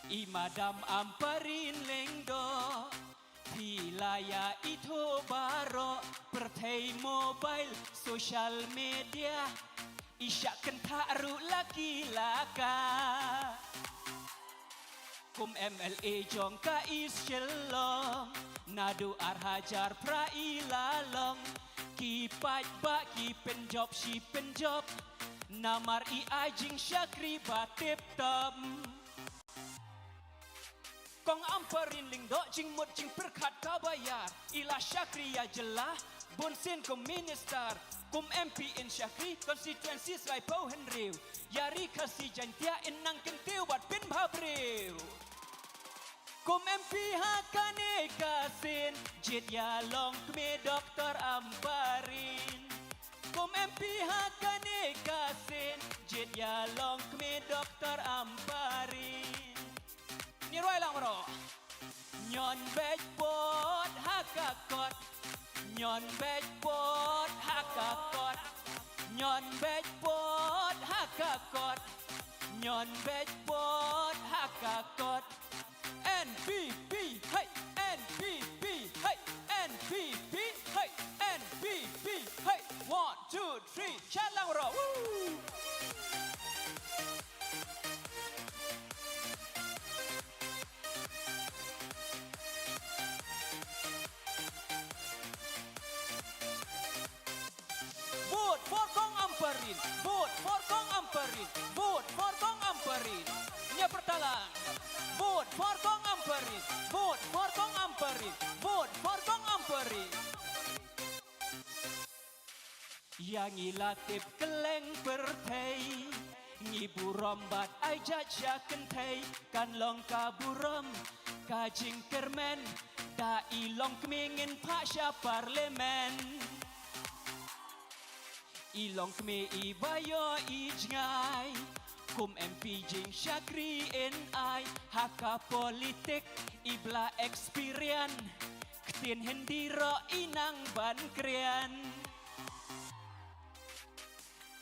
I Madam Ampareen Lyngdoh. Phi la ïa ithuh baroh, pyrthei mobile, social media. I shah kynthah ruh la ki la ka. Kum M L A jong ka East Shillong, naduh ar hajar phra i la long. Ki paidbah ki pynjop shi pynjop, namar i ai jingshakri ba tip top. Kong Ampareen Lyngdoh jingmut jingpyrkhat kaba ïar. I la shakri ïa jylla bunsien kum minister, kum M P in shakri constituency Sohiong Hynriew. Ïa Ri Khasi Jaiñtia in nang kyntiew bad pynbha briew. Kum M P ha kane ka sien, jied ïa longkmie Doktor Ampareen. Kum M P ha kane ka sien, jied ïa longkmie Doktor Ampareen. Ngi rwai lang baroh. Ñion beit bud ha ka kot. Ñion beit bud ha ka kot. Ñion beit bud ha ka kot. Ñion beit bud ha ka kot. N P P, hey! N P P, hey! N P P, hey! N P P, hey! One, two, three, shad lang baroh. Woo! Vote for Kong Ampareen. Vote for Kong Ampareen. Vote for Kong Ampareen. Ïa pyrta lang. Vote for Kong Ampareen. Vote for Kong Ampareen. Vote for Kong Ampareen. Ïa ngi la tip kylleng pyrthei, ngi burom bad ai jait sha kynthei, kan long ka burom ka jingkyrmen, da i longkmie ngin phah sha parliament. I longkmie iba ïoh i jngai, kum M P jingshakri in ai, ha ka politik i bla experience, ktien Hindi ruh i nang ban kren.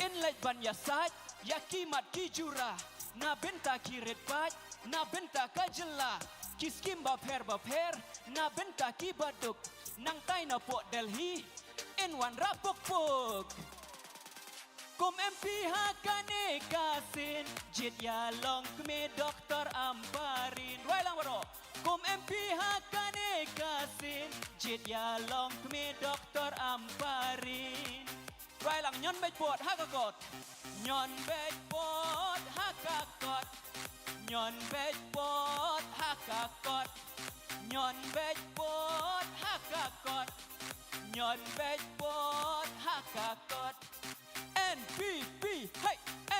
In leit ban ïasaid ïa ki mat ki jura, na bynta ki rit paid, na bynta ka jylla, ki skim bapher bapher, na bynta ki baduk, nangtai na poh Delhi, in wanrah puk puk. Kum M P ha kane ka sien, jied ïa longkmie Doktor Ampareen. Rwai lang baroh. Kum M P ha kane ka sien, jied ïa long kmie Doktor Ampareen. Rwai lang, Nion beit bud ha ka kot. Nion beit bud ha ka kot. Nion beit bud ha ka kot. Nion beit bud ha ka kot. Nion beit bud ha ka kot. N P P, hey!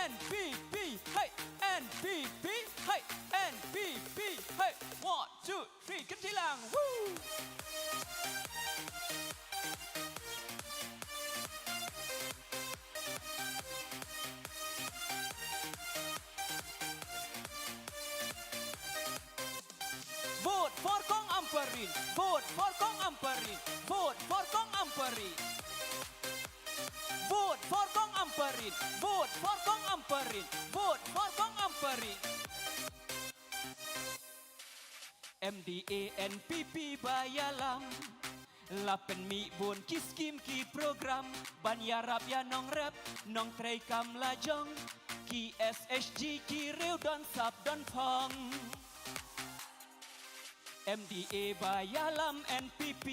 N P P, hey! N P P, hey! N P P, hey! One, two, three, kynthih lang. Woo! Vote for Kong Ampareen. Vote for Kong Ampareen. Vote for Kong Ampareen. Vote for Kong Ampareen. Vote for Kong Ampareen. Vote for Kong Ampareen. M D A N P P ba ïalam. La pynmih bun ki skim ki program ban ïarap ïa nongrep nongtrei kam lajong. Ki S H G ki riew don sap don phong. M D A ba ïalam N P P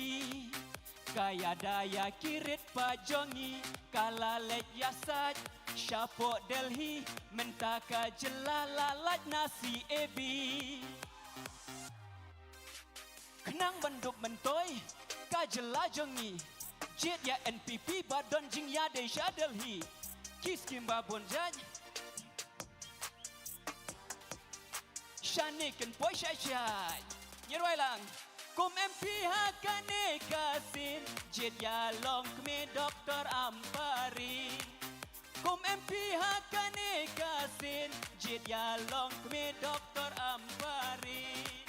ka ïada ïa ki rit pa jong ngi, ka la leit ïasaid shapoh Delhi, mynta ka jylla la lait na C A B. Khnang ban dup myntoi ka jylla jong ngi, jied ïa N P P ba don jingïadei sha Delhi. Ki skim ba bun jait shane kin poi shai shai. Ngi rwai lang. Kum M P ha kane ka sien, jied ïa long kmie Doktor Ampareen. Kum M P ha kane ka sien, jied ïa long kmie Doktor Ampareen.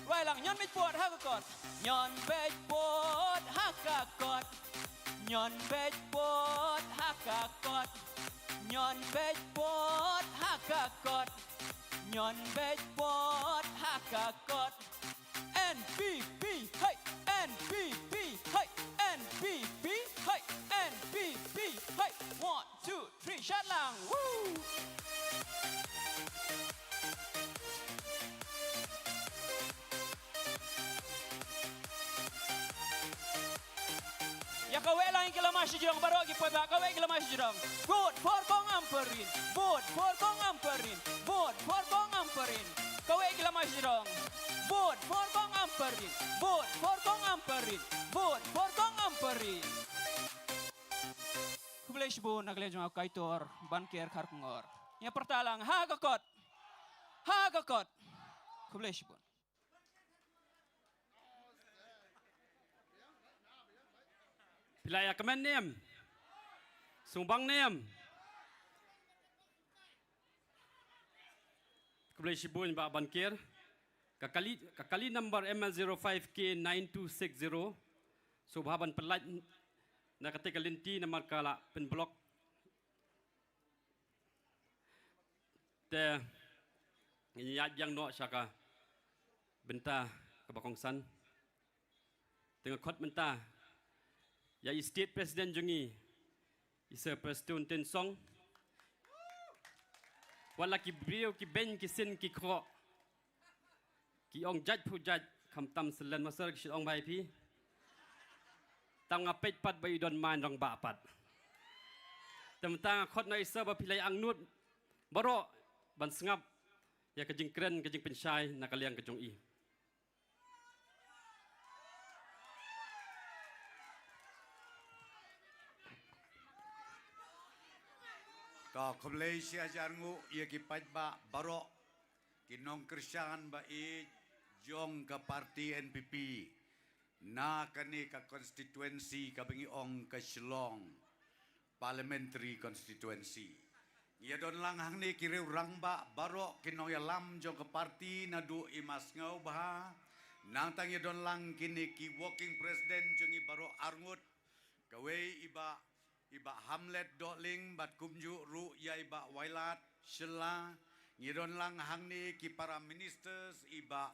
Rwai lang, Nion beit bud ha ka kot. Nion beit bud ha ka kot. Nion beit bud ha ka kot. Nion beit bud ha ka kot. Nion beit bud ha ka kot. N P P, hey! N P P, hey! N P P, hey! N P P, hey! One, two, three, shad lang. Woo! Ïa kawei lang ki lama shajrong, baroh ki paidbah, kawei ki lama shajrong. Vote for Kong Ampareen. Vote for Kong Ampareen. Vote for Kong Ampareen. Kawei ki lama shajrong. Vote for Kong Ampareen. Vote for Kong Ampareen. Vote for Kong Ampareen. Khublei shibun na ka liang jong u Kaitor Banker Kharkongor. Ïa pyrta lang ha ka kot. Ha ka kot. Khublei shibun. Phi la ïa kmen ne em? Sngewbang ne em? Khublei shibun Bah Banker. Ka kali, ka kali number M L zero five K nine two six zero. Sngewbha ban pynlait na kata ka lynti namar ka la pynblock. Te ngin ïaid biang noh sha ka bynta kaba kongsan. Te nga khot mynta ïa i State President jong ngi, i Sir Prestone Tynsong. Wat la ki briew ki beiñ ki sin ki khroh, ki ong jait phu jait, khamtam selen master ki shu ong bha ïa phi. Tang nga peit pat ba i don main rangbah pat. Te mynta nga khot na i Sir ba phi la ïa angnud baroh ban sngap ïa ka jingkren ka jingpynshai na ka liang ka jong i. To khublei shi hajar nguh ïa ki paidbah baroh, ki nongkyrshan ba ïeit jong ka party N P P na kane ka constituency kaba ngi ong ka Shillong Parliamentary Constituency. Ngi ïa don lang hangne ki riew rangbah baroh, ki nongïalam jong ka party naduh i Mas Sngewbha. Nangta ngi ïa don lang kine ki working president jong ngi baroh arngut. Kawei i Bah, i Bah Hamlet Dohling bad kumjuh ruh ïa i Bah Wailadmiki Shylla. Ngi don lang hangne ki para ministers, i Bah,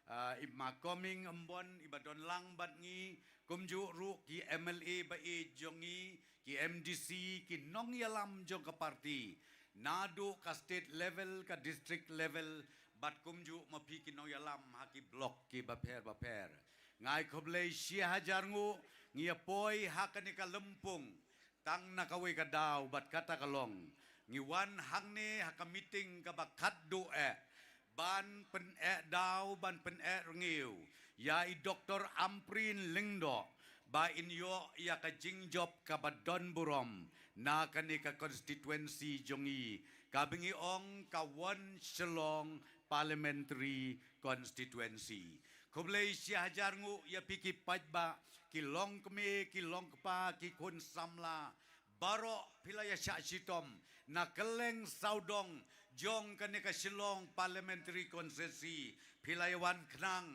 ah, i Ma Coming Ymbon iba don lang bad ngi, kumjuh ruh ki M L A ba ïeit jong ngi, ki M D C, ki nongïalam jong ka party, naduh ka state level, ka district level, Bad kumjuh ma phi ki nongïalam ha ki block ki bapher bapher. Nga ai khublei shi hajar nguh, ngi ïa poi ha kane ka lympung tang na kawei ka daw bad kata ka long, ngi wan hangne ha ka meeting kaba khatduh eh ban pyneh daw, ban pyneh rngiew ïa i Doktor Ampareen Lyngdoh ba in ïoh ïa ka jingjop kaba don burom na kane ka constituency jong ngi, kaba ngi ong ka One Shillong Parliamentary Constituency. Khublei shi hajar nguh ïa phi ki paidbah, ki longkmie, ki longkpa, ki khun samla baroh, phi la ïa shah shitom na kylleng sawdong jong kane ka Shillong Parliamentary Constituency, phi la ïa wan khnang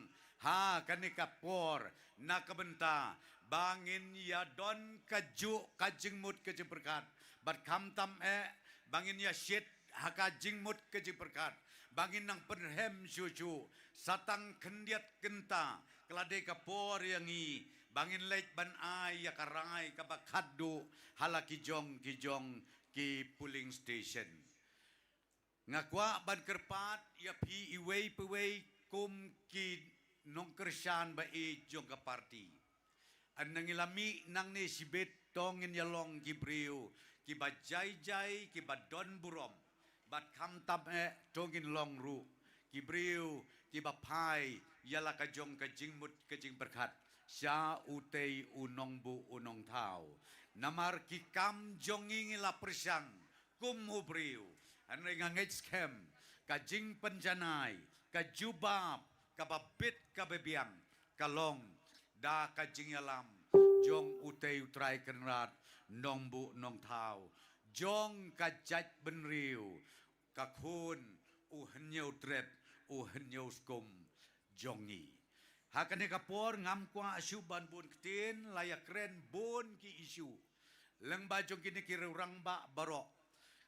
ha kane ka por na ka bynta ba ngin ïa don kajuh ka jingmut ka jingpyrkhat, bad khamtam eh ba ngin ïa shit ha ka jingmut ka jingpyrkhat, ba ngin nang pynrhem shuh shuh sa tang khyndiat kynta, ka la dei ka por ïa ngi ba ngin leit ban ai ïa ka rai kaba khatduh ha la ki jong ki jong ki polling station. Nga kwah ban kyrpad ïa phi iwei pa iwei kum ki nongkyrshan ba ïeit jong ka party. Hynrei ngi la mih nangne shibit, to ngin ïa long ki briew kiba jai jai, kiba don burom, bad khamtam eh to ngin long ruh ki briew kiba phai ïa la ka jong ka jingmut ka jingpyrkhat sha utei u nongbuh u nongthaw. Namar ki kam jong ngi ngi la pyrshang kum u briew, hynrei nga ngeit skhem ka jingpynjanai, ka jubab kaba bit kaba biang ka long da ka jingïalam jong utei u Trai Kynrad nongbuh nongthaw jong ka jaitbynriew, ka khun u Hynñiewtrep, u Hynñiewskum jong ngi. Ha kane ka por ngam kwah shuh ban bun ktien, la ïa kren bun ki issue lyngba jong kine ki rangbah baroh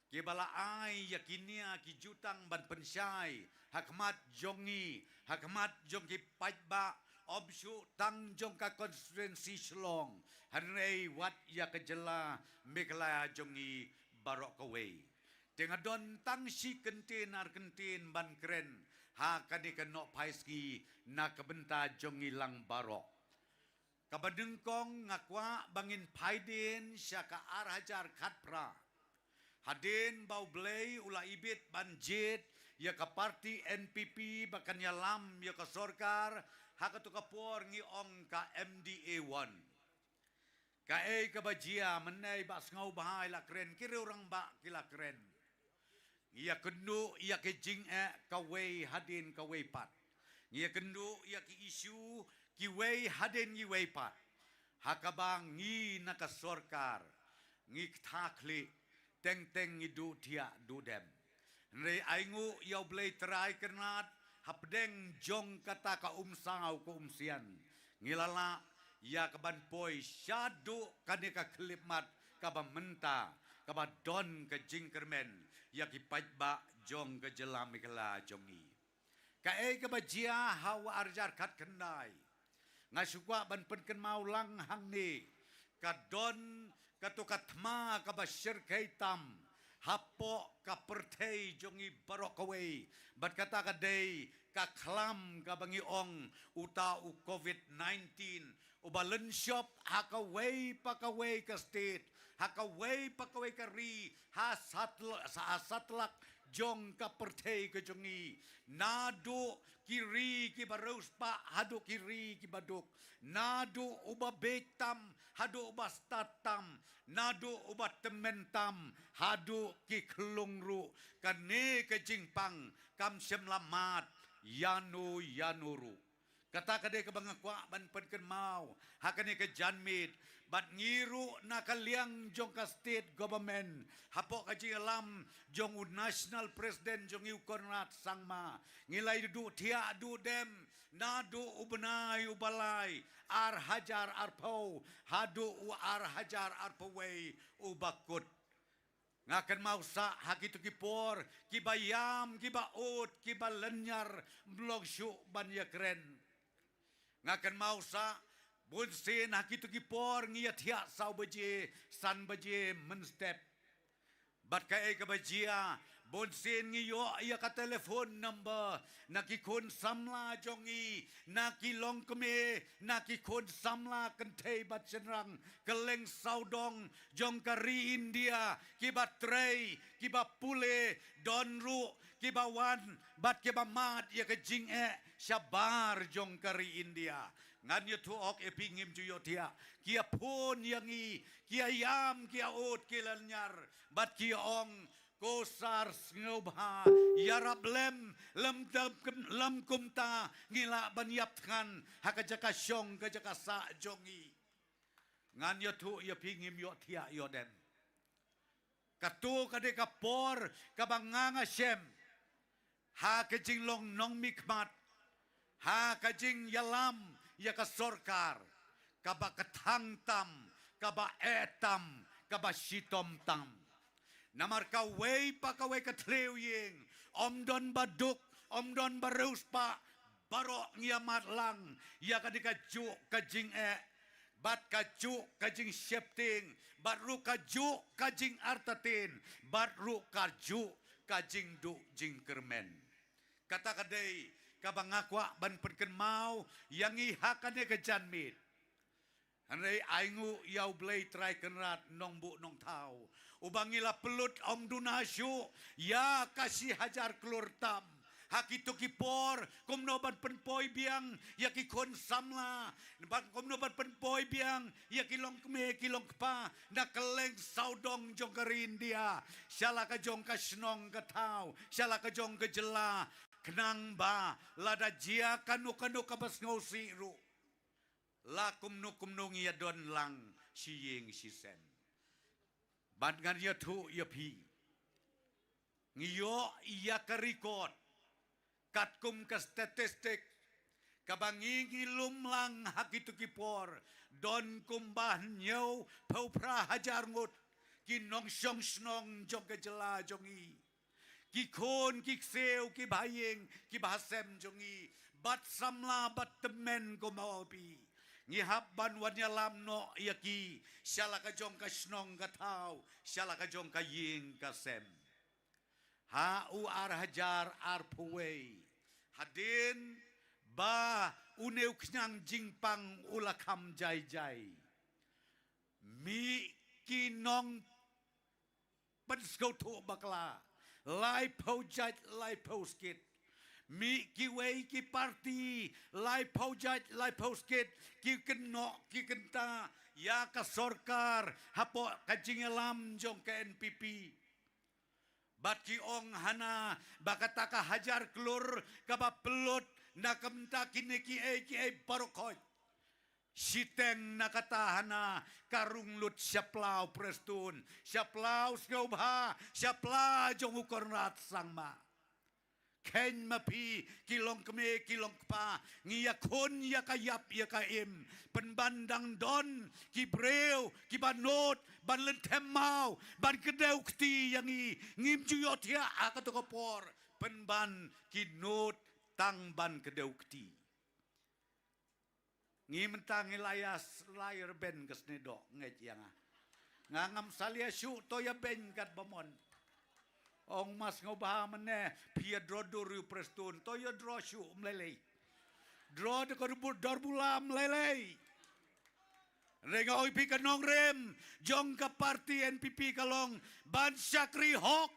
kiba la ai ïa kine ki jutang ban pynshai ha khmat jong ngi, ha khmat jong ki paidbah, ym shuh tang jong ka constituency Shillong, hynrei wat ïa ka jylla Meghalaya jong ngi baroh kawei. Te nga don tang shi kyntien ar kyntien ban kren ha kane ka nohphai sngi na ka bynta jong ngi lang baroh. Kaba nyngkong, nga kwah ba ngin phai dien sha ka ar hajar khatphra, hadien ba U Blei u la ibit ban jied ïa ka party N P P ba kan ïalam ïa ka sorkar ha kato ka por ngi ong ka M D A one. Kaei kaba jia mynne, ba sngew bha i la kren, ki riew rangbah ki la kren. Ngi ïa kynduh ïa ki jingeh kawei hadien kawei pat. Ngi ïa kynduh ïa ki issue kiwei hadien kiwei pat, ha kaba ngi na ka sorkar ngi ktha khlieh, teng teng ngi duh thiah duh dem. Hynrei ai nguh ïa U Blei Trai Kynrad, hapdeng jong kata ka umsaw ka umsian, ngi la lah ïa ka ban poi shaduh kane ka khyllipmat kaba mynta, kaba don ka jingkyrmen ïa ki paidbah jong ka jylla Meghalaya jong ngi. Kaei kaba jia ha u ar hajar khatkhyndai, nga shu kwah ban pynkynmaw lang hangne, ka don kato ka thma kaba shyrkhei tam hapoh ka pyrthei jong ngi baroh kawei, bad kata ka dei ka khlam kaba ngi ong uta u Covid nineteen, uba lynshop ha kawei pa kawei ka state, ha kawei pa kawei ka ri, ha satl-, ha satlak jong ka pyrthei ka jong ngi. Naduh ki ri kiba riewspah haduh ki ri kiba duk, naduh uba bieit tam haduh uba stad tam, naduh uba tymmen tam haduh ki khyllung ruh, kane ka jingpang kam shym la mad ïano ïano ruh. Kata ka dei kaba nga kwah ban pynkynmaw ha kane ka janmiet, bad ngi ruh na ka liang jong ka state government, hapoh ka jingïalam jong u National President jong ngi u Conrad Sangma, ngi la ïa duh thiah duh dem naduh u bnai uba lai ar hajar arphew haduh u ar hajar arphew wei uba kut. Nga kynmaw sah ha kito ki por kiba ïam, kiba ud, kiba lynñiar, ym long shuh ban ïa kren. Nga kynmaw sah bunsien ha kito ki por ngi ïa thiah saw baje, san baje mynstep. Bad kaei kaba jia, Bun sien ngi ïoh ïa ka telephone number na ki khun samla jong ngi, na ki longkmie, na ki khun samla kynthei bad shynrang kylleng sawdong jong ka ri India, kiba trei, kiba pule, don ruh kiba wan bad kiba mad ïa ka jingeh shabar jong ka ri India. Ngan ïathuh hok ïa phi, ngim ju ïohthiah. Ki ïa phone ïa ngi, ki ïa ïam, ki ïa ud, ki ïa lynñiar bad ki ïa ong, ko sar sngewbha, ïarap lem, lem, lem, lem kumta ngi lah ban ïap thngan ha ka jaka shong, ka jaka sah jong ngi. Ngan ïathuh ïa phi, ngim ïohthiah ïoh dem. Kato ka dei ka por kaba nga, nga shem ha ka jinglong nongmihkhmat, ha ka jingïalam ïa ka sorkar kaba kthang tam, kaba eh tam, kaba shitom tam. Namar kawei pa kawei ka thliew ïing, ym don ba duk, ym don ba riewspah, baroh ngi ïa mad lang ïa ka dei kajuh ka jingeh, bad kajuh ka jingsheptieng, bad ruh kajuh ka jingartatien, bad ruh kajuh ka jingduh jingkyrmen. Kata ka dei kaba nga kwah ban pynkynmaw ïa ngi ha kane ka janmiet. Hynrei ai nguh ïa U Blei Trai Kynrad Nongbuh Nongthaw, uba ngi la pynlut ym duna shuh ïa ka shi hajar klur tam ha kito ki por, kumno ban pynpoi biang ïa ki khun samla, ban kumno ban pynpoi biang ïa ki longkmie ki longkpa na kylleng sawdong jong ka ri India, sha la ka jong ka shnong ka thaw, sha la ka jong ka jylla, khnang ba lada jia kano kano kaba sngewsih ruh, la kumno kumno ngi ïa don lang shi ïing shi sem. Bad ngan ïathuh ïa phi, ngi ïoh ïa ka record katkum ka statistic kaba ngi, ngi lum lang ha kito ki por, don kumba hynñiewphew phra hajar ngut ki nongshong shnong jong ka jylla jong ngi, ki khun ki ksiew, ki bahaïing ki bahasem jong ngi, bad samla bad tymmen, kumba ong phi, ngi hap ban wan ïalam noh ïa ki sha la ka jong ka shnong ka thaw, sha la ka jong ka ïing ka sem. Ha u ar hajar arphew wei, hadien ba une u khñiang jingpang u la kham jai jai, mih ki nong pynsngewthuh bakla laiphew jait laiphew skit. Mih kiwei ki parti laiphew jait laiphew skit, ki kynnoh ki kynta ïa ka sorkar hapoh ka jingïalam jong ka N P P. Bad ki ong hana ba kata ka hajar klur kaba pynlut na ka bynta kine kiei kiei baroh khoit, shiteng na kata hana ka rung lut shapla u Prestone, shapla u Sngewbha, shapla jong u Conrad Sangma. Kheiñ ma phi ki longkmie ki longkpa, ngi ïakhun ïa ka ïap ïa ka im, pynban dang don ki briew kiba nud ban lynthem maw, ban kdew kti ïa ngi. Ngim ju ïohthiah ha kato ka por, pynban ki nud tang ban kdew kti. Ngi mynta ngi la ïa s-, la ïa rben ka snieh doh, ngeit ïa nga. Nga ngam salia shuh, to ïa beiñ katba mon. Ong Ma Sngewbha mynne, phi ïa draw dur ïa u Prestone, to ïa draw shuh, ym lei lei. Draw da ka dor bula, ym lei lei. Hynrei nga ong ïa phi, ka nongrim jong ka parti N P P ka long ban shakri hok.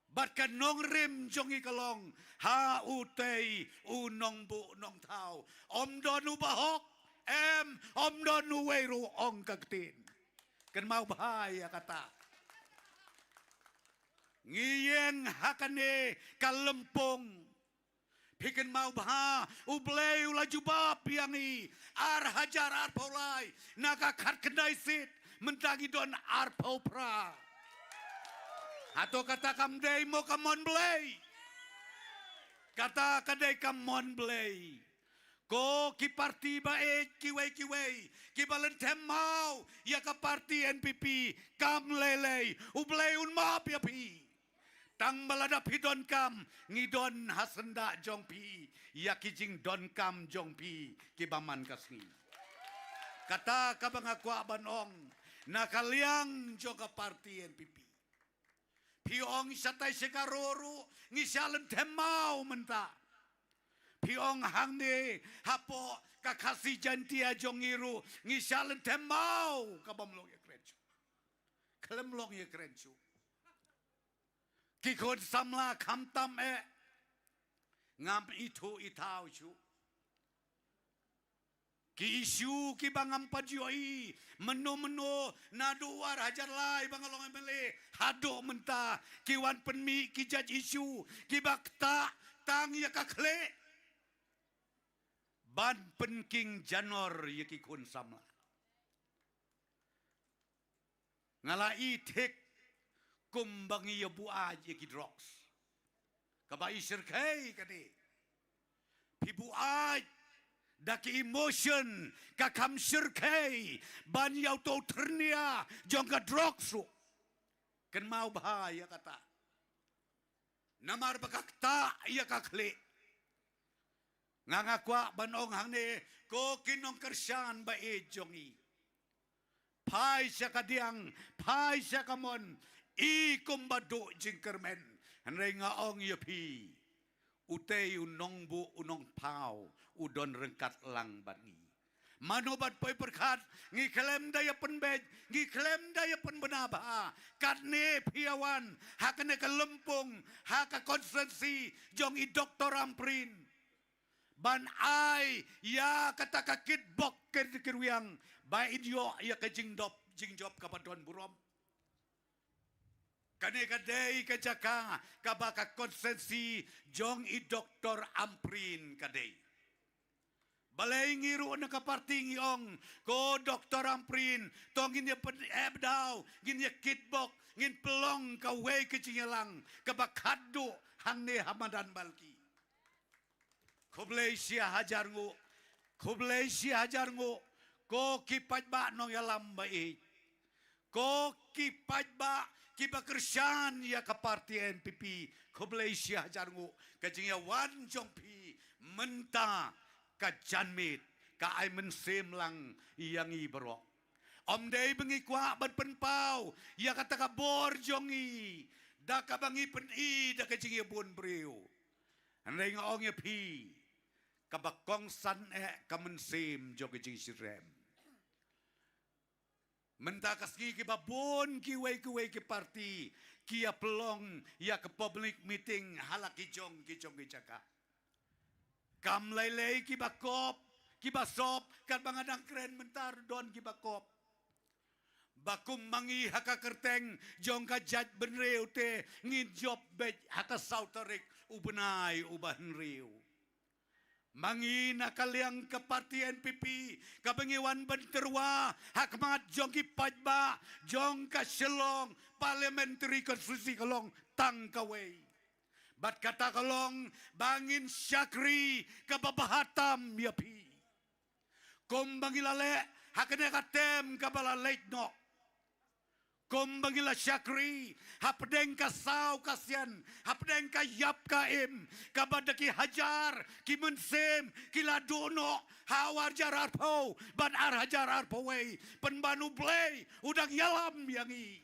Bad ka nongrim jong ngi ka long ha utei u nongbuh nongthaw. Ym don uba hok, em, ym don uwei ruh, ong ka ktien. Kynmaw bha ïa kata. Ngi ïeng ha kane ka lympung. Phi kynmaw bha, U Blei u la jubab ïa ngi, ar hajar arphew lai, na ka khatkhyndai seat, mynta ngi don arphew phra. Hato kata kam dei mo ka mon Blei? Kata ka dei ka mon Blei. Ko ki parti ba ïeit kiwei kiwei kiba lynthem maw ïa ka parti N P P, kam lei lei, U Blei un map ïa phi. Tang ba lada phi donkam, ngi don ha syndah jong phi ïa ki jingdonkam jong phi kiba man ka sngi. Kata kaba nga kwah ban ong na ka liang jong ka parti N P P. Phi ong shatai sha ka ro ruh ngi shah lynthem maw mynta. Phi ong hangne hapoh ka Khasi Jaintia jong ngi ruh ngi shah lynthem maw, ka bym long ïakren shuh. Khlem long ïakren shuh. Ki khun samla khamtam eh ngam ithuh ithaw shuh. Ki issue kiba ngam pat ïohi, mynno mynno naduh ar hajar lai ba nga long M L A haduh mynta, ki wan pynmih ki jait issue kiba ktah tang ïa ka khlieh ban pynking janor ïa ki khun samla. Nga la i thik kumba ngi ïa buaid ïa ki drugs. Kaba i shyrkhei ka dei. Phi buaid da ki emotion, ka kham shyrkhei ban ïa uto u thyrnia jong ka drugs ruh. Kynmaw bha ïa kata. Namar ba ka ktah ïa ka khlieh. Nga nga kwah ban ong hangne, ko ki nongkyrshan ba ïeit jong ngi. Phai sha ka diang, phai sha ka mon, i kumba duh jingkyrmen. Hynrei nga ong ïa phi, utei u nongbuh u nongphaw u don ryngkat lang bad ngi. Mano ban poi pyrkhat, ngi khlem da ïa pynbeit, ngi khlem da ïa pynbna bha. Katne phi ïa wan ha kane ka lympung, ha ka constituency jong i Doctor Ampareen, ban ai ïa kata ka kitbok kyrwiang ba in ïoh ïa ka jingdop jingjop kaba don burom. Kane ka dei ka jaka kaba ka constituency jong i Doctor Ampareen ka dei. Balei ngi ruh na ka party ngi ong, ko Doctor Ampareen, to ngin ïa pyneh bdaw, ngin ïa kitbok, ngin pynlong kawei ka jingïalang kaba khatduh hangne ha madan Balki. Khublei shi hajar nguh, khublei shi hajar nguh, ko ki paidbah nongïalam ba ïeit. Ko ki paidbah kiba kyrshan ïa ka party N P P, khublei shi hajar nguh, ka jingïawan jong phi mynta ka janmiet ka ai mynsiem lang ïa ngi baroh. Ym dei ba ngi kwah ban pynpaw ïa kata ka bor jong ngi da kaba ngi pyni da ka jingïabun briew. Hynrei nga ong ïa phi, kaba kongsan eh ka mynsiem jong ka jingshitrhem. Mynta ka sngi kiba bun kiwei kiwei ki party ki ïa pynlong ïa ka public meeting ha la ki jong ki jong ki jaka. Kam lei lei kiba kop, kiba sop, katba nga dang kren mynta ruh don kiba kop. Ba kum ma ngi ha ka kyrteng jong ka jaitbynriew te ngin jop beit ha ka saw tarik u bnai uba hynriew. Ma ngi na ka liang ka party N P P kaba ngi wan ban tyrwa ha khmat jong ki paidbah jong ka Shillong Parliamentary Constituency ka long tang kawei. Bad kata ka long ba ngin shakri kaba bha tam ïa phi. Kumba ngi la leh ha kane ka term kaba la leit noh. Kumba ngi la shakri hapdeng ka saw ka sian, hapdeng ka ïap ka im, kaba da ki hajar ki mynsiem ki la duh noh ha u ar hajar arphew bad ar hajar arphew wei. Pynban U Blei u dang ïalam ïa ngi.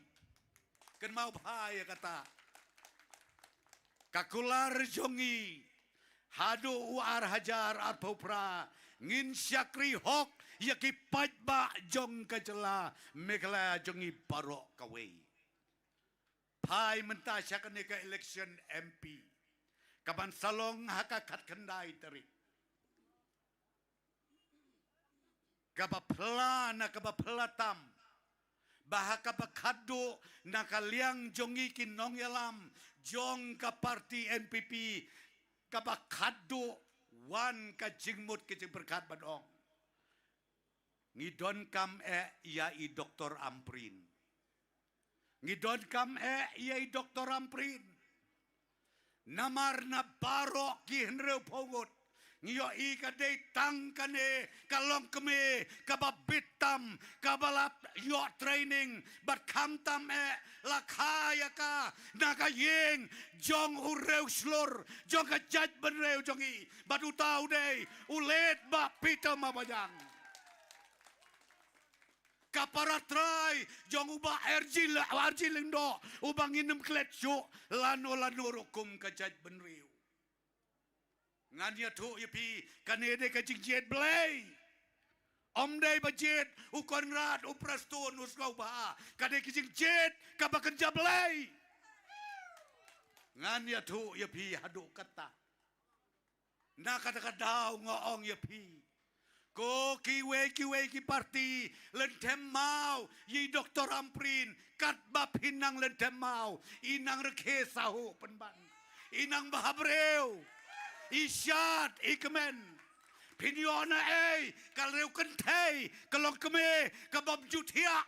Kynmaw bha ïa kata. Ka kular jong ngi haduh u ar hajar arphew phra ngin shakri hok ïa ki paidbah jong ka jylla Meghalaya jong ngi baroh kawei. Phai mynta sha kane ka election M P kaban sa long ha ka khatkhyndai tarik. Kaba phylla na kaba phylla tam ba ha kaba khatduh na ka liang jong ngi ki nongïalam jong ka party N P P, kaba khatduh wan ka jingmut ka jingpyrkhat ban ong, ngi donkam eh ïa i Doctor Ampareen. Ngi donkam eh ïa i Doctor Ampareen. Namar na baroh ki hynriewphew ngut ngi ïohi ka dei tang kane ka longkmie kaba bit tam, kaba la ïoh training bad khamtam eh la kha ïa ka na ka ïing jong u riewshlur jong ka jaitbynriew jong ngi. Bad uta u dei u late Bah Peter Mawbajang. Ka Para trai jong u Bah R G L-, R G Lyngdoh, uba ngin ym klet shuh lano lano ruh kum ka jaitbynriew. Ngan ïathuh ïa phi, kane dei ka jingjied Blei. Ym dei ba jied u Conrad, u Prestone, u sngewbha. Ka dei ka jingjied kaba kynja Blei. Ngan ïathuh ïa phi haduh katta. Na kata ka daw nga ong ïa phi, ko kiwei kiwei ki parti, lynthem maw ïa i Doctor Ampareen, katba phi nang lynthem maw, i nang rkhe sahuh pynban, i nang bhabriew, i shad i kmen. Phin ïoh na ei ka riew kynthei ka longkmie kabym ju thiah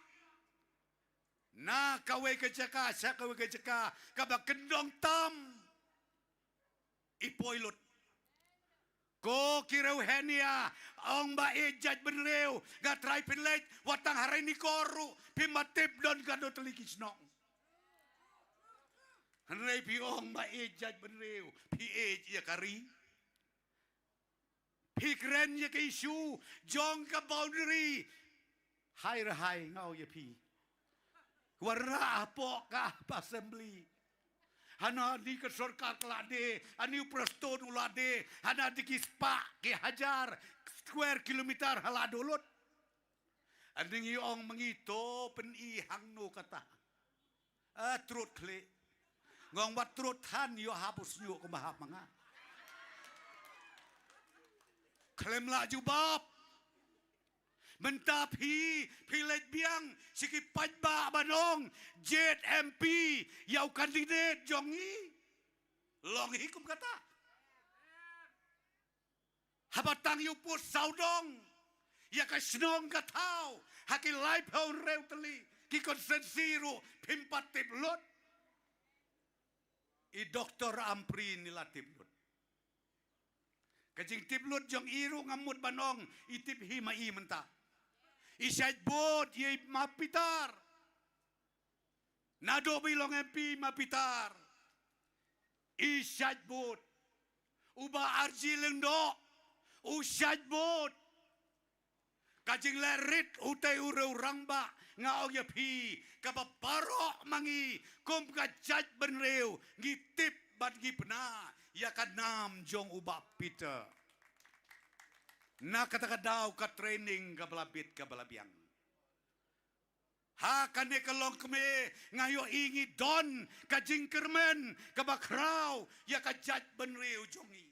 na kawei ka jaka sha kawei ka jaka kaba kyndong tam? I poi lut. Ko ki riew henia, ong ba ïeit jaitbynriew, nga trai pynleit, wat tang ha Ranikor ruh phim pat tip don katno tylli ki shnong. Hynrei phi ong ba ïeit jaitbynriew, phi ïeit ïa ka ri? Phi kren ïa ka issue jong ka boundary. Hai re hai, nga ong ïa phi, wat rah hapoh ka assembly. Hana ni ka sorkar ka la die, ani u Prestone u la die, hana di ki spah ki hajar square kilometer ha la duh lut. Ani ngi ong ma ngi to pyni hangno kata. A trud khlieh. Nga ong wat trud than, ïoh hap u shñiuh kumba hap ma nga. Khlem lah jubab. Mynta phi, phi leit biang sha ki paidbah ban ong, jied M P ïa u candidate jong ngi. Long hi kum kata. Haba tang ïa u post sawdong ïa ka shnong ka thaw ha ki laiphew hynriew tylli ki constituency ruh phim pat tip lut. I Doctor Ampareen i la tip lut. Ka jingtip lut jong i ruh ngam mut ban ong i tip hi ma i mynta. I shait vote ïa i ma Peter. Naduh ba i long M P ma Peter, i shait vote. U Bah R G Lyngdoh, u shait vote. Ka jingleh rit utei u riew rangbah, nga ong ïa phi, kaba baroh ma ngi kum ka jaitbynriew ngi tip bad ngi pynah ïa ka nam jong u Bah Peter. Na kata ka daw ka training kaba la bit kaba la biang. Ha kane ka longkmie nga ïohi ngi don ka jingkyrmen kaba khraw ïa ka jaitbynriew jong ngi.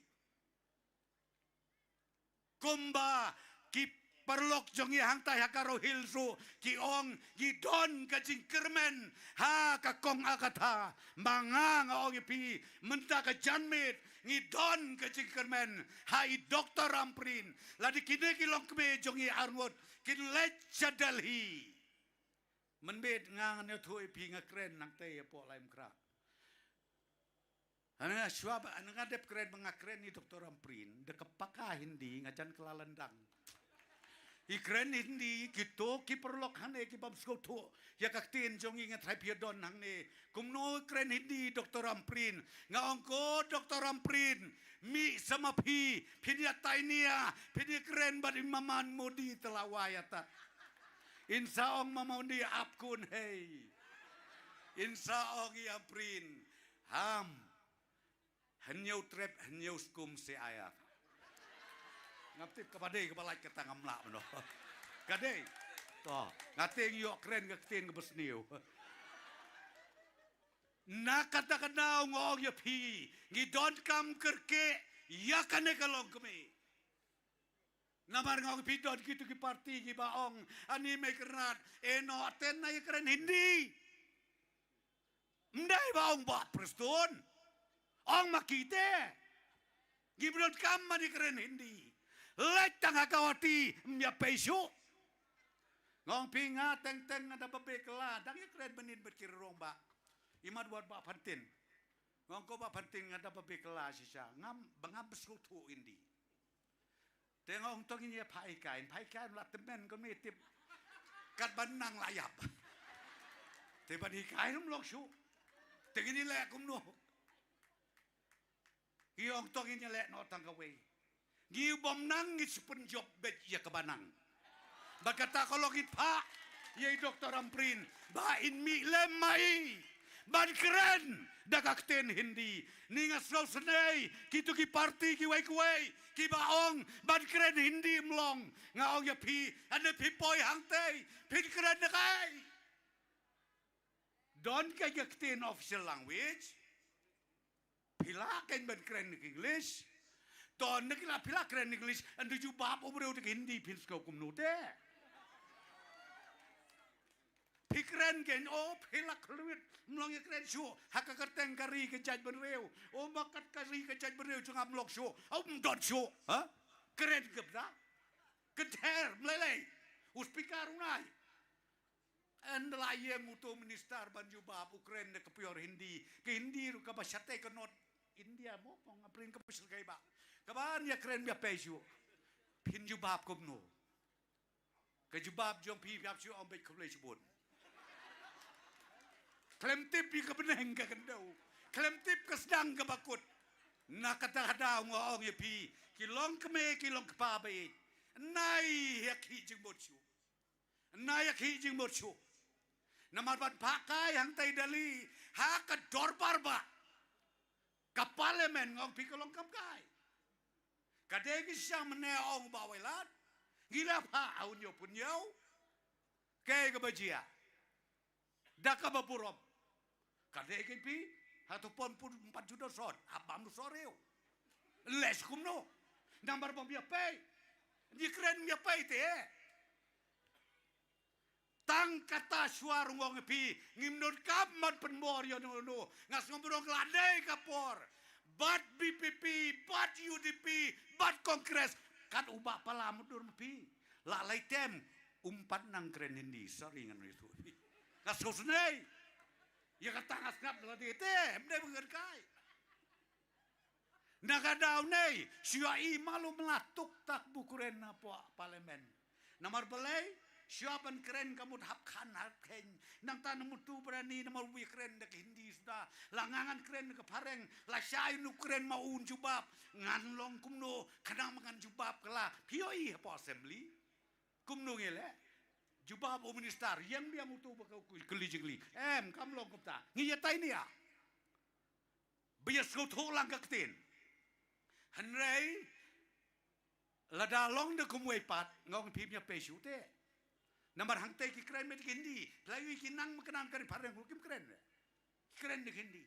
Kumba ki paralok jong ngi hangtai ha Garo Hills ruh ki ong ngi don ka jingkyrmen ha ka kong Agatha. Ma nga nga ong ïa phi mynta ka janmiet ngi don ka jingkyrmen ha i Doctor Ampareen. Lada kine ki longkmie jong ngi arngut kin leit sha Delhi. Mynmiet nga ngan ïathuh ïa phi, nga kren nangtei hapoh Laitumkhrah. Hana shuwa ba nga dep kren ba nga kren ïa i Doctor Ampareen da ka paka Hindi, nga jan kylla lyndang. I kren Hindi, kito ki paralok hangne ki bym sngewthuh ïa ka ktien jong ngi, nga tharai phi ïa don hangne. Kumno kren Hindi Doctor Ampareen? Nga ong ko Doctor Ampareen, mih sa ma phi, phin ïa tai nia, phin ïa kren bad i Maman Modi, te la wai ata. In sa ong Maman Modi, aap kaun hai? In sa ong i Ampareen, ham hynñiew trep hynñiew skum se aya. Ngam tip kaba dei kaba lait kata, ngam lah mynno. Ka dei. To, nga tieng ïoh kren ka ktien kaba sniew. Na kata ka daw nga ong ïa phi, ngi donkam kyrkieh ïa kane ka longkmie. Namar nga ong ïa phi, don kito ki parti kiba ong, ani mei Kyrnat, eh, noh, te na ïa kren Hindi. Ym dei ba ong Bah Prestone, ong ma ki te. Ngim donkam ban ïa kren Hindi. Leit tang ha Guwahati, ym ïa pei shuh. Nga ong phi, nga teng teng nga da babe kylla, dang ïa kren mynnin bad ki rong ba. Imat wat Bah Phantin. Nga ong ko Bah Phantin, nga da babe kylla shisha. Ngam, ba ngam sngewthuh Hindi. Te nga ong to ngin ïa phah hikai, phah hikai la tymmen kumne, tip katba nang la ïap. Te ban hikai ym long shuh. Te ngin ïa leh kumno? Ngi ong to ngin ïa leh noh tang kawei. Ngi bym nang ngi shu pynjop beit ïa kaba nang. Bad kata ka long ngin phah. Ïa i Doktor Ampareen ba in mih lem ma i ban kren da ka ktien Hindi. Ni nga sngewsynei kito ki parti kiwei kiwei kiba ong ban kren Hindi ym long. Nga ong ïa phi, hynda phi poi hangtei phin kren da kaei? Don kaei ka ktien official language? Phi lah kein ban kren ka English. To, nda ki lah, phi lah kren English, hynda jubab u briew da ka Hindi phin sngew kumno te? Phi kren kein, o phi lah khlwit, ym long ïa kren shuh ha ka kyrteng ka ri ka jaitbynriew. O ma kat ka ri ka jaitbynriew jong nga ym long shuh, o ym don shuh. Ha? Kren ka bynta. Kynther ym lei lei. U speaker u nai. Ynda la ïeng uto u minister ban jubab, u kren da ka pure Hindi. Ka Hindi ruh kaba shatei ka North India mo, pong aprin kaba shatei ba. Kaba ïa kren ïa phi shuh. Phin jubab kumno? Ka jubab jong phi ïap shuh, ong beit khublei shibun. Khlem tip ïa ka bneng ka khyndew. Khlem tip ka sdang kaba kut. Na kata ka daw nga ong ïa phi, ki longkmie ki longkpa ba ïeit, nai ïa khih jingmut shuh. Nai ïa khih jingmut shuh. Namar ban phah kai hangtei Delhi ha ka dorbar ba ka parliament, nga ong phi, ka long kam kai. Ka dei ki sha mynne, ong Bah Wailadmiki, ngi la phah ha u ñiew pun ñiew. Kaei kaba jia? Da kaba burom. Ka dei kein phi, hato pon pun ym pat ju don sor, ap bam u sor ïew. Leh kumno? Namar bym ïa pei. Ngi kren ïa pei te. Tang kata shuwa ruh nga ong ïa phi, ngim donkam ban pynbor ïa uno uno. Nga sngew ba dang la dei ka por. Bad B P P, bad U D P, bad Congress, kat u Bah Pala Mutdur ma phi. La lai term, um pat nang kren Hindi, sorry ngan ïathuh phi. Nga sngewsynei. Ïa kata nga sngap la dei te, ym dei ba ngan kai. Na ka daw ne, shu ïohi malu mala tuk tak bu kren hapoh parliament. Namar balei, shu ïa ban kren ka mut hap khan hap kheiñ. Nangta na mutu brani namar u ïa kren da ka Hindi suda. La nga ngan kren da ka phareng, la shai nu kren ma un jubab. Ngan long kumno, khnang ba ngan jubab ka la. Phi ïohi hapoh assembly. Kumno ngi leh? Jubab u minister, ïeng biang utu ba ka kylli jingkylli. Em, kam long kumta. Ngi ïa tai nia. Ba ïa sngewthuh lang ka ktien. Hynrei lada long da kumwei pat, nga ong phim ïa pei shuh te. Namar hangtei ki kren beit ki Hindi, la ïohi ki nang ma ka nang ka ri phareng ruh kim kren. Ki kren da ki Hindi.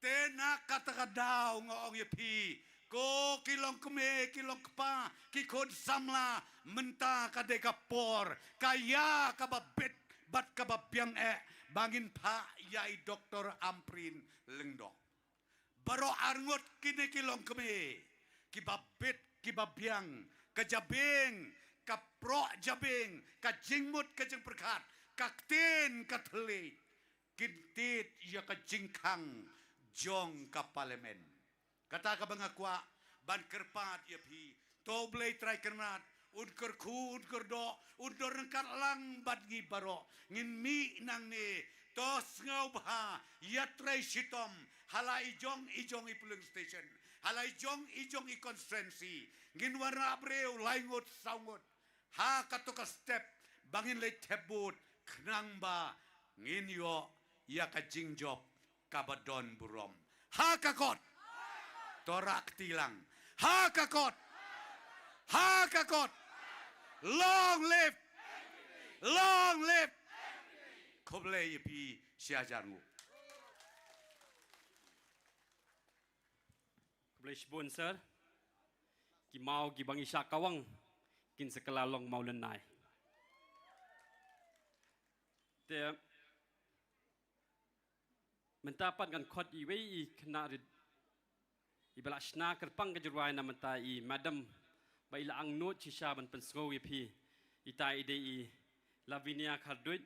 Te na kata ka daw nga ong ïa phi, ko ki longkmie, ki longkpa, ki khun samla, mynta ka dei ka por, ka ïa kaba bit bad kaba biang eh, ba ngin phah ïa i Doktor Ampareen Lyngdoh. Baroh arngut kine ki longkmie, kiba bit, kiba biang, ka jabieng, ka proh jabieng, ka jingmut, ka jingpyrkhat, ka ktien, ka thylliej, kin tied ïa ka jingkhang jong ka parliament. Kata kaba nga kwah ban kyrpad ïa phi, to Blei Trai Kynrad un kyrkhu, un kyrdoh, un don ryngkat lang bad ngi baroh. Ngin mih nangne, to sngewbha ïatrei shitom ha la i jong i jong i polling station, ha la i jong i jong i constituency. Ngin wanrah briew lai ngut saw ngut ha kato ka step ba ngin leit thep vote, khnang ba ngin ïoh ïa ka jingjop kaba don burom. Ha ka kot. To rah kti lang. Ha ka kot. Ha ka kot. Long live. Long live. Khublei ïa phi shi hajar nguh. Khublei shibun sir. Ki maw kiba ngi shah kawang kin sa kylla long maw lynnai. Te mynta pat ngan khot iwei i khynnah rit iba la shna kyrpang ka jingrwai na mynta, i madam ba i la angnud shisha ban pynsngew ïa phi. Ita i dei i Lavinia Kharduid.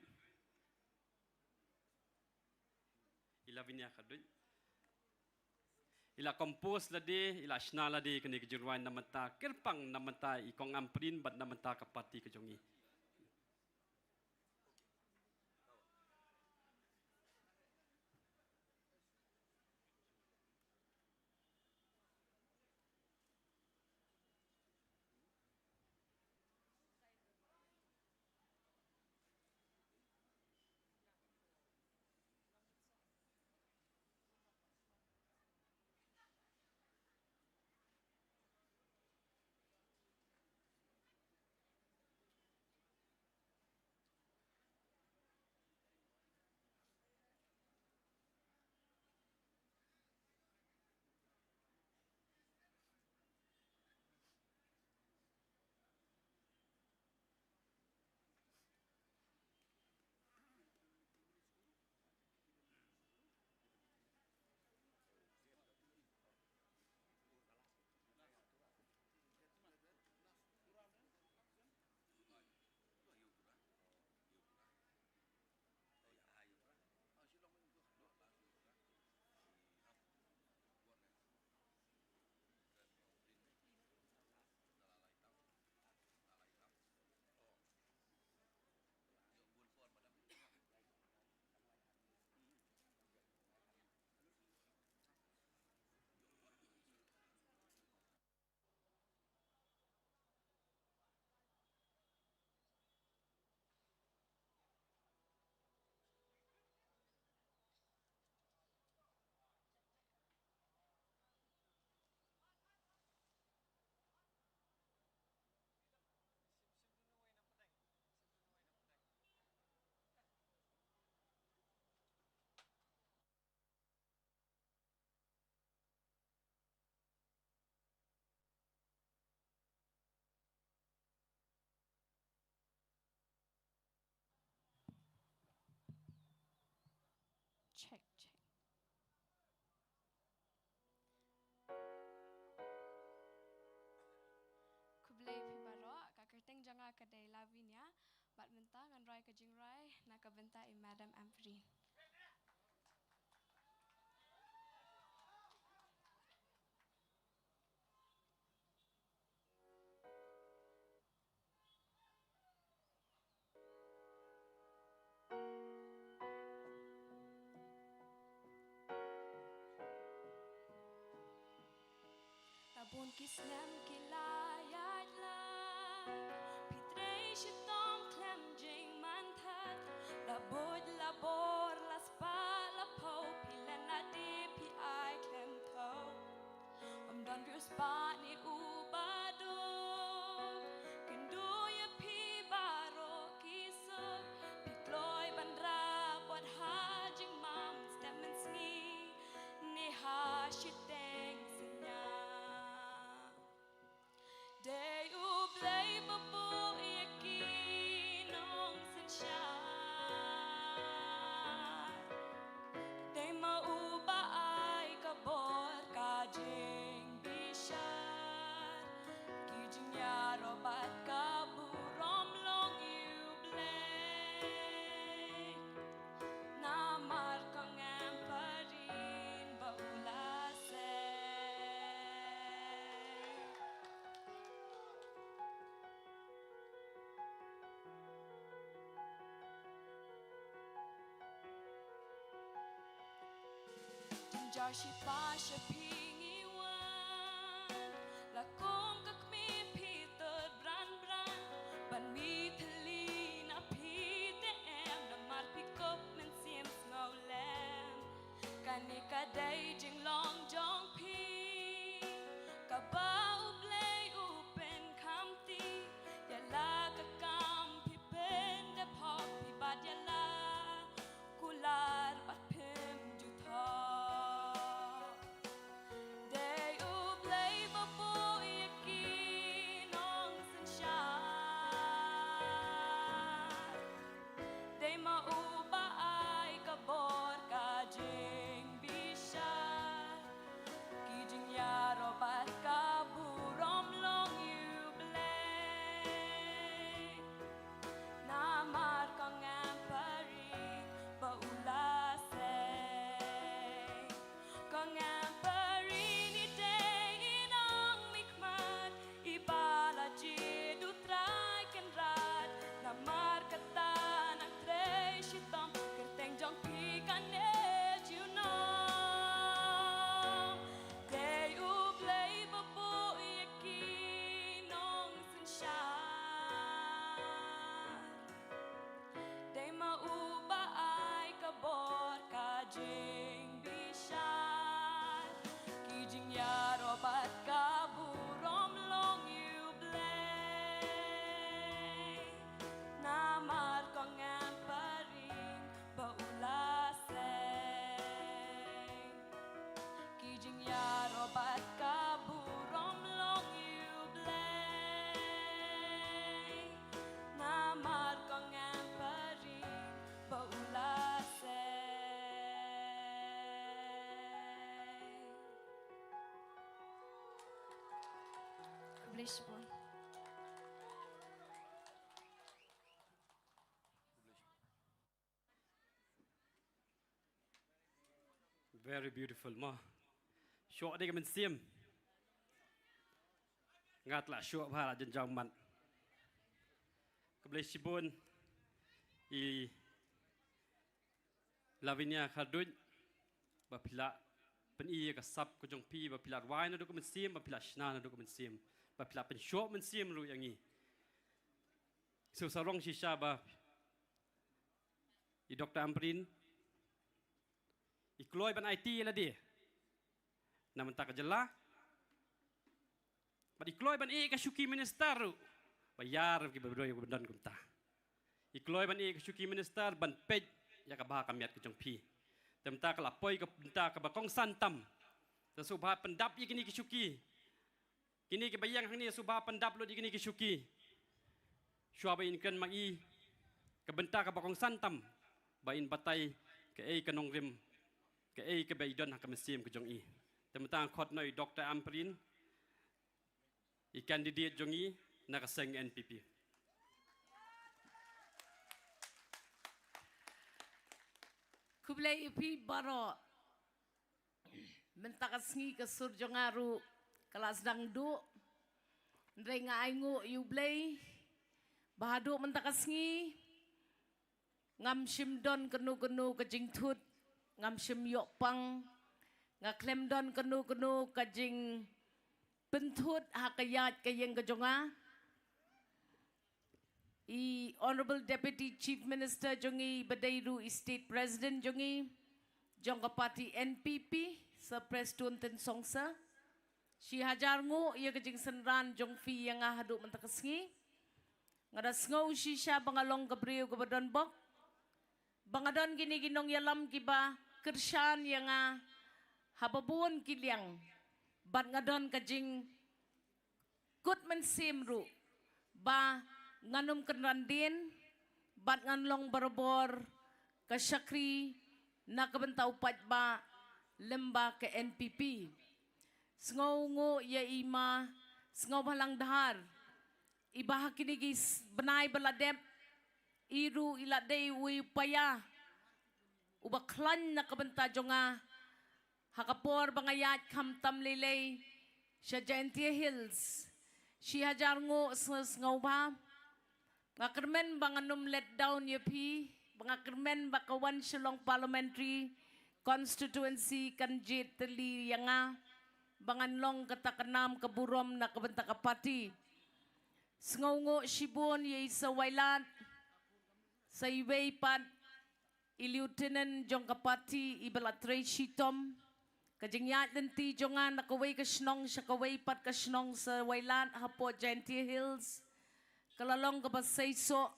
I Lavinia Kharduid. I la compose lade, i la shna lade kane ka jingrwai na mynta kyrpang, na mynta i Kong Ampareen bad na mynta ka party ka jong i. Check, check. Khublei phi baroh, ka kyrteng jong nga ka dei Lavinia, bad mynta ngan rwai ka jingrwai na ka bynta i Madam Ampareen. La bun ki snem ki la ïaid lang, phi trei shitom khlem jingmanthat. La buit la bor la spah la phew, phi len la die phi ai khlem thew. Ym don riewspah ne uba duk, kynduh ïa phi baroh ki suk. Phi kloi ban rah bad ha jingmam step mynsngi ne ha shiteng synñia. Dei U Blei ba buh ïa ki nongsynshar. Dei ma u ba ai ka bor ka jingbishar. Ki jingïaroh bad ka burom long ïa U Blei. Namar Kong Ampareen ba u la sei. Jong jar shi pa sha phi ngi wan, la kum ka kmie phi tut bran bran. Ban mih thylli na phi te em, namar phi kup mynsiem sngewlem. Kane ka dei jinglong jong phi, kaba U Blei u pynkhamti. Ïa la ka kam phi pyndep hok, phi bat ïa la kular bad phim ju thok. Dei U Blei ba buh ïa ki nongsynshar. Dei ma u ba ai ka bor ka jingbishar. Ki jingïaroh bad ka burom long ïa U Blei. Namar Kong Ampareen ba u la sei. Kong Ampareen i dei i nongmihkhmat, i ba la jied U Trai Kynrad. Namar kata nang trei shitom, kyrteng jong phi kane junom. Dei U Blei ba buh ïa ki nongsynshar. Dei ma u ba ai ka bor ka jingbishar. Ki jingïaroh bad ka burom long ïa U Blei. Namar Kong Ampareen ba u la sei. Ki jingïaroh bad ka burom long ïa U Blei. Namar Kong Ampareen ba u la sei. Khublei shibun. Very beautiful mo. Shoh dei ka mynsiem. Nga te la shoh bha la jynjar mat. Khublei shibun i Lavinia Kharduid ba phi la pyni ïa ka sap ka jong phi, ba phi la rwai naduh ka mynsiem, ba phi la shna naduh ka mynsiem, ba phi la pynshoh mynsiem ruh ïa ngi. Sngewsarong shisha ba i Doctor Ampareen i kloi ban aiti ïa lade na bynta ka jylla. Bad i kloi ban ïeh ka shuki minister ruh ba ïar ki ba briew ba don kumta. I kloi ban ïeh ka shuki minister ban peit ïa ka bha ka miat ka jong phi. Te mynta ka la poi ka bynta kaba kongsan tam. Te sngewbha pyndap ïa kine ki shuki. Kine kiba ïeng hangne sngewbha pyndap lut ïa kine ki shuki. Shuwa ba in kren ma i ka bynta kaba kongsan tam ba in batai kaei ka nongrim Kaei kaba i don ha ka mynsiem ka jong i. Te mynta nga khot noh i Doctor Ampareen, i candidate jong i na ka seng N P P. Khublei ïa phi baroh. Mynta ka sngi ka sur jong nga ruh ka la sdang duh. Hynrei nga ainguh ïa U Blei ba haduh mynta ka sngi ngam shym don kano kano ka jingthut, ngam shym ïoh pang, nga khlem don kano kano ka jingpynthut ha ka ïaid ka ïeng ka jong nga. I Honorable Deputy Chief Minister jong i ba dei ruh i State President jong i, jong ka party N P P, Sir Prestone Tynsong Sir. Shi hajar nguh ïa ka jingsynran jong phi ïa nga haduh mynta ka sngi. Nga da sngew shisha ba nga long ka briew kaba don bok, ba nga don kine ki nongïalam kiba kyrshan ïa nga ha ba bun ki liang. Bad nga don ka jing kut mynsiem ruh ba ngan ym kynran dien bad ngan long barabor ka shakri na ka bynta u paidbah lyngba ka N P P. Sngew nguh ïa i Ma Sngewbhalang Dhar, i ba ha kine ki bnai ba la dep i ruh i la dei uwei u paia uba khlaiñ na ka bynta jong nga ha ka por ba nga ïaid khamtam lei lei sha Jaintia Hills. Shi hajar nguh sngewbha. Nga kyrmen ba ngan ym let down ïa phi, ba nga kyrmen ba ka wan Shillong Parliamentary Constituency kan jied tylli ïa nga ba ngan long kata ka nam ka burom na ka bynta ka party. Sngew nguh shibun ïa i Sir Wailadmiki, sa iwei pat i Lieutenant jong ka party i ba la trei shitom. Ka jingïaid lynti jong nga na kawei ka shnong sha kawei pat ka shnong Sir Wailadmiki hapoh Jaintia Hills ka la long kaba seisoh,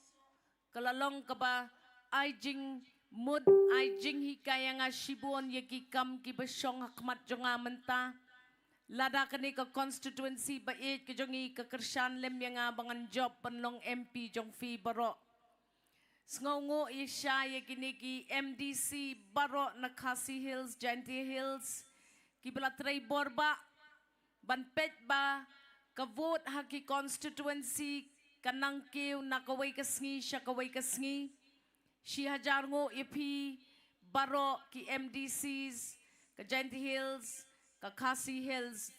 ka la long kaba ai jingmut, ai jinghikai ïa nga shibun ïa ki kam kiba shong ha khmat jong nga mynta. Lada kane ka constituency ba ïeit ka jong i ka kyrshan lem ïa nga ba ngan jop ban long M P jong phi baroh. Sngew nguh ïa sha ïa kine ki M D C baroh na Khasi Hills, Jaintia Hills, kiba la trei bor bha ban peit ba ka vote ha ki constituency ka nang kiew na kawei ka sngi sha kawei ka sngi. Shi hajar nguh ïa phi baroh ki M D Cs ka Jaintia Hills, ka Khasi Hills.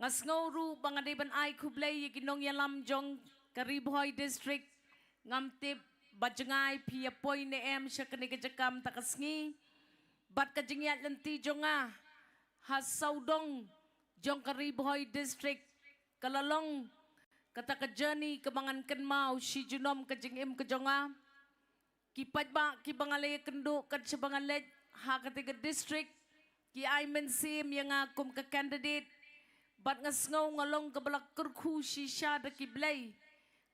Nga sngew ruh ba nga dei ban ai khublei ïa ki nongïalam jong ka Ri Bhoi District. Ngam tip ba jngai phi ïa poi ne em sha kane ka jaka mynta ka sngi. Bad ka jingïaid lynti jong nga ha sawdong jong ka Ri Bhoi District ka la long kata ka journey kaba ngan kynmaw shi junom ka jingim ka jong nga. Ki paidbah kiba nga la ïakynduh kat shaba nga leit ha kata ka district ki ai mynsiem ïa nga kum ka candidate. Bad nga sngew nga long kaba la kyrkhu shisha da ki blei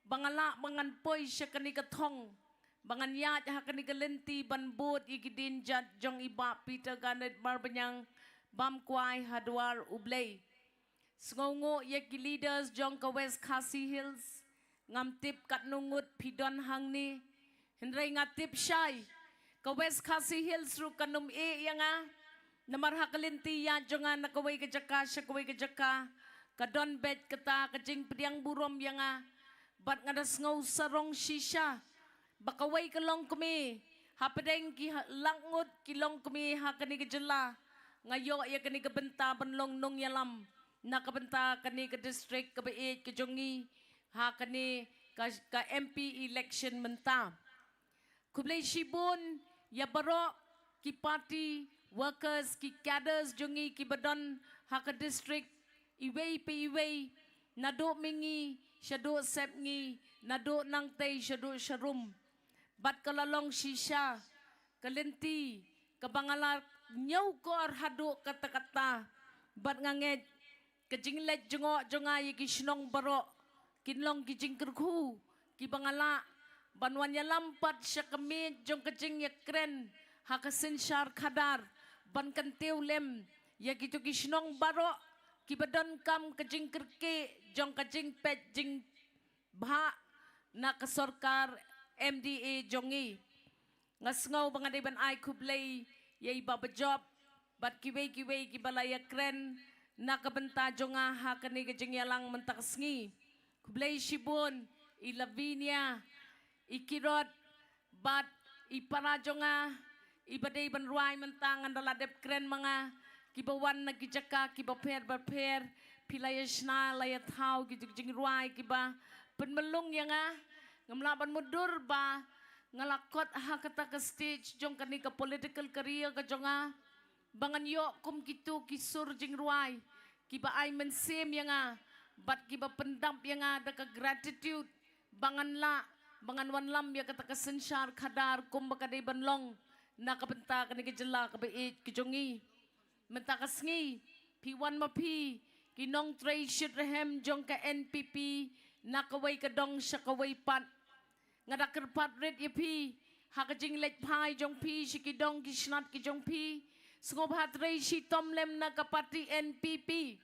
ba nga lah ba ngan poi sha kane ka thong ba ngan ïaid ha kane ka lynti ban bud ïa ki dienjat jong i Bah Peter Garnett Marbaniang bam kwai ha dwar U Blei. Sngew nguh ïa ki leaders jong ka West Khasi Hills. Ngam tip katno ngut phi don hangne. Hynrei nga tip shai ka West Khasi Hills ruh kan ym ïeh ïa nga. Namar ha ka lynti ïaid jong nga na kawei ka jaka sha kawei ka jaka ka don beit kata ka jingpdiang burom ïa nga. Bad nga da sngew sarong shisha ba kawei ka longkmie hapdeng ki lak ngut ki longkmie ha kane ka jylla, nga ïoh ïa kane ka bynta ban long nongïalam na ka bynta kane ka district kaba ïeit ka jong ngi ha kane ka, ka M P election mynta. Khublei shibun ïa baroh ki party workers, ki cadres jong ngi kiba don ha ka district iwei pa iwei, naduh mihngi shaduh sepngi, naduh nangtei shaduh sharum. Bad ka la long shisha ka lynti kaba nga la ñiewkor haduh katta katta. Bad nga ngeit ka jingleit jngoh jong nga ïa ki shnong baroh kin long ki jingkyrkhu kiba nga lah ban wan ïalam pat sha ka miej jong ka jingïakren ha ka synshar khadar ban kyntiew lem ïa kito ki shnong baroh kiba donkam ka jingkyrkieh jong ka jingpeit jing bha na ka sorkar M D A jong ngi. Nga sngew ba nga dei ban ai khublei ïa i Baba Job bad kiwei kiwei kiba la ïakren na ka bynta jong nga ha kane ka jingïalang mynta ka sngi. Khublei shibun i Lavinia, i Kirot bad i para jong nga iba dei ban rwai mynta, ngan da la dep kren ma nga, kiba wan na ki jaka kiba pher ba pher, phi la ïa shna la ïa thaw ki jing, jingrwai kiba pynmlung ïa nga. Ngam lah ban mutdur ba nga la kot ha kata ka stage jong kane ka political career ka jong nga ba ngan ïoh kum kitu ki sur jingrwai kiba ai mynsiem ïa nga bad kiba pyndap ïa nga da ka gratitude ba ngan lah, ba ngan wanlam ïa kata ka synshar khadar kumba ka dei ban long na ka bynta kane ka jylla kaba ïeit ka jong ngi. Mynta ka sngi phi wan ma phi ki nongtrei shitrhem jong ka N P P na kawei ka dong sha kawei pat. Nga da kyrpad rit ïa phi ha ka jingleit phai jong phi sha ki dong ki snat ki jong phi. Sngewbha trei shitom lem na ka party N P P.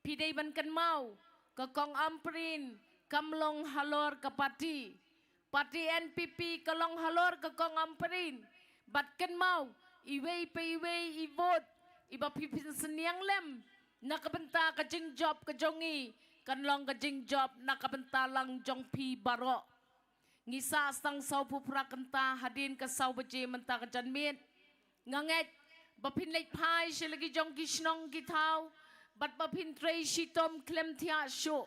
Phi dei ban kynmaw, ka Kong Ampareen kam long halor ka party. Party N P P ka long halor ka Kong Ampareen. Bad kynmaw, iwei pa iwei i vote iba phi pynsniang lem na ka bynta ka jingjop ka jong ngi, kan long ka jingjop na ka bynta lang jong phi baroh. Ngi sah tang sawphew phra kynta hadien ka saw baje mynta ka janmiet. Nga ngeit ba phin leit phai sha la ki jong ki shnong ki thaw bad ba phin trei shitom khlem thiah shuh.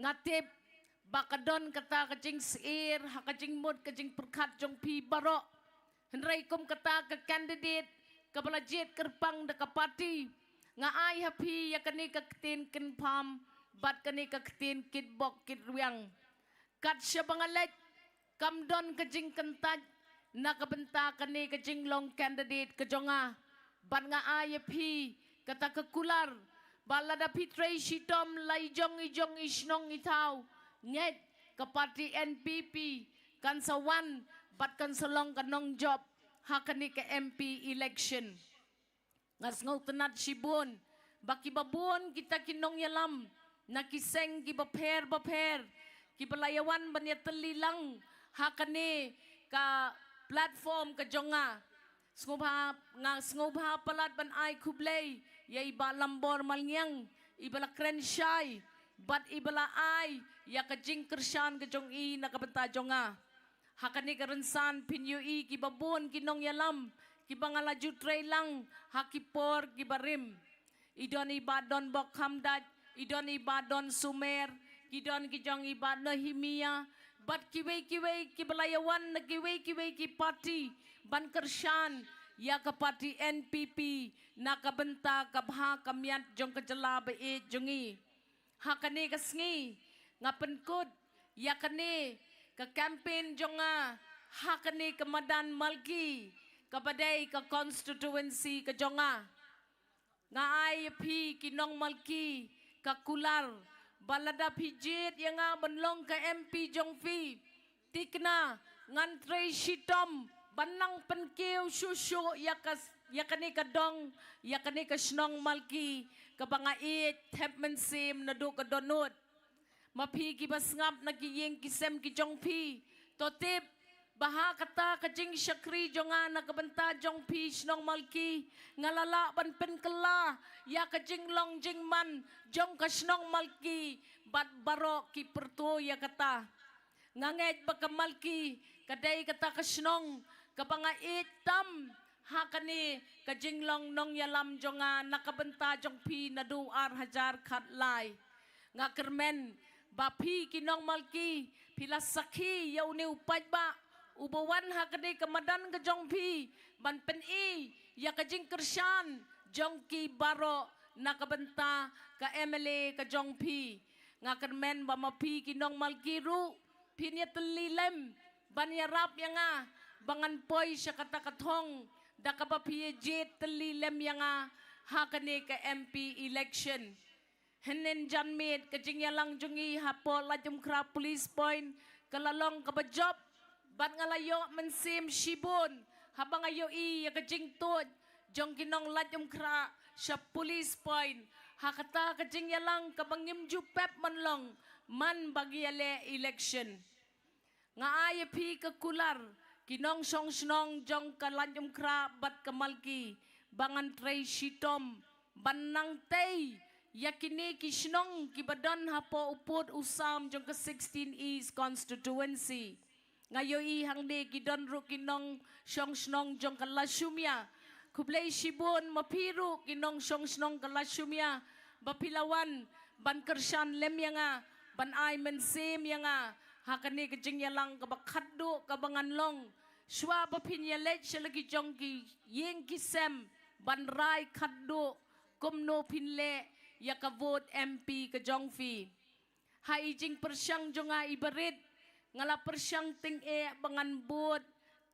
Nga tip ba ka don kata ka jingsyier ha ka jingmut ka jingpyrkhat jong phi baroh. Hynrei kum kata ka candidate kaba la jied kyrpang da ka party, nga ai ha phi ïa kane ka ktien kynpham bad kane ka ktien kitbok kitrwiang. Kat shaba nga leit, kam don ka jingkyntait na ka bynta kane ka jinglong candidate ka jong nga. Bad nga ai ïa phi kata ka kular ba lada phi trei shitom la i jong i jong i shnong i thaw, ngeit ka party N P P kan sa wan bad kan sa long ka nongjop ha kane ka M P election. Nga sngewtynnat shibun ba kiba bun kita ki nongïalam na ki seng kiba pher ba pher kiba la ïa wan ban ïatylli lang ha kane ka platform ka jong nga. Sngewbha, nga sngewbha palat ban ai khublei ïa i Bah Lambor Malngiang iba la kren shai bad iba la ai ïa ka jingkyrshan ka jong i na ka bynta jong nga. Ha kane ka rynsan phin ïohi kiba bun ki nongïalam kiba nga la ju trei lang ha ki por kiba rim. I don i Bah Donbok Khamdait, i don i Bah Don Sumer, ki don ki jong i Bah Nehemiah bad kiwei kiwei kiba la ïa wan na kiwei kiwei ki party ban kyrshan ïa ka party N P P na ka bynta ka bha ka miat jong ka jylla ba ïeit jong ngi. Ha kane ka sngi nga pynkut ïa kane ka campaign jong nga ha kane ka madan Malki kaba dei ka constituency ka jong nga. Nga ai ïa phi ki nong Malki ka kular ba lada phi jied ïa nga ban long ka M P jong phi, thikna ngan trei shitom ban nang pynkiew shuh shuh ïa ka, ïa kane ka dong, ïa kane ka shnong Malki kaba nga ïeit thep mynsiem naduh ka dohnud. Ma phi kiba sngap na ki ïing ki sem ki jong phi, to tip ba ha kata ka jingshakri jong nga na ka bynta jong phi shnong Malki, nga la lah ban pynkylla ïa ka jinglong jingman jong ka shnong Malki bad baroh ki pyrto ïa kata. Nga ngeit ba ka Malki ka dei kata ka shnong kaba nga ïeit tam ha kane ka jinglong nongïalam jong nga na ka bynta jong phi naduh ar hajar khatlai. Nga kyrmen ba phi ki nong Malki phi la sakhi ïa une u paidbah uba wan ha kane ka madan ka jong phi ban pyni ïa ka jingkyrshan jong ki baroh na ka bynta ka M L A ka jong phi. Nga kyrmen ba ma phi ki nong Malki ruh phin ïatylli lem ban ïarap ïa nga ba ngan poi sha kata ka thong da kaba phi ïa jied tylli lem ïa nga ha kane ka M P election. Hynnin janmiet ka jingïalang jong ngi hapoh Laitumkhrah Police Point ka la long kaba jop bad nga la ïoh mynsiem shibun haba nga ïohi ïa ka jingtuid jong ki nong Laitumkhrah sha Police Point ha kata ka jingïalang kaba ngim ju pep ban long man ba ngi ïaleh election. Nga ai ïa phi ka kular Ki nongshong shnong jong ka Laitumkhrah bad ka Malki ba ngan trei shitom ban nang tei ïa kine ki shnong kiba don hapoh u pud u sam jong ka sixteen East Constituency. Nga ïohi hangne ki don ruh ki nongshong shnong jong ka Lashumia. Khublei shibun ma phi ruh ki nongshong shnong ka Lashumia ba phi la wan ban kyrshan lem ïa nga, ban ai mynsiem ïa nga ha kane ka jingïalang kaba khatduh kaba ngan long. Shuwa ba phin ïaleit sha la ki jong ki ïing ki sem ban rai khatduh kumno phin leh ïa ka vote M P ka jong phi. Ha i jingpyrshang jong nga i barit, nga la pyrshang tyngeh ba ngan bud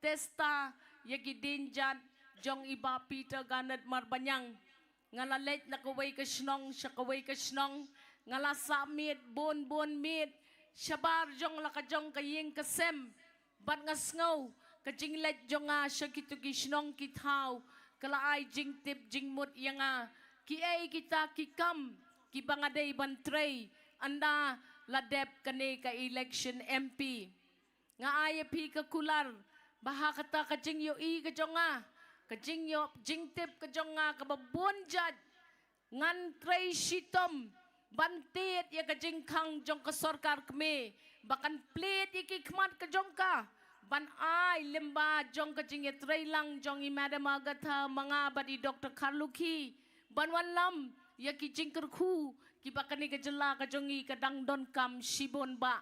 testa ïa ki dienjat jong i Bah Peter Garnet Marbaniang. Nga la leit na kawei ka shnong sha kawei ka shnong, nga la sah miet bun bun miet shabar jong la ka jong ka ïing ka sem. Bad nga sngew ka jingleit jong nga sha kito ki shnong ki thaw ka la ai jingtip jingmut ïa nga kiei kita ki kam kiba nga dei ban trei ynda la dep kane ka election M P. Nga ai ïa phi ka kular ba ha kata ka jingïohi ka jong nga, ka jingïoh jingtip ka jong nga kaba bun jait, ngan trei shitom ban tied ïa ka jingkhang jong ka sorkar kmie ba kan plied ïa ki khmat ka jong ka ban ai lyngba jong ka jingïatreilang jong i Madam Agatha Manga bad i Doctor Kharlukhi ban wanlam ïa ki jingkyrkhu kiba kane ka jylla ka jong ngi ka dang donkam shibun bha.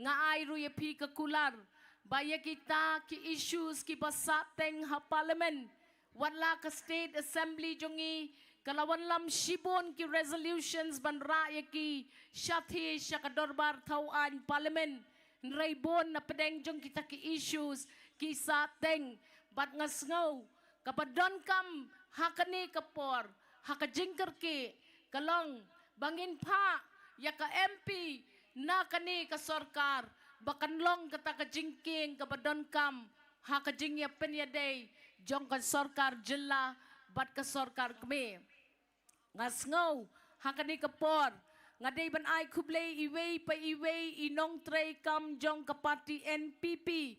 Nga ai ruh ïa phi ka kular ba ïa kita ki issues kiba sahteng ha Parliament, wat la ka State Assembly jong ngi ka la wanlam shibun ki resolutions ban rah ïa ki shathie sha ka dorbar thaw aiñ Parliament. Hynrei bun na pdeng jong kita ki issues ki sahteng bad nga sngew kaba donkam ha kane ka por, ha ka jingkyrkieh ka long ba ngin phah ïa ka M P na kane ka sorkar ba kan long kata ka jingkieng kaba donkam ha ka jingïapynïadei jong ka sorkar jylla bad ka sorkar kmie. Nga sngew ha kane ka por nga dei ban ai khublei iwei pa iwei i nongtrei kam jong ka party N P P.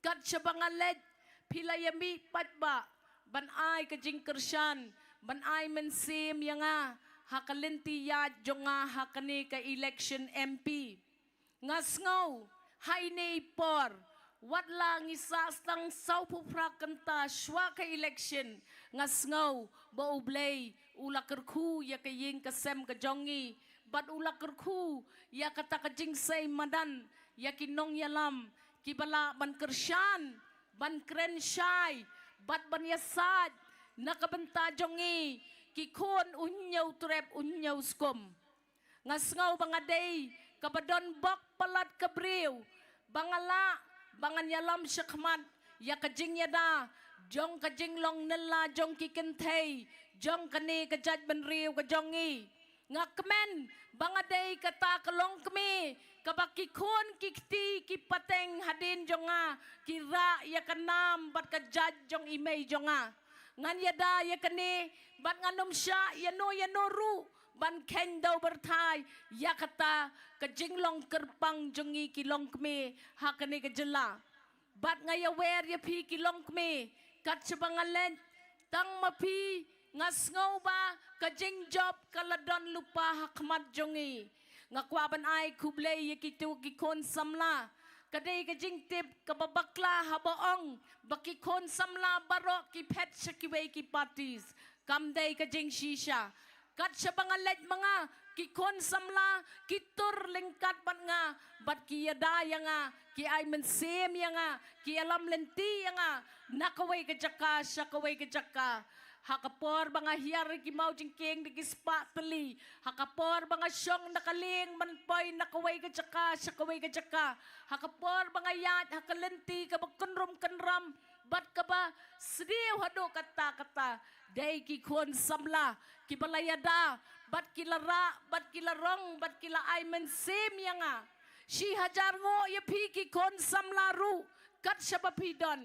Kat shaba nga leit phi la ïa mih paidbah ban ai ka jingkyrshan, ban ai mynsiem ïa nga ha ka lynti ïaid jong nga ha kane ka election M P. Nga sngew ha ine i por wat la ngi sah tang sawphew phra kynta shuwa ka election, nga sngew ba U Blei u la kyrkhu ïa ka ïing ka sem ka jong ngi bad u la kyrkhu ïa kata ka jingsei madan ïa ki nongïalam kiba lah ban kyrshan, ban kren shai bad ban ïasaid na ka bynta jong ngi ki khun u Hynñiewtrep u Hynñiewskum. Nga sngew ba nga dei kaba don bok palat ka briew ba nga lah ba ngan ïalam shakhmat ïa ka jingïada jong ka jinglong nylla jong ki kynthei jong kane ka jaitbynriew ka jong ngi. Nga kmen ba nga dei kata ka longkmie kaba ki khun ki kti ki pateng hadien jong nga ki rah ïa ka nam bad ka jait jong i mei jong nga. Ngan ïada ïa kane bad ngan ym shah ïano ïano ruh ban kheiñ daw byrthai ïa kata ka jinglong kyrpang jong ngi ki longkmie ha kane ka jylla. Bad nga ïawer ïa phi ki longkmie kat shaba nga leit tang ma phi nga sngew ba ka jingjop ka la don lypa ha khmat jong ngi. Nga kwah ban ai khublei ïa kito ki khun samla. Ka dei ka jingtip kaba bakla haba ong ba ki khun samla baroh ki phet sha kiwei ki parties. Kam dei ka jingshisha. Kat shaba nga leit ma nga ki khun samla ki tur lyngkat bad nga bad ki ïada ïa nga, ki ai mynsiem ïa nga, ki ïalam lynti ïa nga na kawei ka jaka sha kawei ka jaka. Ha ka por ba nga hiar ki maw jingkieng da ki spah tylli, ha ka por ba nga shong na ka lieng ban poi na kawei ka jaka sha kawei ka jaka, ha ka por ba nga ïaid ha ka lynti kaba kynrum kynram bad kaba sdiew haduh katta katta, dei ki khun samla kiba la ïada bad ki la rah bad ki la rong bad ki la ai mynsiem ïa nga. Shi hajar nguh ïa phi ki khun samla ruh kat shaba phi don.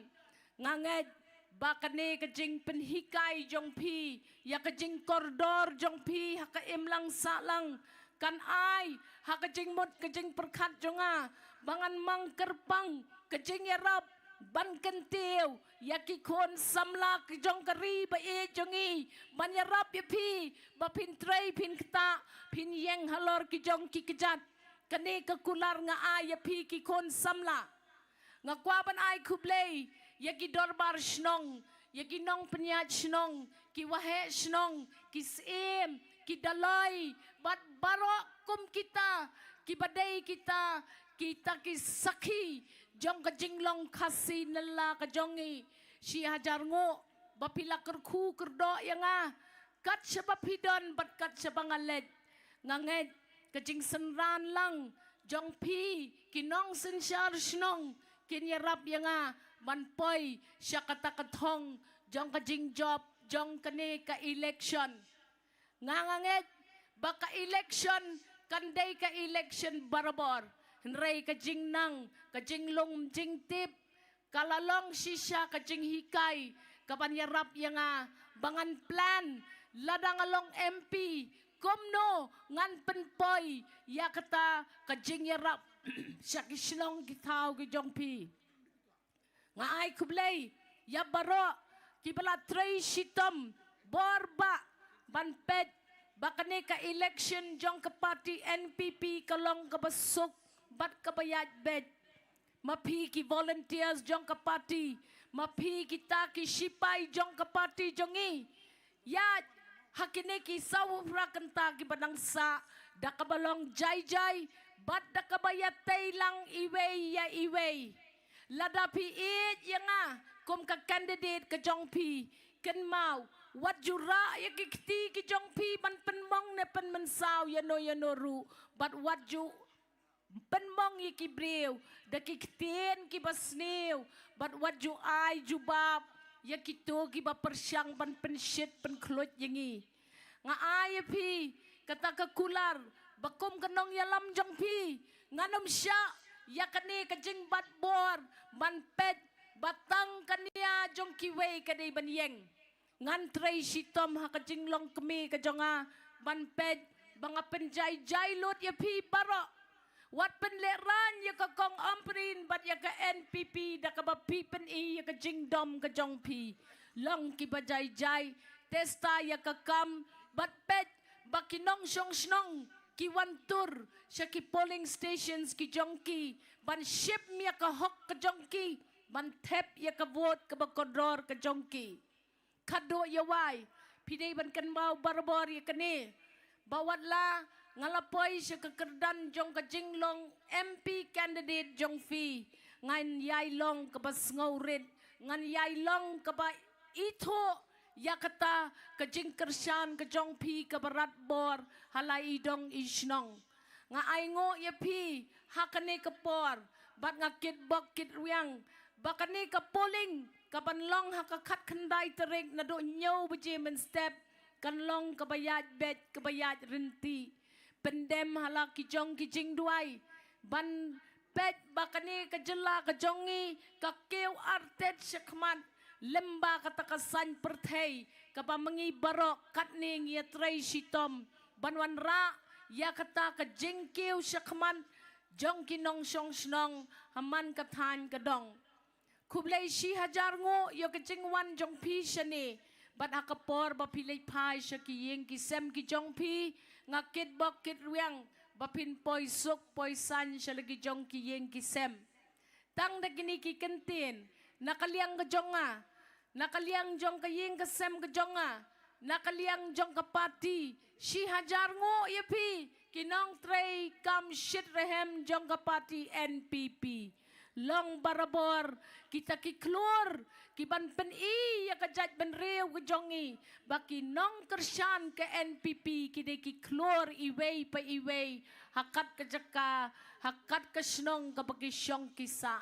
Nga ngeit ba kane ka jingpynhikai jong phi ïa ka jingkordor jong phi ha ka imlang sahlang kan ai ha ka jingmut ka jingpyrkhat jong nga ba ngan mang kyrpang ka jingïarap ban kyntiew ïa ki khun samla ki jong ka ri ba ïeit jong ngi, ban ïarap ïa phi ba phin trei phin ktah, phin ïeng halor ki jong ki kjat. Kane ka kular nga ai ïa phi ki khun samla. Nga kwah ban ai khublei ïa ki dorbar shnong, ïa ki nongpynïaid shnong, ki waheh shnong, ki syiem, ki daloi, bad baroh kum kita, ki ba dei kita, kita ki sakhi jong ka jinglong Khasi nylla ka jong ngi. Shi hajar nguh ba phi la kyrkhu kyrdoh ïa nga, kat shaba phi don bad kat shaba nga leit. Nga ngeit ka jingsynran lang jong phi ki nongsynshar shnong kin ïarap ïa nga ban poi sha kata ka thong jong ka jingjop jong kane ka election. Nga nga ngeit ba ka election kan dei ka election barabor. Hynrei ka jingnang, ka jinglong jingtip, ka la long shisha ka jinghikai ka ban ïarap ïa nga ba ngan plan lada nga long M P, kumno ngan pynpoi ïa kata ka jingïarap sha ki shnong ki thaw ki jong phi. Nga ai khublei ïa baroh ki ba la trei shitom bor ba ban peit ba kane ka election jong ka party N P P ka long ka ba suk bad ka ba ïaid beit. Ma phi ki volunteers jong ka party, ma phi kita ki shipai jong ka party jong ngi, ïa ha kine ki saw phra kynta ki ba dang sah, da ka ba long jai jai bad da ka ba ïatei lang iwei ïa iwei. Lada phi ïeit ïa nga kum ka candidate ka jong phi, kynmaw wat ju rah ïa ki kti ki jong phi ban pynmong ne pynmynsaw ïa no ïa no ruh, bad wat ju pynmong ïa ki briew da ki ktien ki ba sniew, bad wat ju ai jubab ïa kito ki ba pyrshang ban pynshit pynkhluit ïa ngi. Nga ai ïa phi kata ka kular ba kum ka nongïalam jong phi, ngan ym shah ïa kane ka jingbat bor ban peit ba tang ka nia jong kiwei ka dei ban ïeng. Ngan trei shitom ha ka jinglong kmie ka jong nga ban peit ba nga pynjai jai lut ïa phi baroh. Wat pynlehrain ïa ka Kong Ampareen bad ïa ka N P P da ka ba phi pyni ïa ka jingdom ka jong phi. Long ki ba jai jai, testa ïa ka kam bad peit ba ki nongshong shnong ki wan tur sha ki polling stations ki jong ki ban shim ïa ka hok ka jong ki, ban thep ïa ka vote ka ba kordor ka jong ki. Khadduh ïa wai phi dei ban kynmaw barabor ïa kane, ba wat la nga la poi sha ka kyrdan jong ka jinglong M P candidate jong phi, ngan ïai long ka ba sngewrit, ngan ïai long ka ba ithuh ïa kata ka jingkyrshan ka jong phi ka ba rat bor ha la i dong i shnong. Nga ai nguh ïa phi ha kane ka por bad nga kitbok kitrwiang ba kane ka polling ka ban long ha ka khatkhyndai tarik naduh hynñiew baje mynstep kan long ka ba ïaid beit ka ba ïaid rynti. Pyndem ha la ki jong ki jingduwai ban peit ba kane ka jylla ka jong ngi ka kiew artet shakhmat lem bad kata ka saiñ pyrthei ka ba ma ngi baroh katne ngi ïatrei shitom ban wanrah ïa kata ka jingkiew shakhmat jong ki nongshong shnong ha man ka thaiñ ka dong. Khublei shi hajar nguh ïa ka jingwan jong phi shane bad ha ka por ba phi leit phai sha ki ïing ki sem ki jong phi, nga kitbok kitrwiang ba phin poi suk poi saiñ sha la ki jong ki ïing ki sem. Tang da kine ki kyntien na ka liang ka jong nga, na ka liang jong ka ïing ka sem ka jong nga, na ka liang jong ka party, shi hajar nguh ïa phi ki nongtrei kam shitrhem jong ka party N P P. Long barabor kita ki khlur ki ban pyni ïa ka jaitbynriew ka jong ngi ba ki nongkyrshan ka N P P ki dei ki khlur iwei pa iwei ha kat ka jaka, ha kat ka shnong ka ba ki shong ki sah.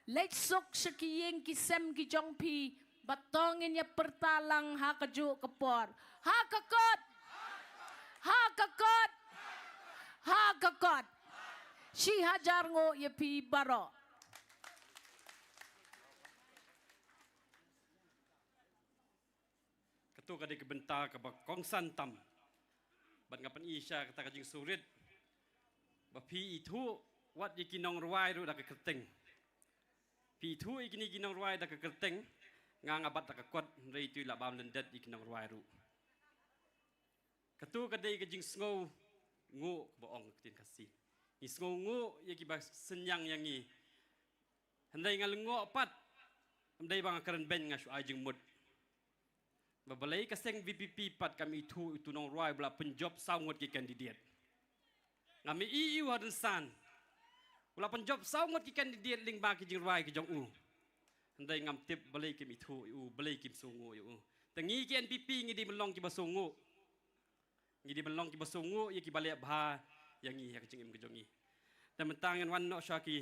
Leit suk sha ki ïing ki sem ki jong phi, ba to ngin ïa pyrta lang ha kajuh ka por. Ha ka kot! Ha ka kot! Ha ka kot! Shi hajar nguh ïa phi baroh. Kato ka dei ka bynta ka ba kongsan tam. Bad nga pyni sha kata ka jingsngewrit ba phi ithuh wat ïa ki nongrwai ruh da ka kyrteng. Phi ithuh ïa kine ki nongrwai da ka kyrteng, nga nga bat da ka kot, hynrei to la bam lyndet ïa ki nongrwai ruh. Katu ka dei ka jingsngew nguh kaba ong ka ktien Khasi. Ngi sngew nguh ïa kiba synñiang ïa ngi. Hynrei nga lyngngoh pat, ym dei ba nga kren beiñ, nga shu ai jingmut. Ba balei ka seng VPP pat kam ithuh ïa utu u nongrwai ba la pynjop saw ngut ki candidate. Ngam i ïa u ha rynsan. U la pynjop saw ngut ki candidate lyngba ki jingrwai ki jong u. Hynrei ngam tip balei kim ithuh ïa u, balei kim sngew nguh ïa u. Te ngi ki NPP ngi dei ban long kiba sngew nguh. Ngi dei ban long kiba sngew nguh ïa kiba leh bha ïa ngi ha ka jingim ka jong ngi. Te mynta ngan wan noh sha ki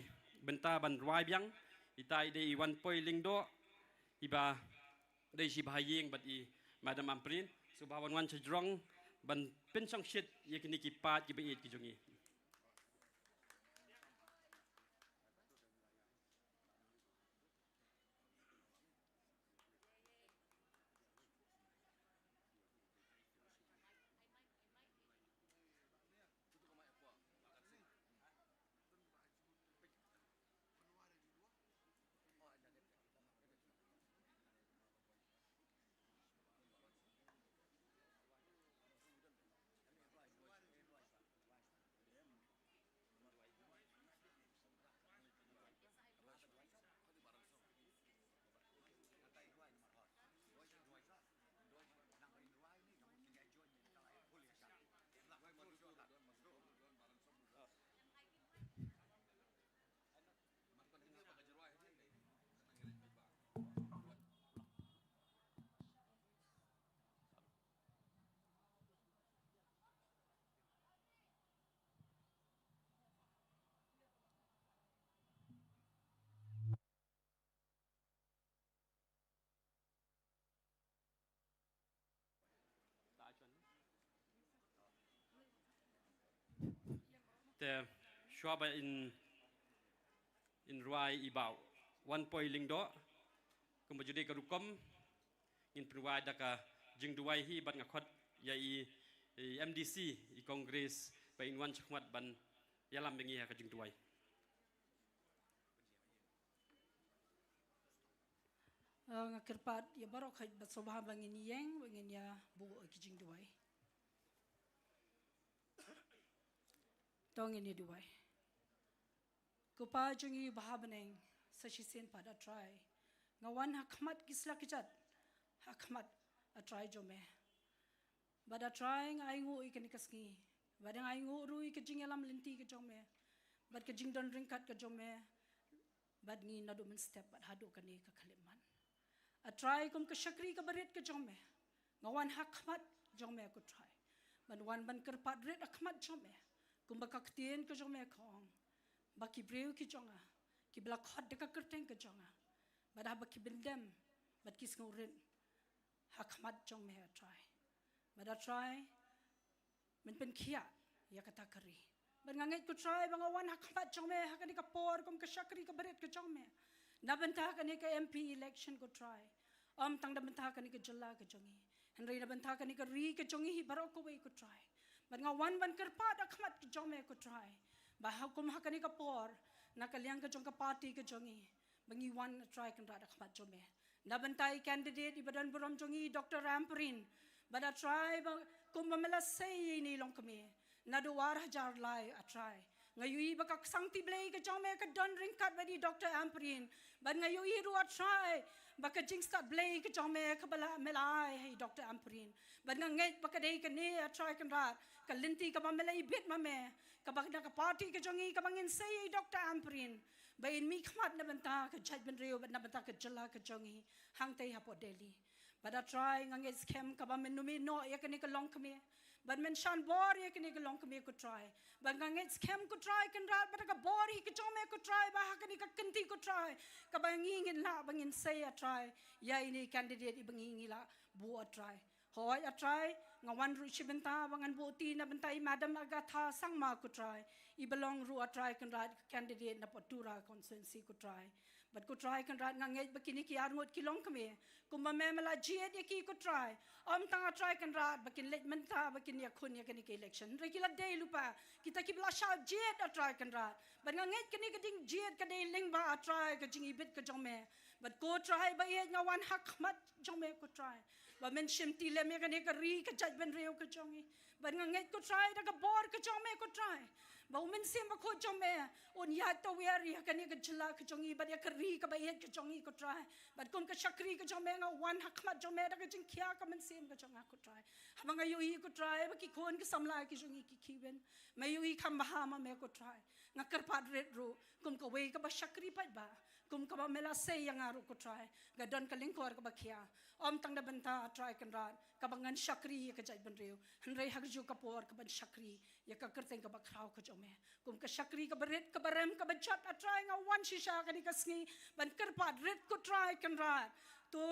bynta ban rwai biang. Ita i dei i Wanpoi Lyngdoh, iba dei shi bha ïing bad i Madam Ampareen. Sngewbha wan wan sha jrong ban pynshongshit ïa kine ki paid kiba ïeit ki jong ngi. Te shuwa ba in, in rwai i Bah Wanpoi Lyngdoh, kumba ju dei ka rukom, ngin pynrwai da ka jingduwai hi bad nga khot ïa i, i MDC i Congress ba in wan shakhmat ban ïalam bad ngi ha ka jingduwai. Eh, nga kyrpad ïa baroh khoit bad sngewbha ba ngin ïeng, ba ngin ïa buh ïa ki jingduwai. To ngin ïa duwai. Ko Pa jong ngi ba ha bneng, sa shisien pat A Trai, nga wan ha khmat ki sla ki jait, ha khmat A Trai jong me. Bad A Trai nga ainguh ïa kane ka sngi. Bad nga ainguh ruh ïa ka jingïalam lynti ka jong me. Bad ka jingdon ryngkat ka jong me bad ngi naduh mynstep bad haduh kane ka khyllipmat. A Trai, kum ka shakri kaba rit ka jong me, nga wan ha khmat jong me ko Trai. Ban wan ban kyrpad rit ha khmat jong me. Kumba ka ktien ka jong me ka ong, ba ki briew ki jong nga kiba la khot da ka kyrteng ka jong nga, bad haba ki pyndem bad ki sngewrit ha khmat jong me A Trai. Bad A Trai, men pynkhiah ïa kata ka ri. Bad nga ngeit ko Trai ba nga wan ha khmat jong me ha kane ka por kum ka shakri kaba rit ka jong me. Na bynta kane ka MP election ko Trai. Ym tang na bynta kane ka jylla ka jong ngi, hynrei na bynta kane ka ri ka jong ngi hi baroh kawei ko Trai. Bad nga wan ban kyrpad ha khmat ka jong me ko Trai, ba ha kum ha kane ka por, na ka liang ka jong ka party ka jong ngi, ba ngi wan A Trai Kynrad ha khmat jong me. Na bynta i candidate iba don burom jong ngi, Doctor Ampareen. Bad A Trai ba kumba me la sei ïa ine i longkmie naduh ar hajar lai A Trai, nga ïohi ba ka ksangkti Blei ka jong me ka don ryngkat bad i Doctor Ampareen. Bad nga ïohi ruh A Trai ba ka jingstad Blei ka jong me kaba la me la ai ha i Doctor Ampareen. Bad nga ngeit ba ka dei kane A Trai Kynrad ka lynti kaba me la ibit ma me, kaba na ka party ka jong ngi kaba ngin sei ïa i Doctor Ampareen ba in mihkhmat na bynta ka jaitbynriew bad na bynta ka jylla ka jong ngi hangtei hapoh Delhi. Bad A Trai, nga ngeit skhem kaba men ym ïehnoh ïa kane ka longkmie, bad men shan bor ïa kane ka longkmie ko Trai. Bad nga ngeit skhem ko Trai Kynrad ba da ka bor hi ka jong me ko Trai, ba ha kane ka kynti ko Trai, kaba ngi ngin lah ba ngin sei A Trai ïa ine i candidate iba ngi ngi lah buh A Trai. Hooid A Trai, nga wan ruh shi bynta ba ngan buh kti na bynta i Madam Agatha Sangma ko Trai, iba long ruh A Trai Kynrad candidate napoh Tura constituency ko Trai. Bad ko Trai Kynrad, nga ngeit ba kine ki arngut ki longkmie, kumba me me la jied ïa ki ko Trai, ym tang A Trai Kynrad ba kin leit mynta ba kin ïakhun ïa kane ka election, hynrei ki la dei lypa kita kiba la shah jied A Trai Kynrad. Bad nga ngeit kane ka jingjied ka dei lyngba A Trai ka jingibit ka jong me. Bad ko Trai ba ïeit, nga wan ha khmat jong me ko Trai, ba men shim ti lem ïa kane ka ri ka jaitbynriew ka jong ngi. Bad nga ngeit ko Trai da ka bor ka jong me ko Trai, ba U Mynsiem Bakhuid jong me un ïaid tawiar ïa kane ka jylla ka jong ngi bad ïa ka ri kaba ïeit ka jong ngi ko Trai. Bad kum ka shakri ka jong me, nga wan ha khmat jong me da ka jingkhia ka mynsiem ka jong nga ko Trai. Haba nga ïohi ko Trai ba ki khun ki samla ki jong ngi ki khih win, me ïohi kham bha ma me ko Trai. Nga kyrpad rit ruh kum kawei kaba shakri paidbah, kum kaba me la sei ïa nga ruh ko Trai, nga don ka lyngkor kaba khia, ym tang na bynta A Trai Kynrad kaba ngan shakri ïa ka jaitbynriew, hynrei ha kajuh ka por kaban shakri ïa ka kyrteng kaba khraw ka jong me. Kum ka shakri kaba rit kaba rem kaba jot A Trai, nga wan shisha kane ka sngi ban kyrpad rit ko Trai Kynrad. To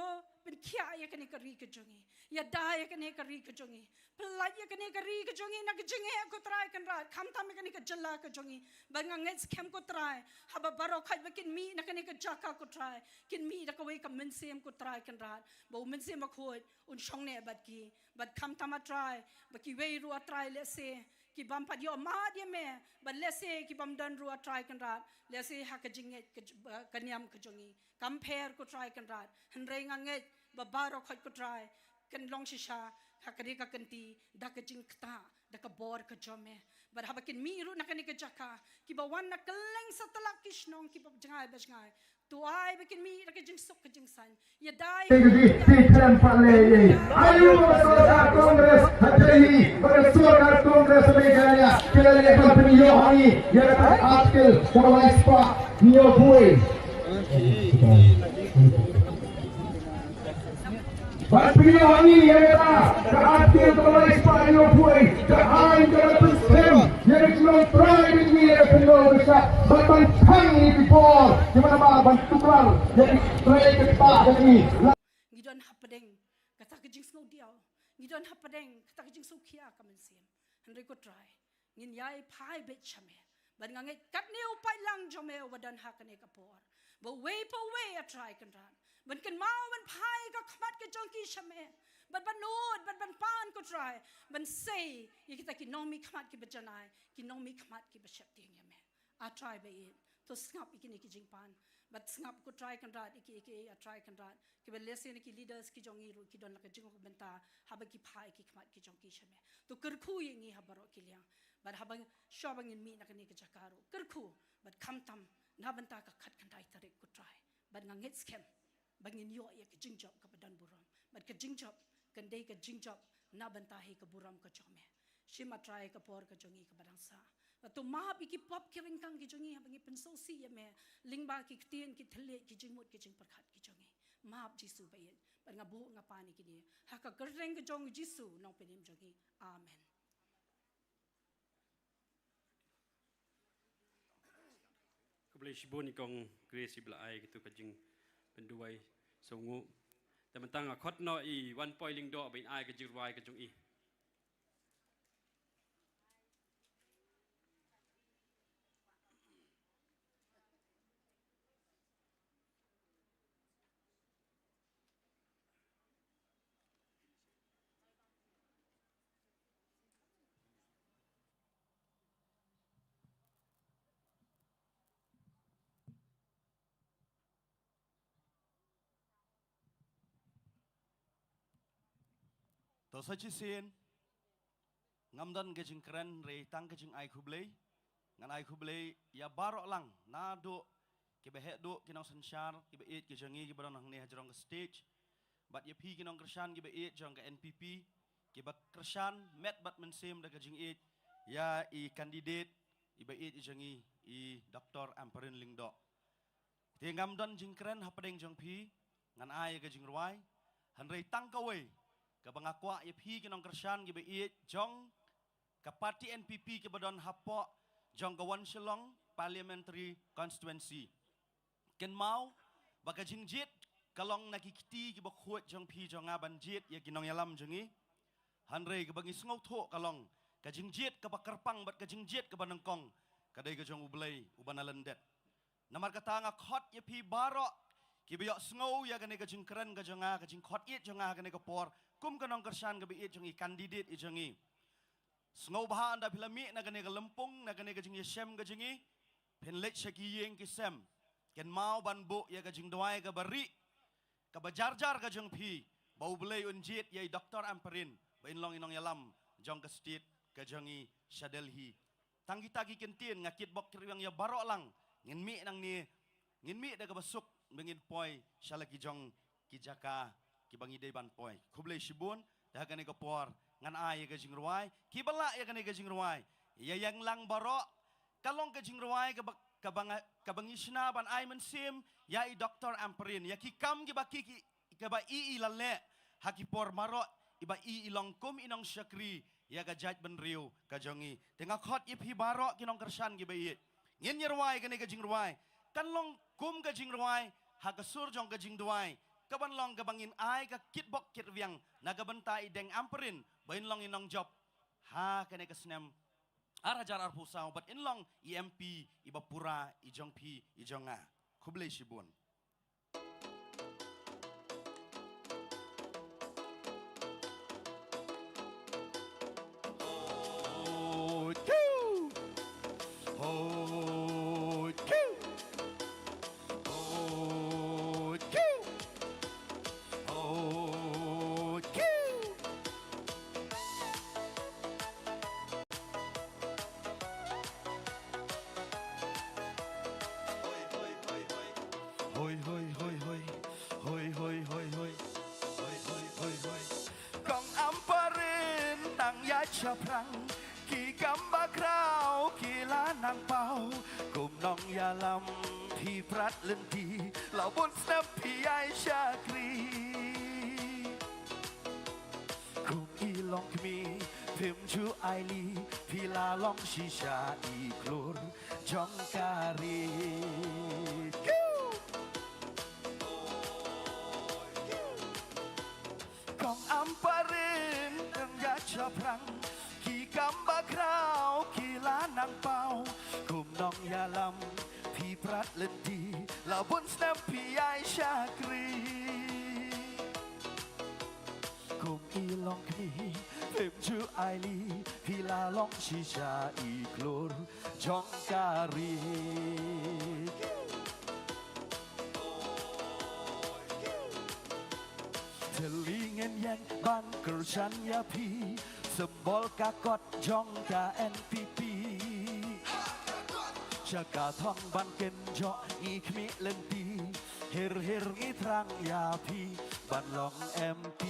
pynkhiah ïa kane ka ri ka jong ngi, ïada ïa kane ka ri ka jong ngi, pyllait ïa kane ka ri ka jong ngi na ka jingeh ko Trai Kynrad, khamtam ïa kane ka jylla ka jong ngi. Bad nga ngeit skhem ko Trai, haba baroh khoit ba kin mih na kane ka jaka ko Trai, kin mih da kawei ka mynsiem ko Trai Kynrad, ba U Mynsiem Bakhuid un shong ne bad ki. Bad khamtam A Trai ba kiwei ruh A Trai lehse ki bym pat ïoh mad ïa me, bad lehse ki bym don ruh A Trai Kynrad, lehse ha ka jingngeit ka j-, ba, ka niam ka jong ngi kam pher ko Trai Kynrad, hynrei nga ngeit ba baroh khoit ko Trai kan long shisha ha kane ka kynti da ka jingktah, da ka bor ka jong me. Bad haba kin mih ruh na kane ka jaka, kiba wan na kylleng satlak ki shnong kiba jngai ba jngai, to ai ba kin mih da ka jingsuk ka jingsain. Ïada ïa ka jingsain. Ayu ba ka sorkar Congress ha Delhi bad ka sorkar Congress ha Meghalaya ki la leh ban pynïoh ha ngi ïa ka article kaba lai spah hynñiew phew. Ban pynïoh ha ngi ïa kata ka article kaba lai spah hynñiew phew, ka aiñ kaba pynskhem ïa ka jinglong trai ka jong ngi ïa ka khyndew ka shyiap, bad ban thang ïa ki bor kiba naba ban tuklar ïa ki trai ka kta ka jong ngi. Ngi don hapdeng kata ka jingsngewdiaw, ngi don hapdeng kata ka jingsngewkhia ka mynsiem. Hynrei ko Trai, ngin ïai phai beit sha me. Bad nga ngeit katne u paidlang jong me uba don ha kane ka por, ba uwei pa uwei A Trai Kynrad, ban kynmaw ban phai ka khmat ka jong ki sha me, bad ban nud bad ban pan ko Trai, ban sei ïa kita ki nongmihkhmat kiba janai, ki nongmihkhmat kiba sheptieng ïa me. A Trai ba ïeit, to sngap ïa kine ki jingpan, bad sngap ko Trai Kynrad ïa ki, ïa ki A Trai Kynrad, kiba lehse na ki leaders ki jong ngi ruh ki don la ka jingmut bynta haba ki phai ki khmat ki jong ki sha me. To kyrkhu ïa ngi ha baroh ki liang. Bad haba, shuwa ba ngin mih na kane ka jaka ruh, kyrkhu bad khamtam na bynta ka khatkhyndai tarik ko Trai. Bad nga ngeit skhem ba ngin ïoh ïa ka jingjop kaba don burom, bad ka jingjop kan dei ka jingjop na bynta hi ka burom ka jong me. Shim A Trai ka por ka jong ngi kaba dang sah. Bad to map ïa ki pop ki ryngkang ki jong ngi haba ngi pynsngewsih ïa me lyngba ki ktien ki thylliej ki jingmut ki jingpyrkhat ki jong ngi. Map Jisu ba ïeit. Bad nga buh nga pan ïa kine ha ka kyrteng ka jong Jisu Nongpynim jong ngi. Amen. Khublei shibun i kong Grace iba la ai katu ka jingpynduwai sngewnguh. Te mynta nga khot noh i Wanpoi Lyngdoh ba in ai ka jingrwai ka jong i. To sa shisien ngam don ka jingkren hynrei tang ka jingai khublei. Ngan ai khublei ïa baroh lang naduh kiba heh duh ki nongsynshar kiba ïeit ki jong ngi kiba don hangne ha jrong ka stage, bad ïa phi ki nongkyrshan kiba ïeit jong ka N P P, kiba kyrshan met bad mynsiem da ka jingïeit ïa i candidate iba ïeit i jong ngi, i Doctor Ampareen Lyngdoh. Te ngam don jingkren hapdeng jong phi, ngan ai ka jingrwai. Hynrei tang kawei kaba nga kwah ïa phi ki nongkyrshan kiba ïeit jong ka party N P P kiba don hapoh jong ka Wan Shillong Parliamentary Constituency. Kynmaw ba ka jingjied ka long na ki kti kiba khuid jong phi jong nga ban jied ïa ki nongïalam jong ngi. Hynrei kaba ngi sngewthuh ka long ka jingjied kaba kyrpang bad ka jingjied kaba nyngkong ka dei ka jong U Blei uba na lyndet. Namar kata nga khot ïa phi baroh kiba ïohsngew ïa kane ka jingkren ka jong nga, ka jingkhot ïeit jong nga ha kane ka por kum ka nongkyrshan kaba ïeit jong i, candidate i jong i. Sngewbha ynda phi la mih na kane ka lympung, na kane ka jingïashem ka jong i, phin leit sha ki ïing ki sem, kynmaw ban buh ïa ka jingduwai kaba rieh, kaba jar jar ka jong phi, ba U Blei un jied ïa i Doctor Ampareen ba in long i nongïalam jong ka state ka jong i sha Delhi. Tang kita ki kyntien, nga kitbok kitrwiang ïa baroh lang. Ngin mih nangne, ngin mih da kaba suk ba ngin poi sha la ki jong ki jaka kiba ngi dei ban poi. Khublei shibun. Da kane ka por ngan ai ïa ka jingrwai, kiba lah ïa kane ka jingrwai, ïa ïeng lang baroh. Ka long ka jingrwai kaba, kaba nga, kaba ngi shna ban ai mynsiem ïa i Doctor Ampareen, ïa ki kam kiba ki, ki, kaba i i la leh ha ki por baroh, iba i i long kum i nongshakri ïa ka jaitbynriew ka jong i. Te nga khot ïa phi baroh ki nongkyrshan kiba ïeit, ngin ïa rwai kane ka jingrwai. Kan long kum ka jingrwai ha ka sur jong ka jingduwai, kaban long kaba ngin ai ka kitbok kitrwiang na ka bynta i Deng Ampareen ba in long i nongjop ha kane ka snem ar hajar arphew saw bad in long i M P iba pura i jong phi i jong nga. Khublei shibun. Hoi, hoi, hoi, hoi. Hoi, hoi, hoi, hoi. Hoi, hoi, hoi, hoi. Hoi, hoi, hoi, hoi. Kong Ampareen nang ïaid shaphrang, ki kam bakhraw ki la nang paw. Kum nongïalam phi prat lynti, la bun snem phi ïai shakri. Kum i longkmie phim ju aili, phi la long shisha i klur jong ka ri. Kong Ampareen nang ïaid shaphrang, ki kam bakhraw ki la nang paw. Kum nongïalam phi prat lynti, la bun snem phi ïai shakri. Kum i longkmie phim ju aili, phi la long shisha i klur jong ka ri. Thylli ngin ïeng ban kyrshan ïa phi, symbol ka kot jong ka N P P. Sha ka thong ban kynjoh ngi khmih lynti, hir hir ngi thrang ïa phi ban long M P.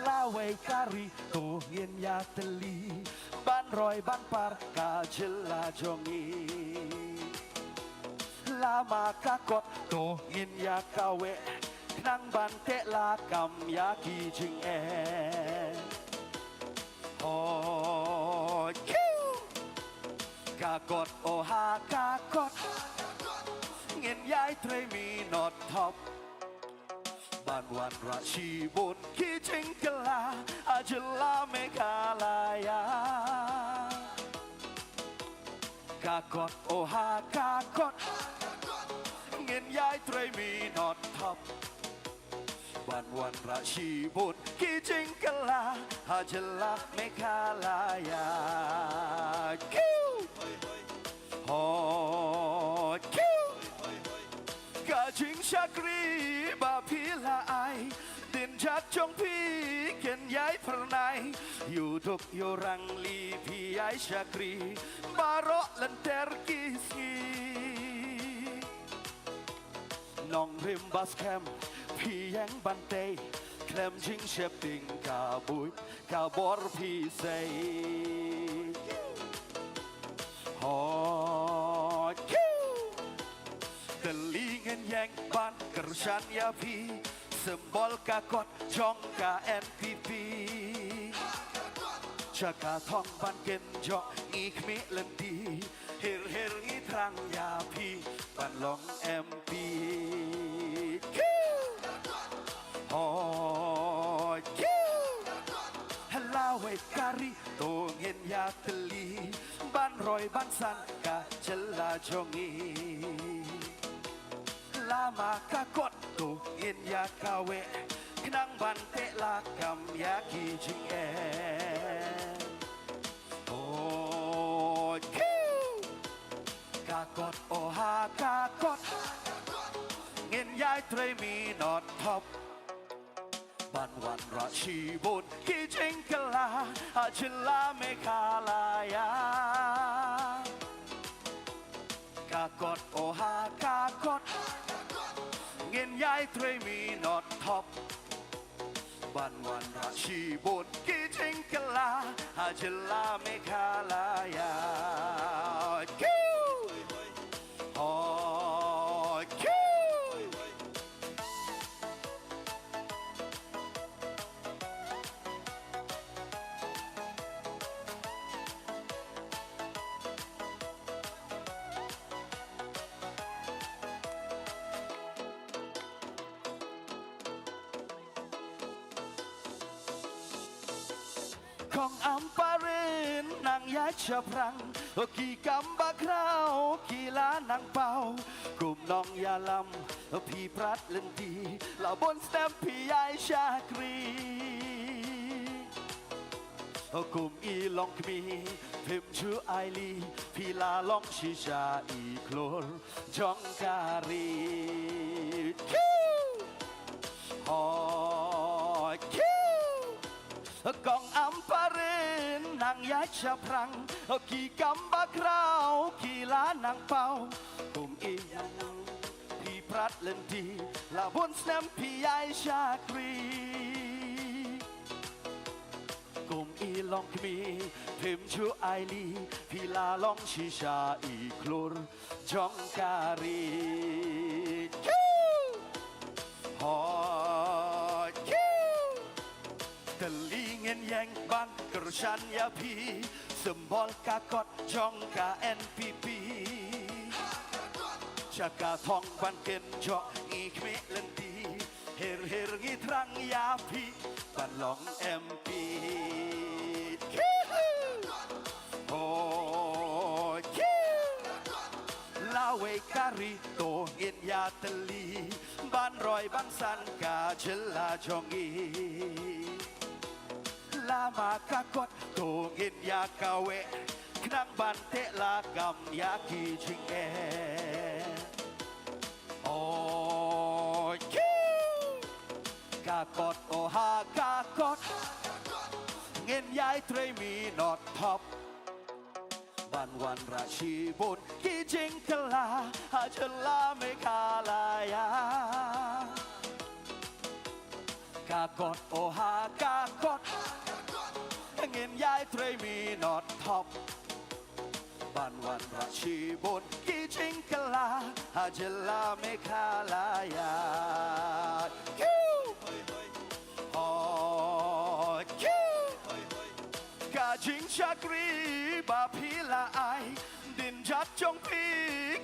Lawei ka ri to ngin ïa thylli, ban roi ban par ka jylla jong ngi. Lama ka kot to ngin ïa kaweh, khnang ban teh lakam ïa ki jingeh. Hoi kiu! Ka kot, o ha ka kot, ngin ïai trei minot thop, ban wanrah shibun ki jingkylla ha jylla Meghalaya. Ka kot, o ha ka kot, ngin ïai trei minot thop, ban wanrah shibun ki jingkylla ha jylla Meghalaya. Kiu! Hoi kiu! Ka jingshakri ba phi la ai, dien jait jong phi kin ïai phyrnai. Ïu duk ïu rangli phi ïai shakri baroh lynter ki sngi. Nongrim ba skhem phi ïeng ban tei, khlem jingsheptieng ka buit ka bor phi sei. Hoi kiu! Thylli ngin ïeng ban kyrshan ïa phi, symbol ka kot jong ka N P P. Sha ka thong ban kynjoh ngi khmih lynti, hir hir ngi thrang ïa phi ban long M P. Kiu! Hoi kiu! Lawei ka ri to Ïatylli ban roi ban san ka jylla jong ngi. Lama ka kot to ngin ïa kaweh, khnang ban teh lakam ïa ki jingeh. Oh, ka kot, oh ha ka kot, ngin ïai trei minot thop ban wanrah shibun ki jingkylla ha jylla Meghalaya. Ka kot, oh ha ka kot, ngin ïai trei minot thop ban wanrah shibun ki jingkylla ha jylla Meghalaya. Kiu! Hoi kiu! Kong Ampareen nang ïaid shaphrang, ki kam bakhraw ki la nang paw. Kum nongïalam phi prat lynti, la bun snem phi ïai shakri. Kum i longkmie phim ju ailad, phi la long shisha i khlur jong ka ri. Kiu! Hoi kiu! Kong Ampareen nang ïaid shaphrang, ki kam bakhraw ki la nang paw. Kum i phi prat lynti, la bun snem phi ïai shakri. Kum i longkmie phim ju ailad, phi la long shisha i khlur jong ka ri. Kiu! Hoi kiu! Tylli ngin ïeng ban kyrshan ïa phi, symbol ka kot jong ka N P P. Sha ka thong ban kynjoh ngi khmih lynti, her her ngi thrang ïa phi ban long M P. Hoi kiu! Lawei ka ri to ngin ïatylli ban roi ban san ka jylla jong ngi. Lama ka kot to ngin ïa kaweh, khnang ban teh lakam ïa ki jingeh. Hoi kiu! Ka kot, oh ha ka kot, ngin ïai trei minot thop ban wanrah shibun ki jingkylla ha jylla Meghalaya. Ka kot, oh ha ka kot, ngin ïai trei minot thop ban wanrah shibun ki jingkylla ha jylla Meghalaya. Kiu! Hoi kiu! Ka jingshakri ba phi la ai, dien jait jong phi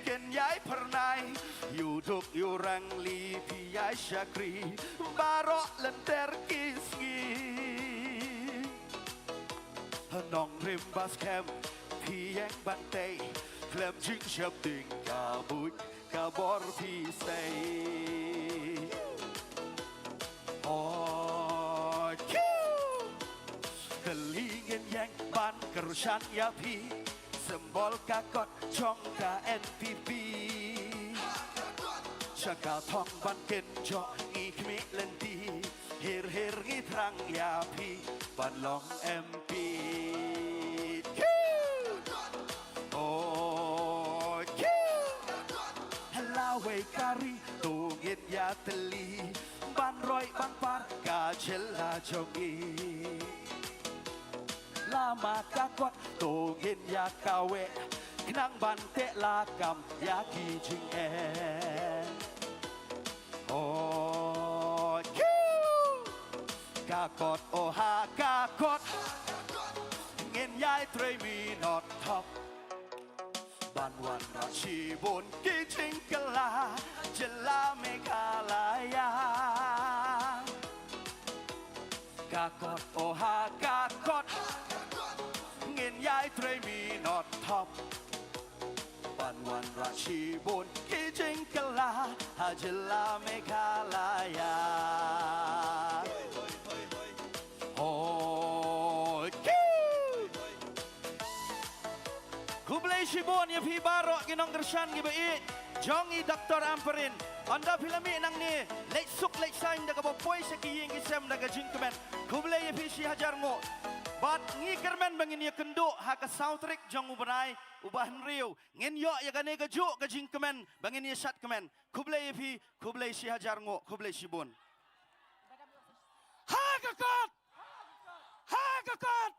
kin ïai phyrnai. Ïa u duk ïa u rangli phi ïai shakri baroh lynter ki sngi. Nongrim ba skhem phi ïeng ban tei, khlem jingsheptieng ka buit ka bor phi sei. Hoi kiu! Ka lieng ngin ïeng ban kyrshan ïa phi, symbol ka kot jong ka N P P. Sha ka thong ban kynjoh ngi khmih lynti, her her ngi thrang ïa phi ban long M P. Kiu! Hoi kiu! Lawei ka ri to ngin ïatylli ban roi ban par ka jylla jong ngi. Lama ka kot to ngin ïa kaweh, khnang ban teh lakam ïa ki jingeh. Hoi kiu! Ka kot, oh ha ka kot, ngin ïai trei minot thop ban wanrah shibun ki jingkylla jylla Meghalaya. Ka kot, oh ha ka kot, ngin Ai trei mi not top. Ban wanrah shibun ki jingkylla ha jylla Meghalaya. Hoi ki. Khublei shibun ïa phi baroh ki nongkyrshan kiba ïeit jong i Doctor Ampareen. Ynda phi la mih nangne, leit suk leit saiñ da kaba poi sha ki ïing ki sem da ka jingkmen. Khublei ïa phi shi hajar nguh. Bad ngi kyrmen ba ngin ïakynduh ha ka saw tarik jong u bnai uba hynriew. Ngin ïoh ïa kane kajuh ka jingkmen ba ngin ïashad kmen. Khublei ïa phi, khublei shi hajar nguh, khublei shibun. Ha ka kot! Ha ka kot!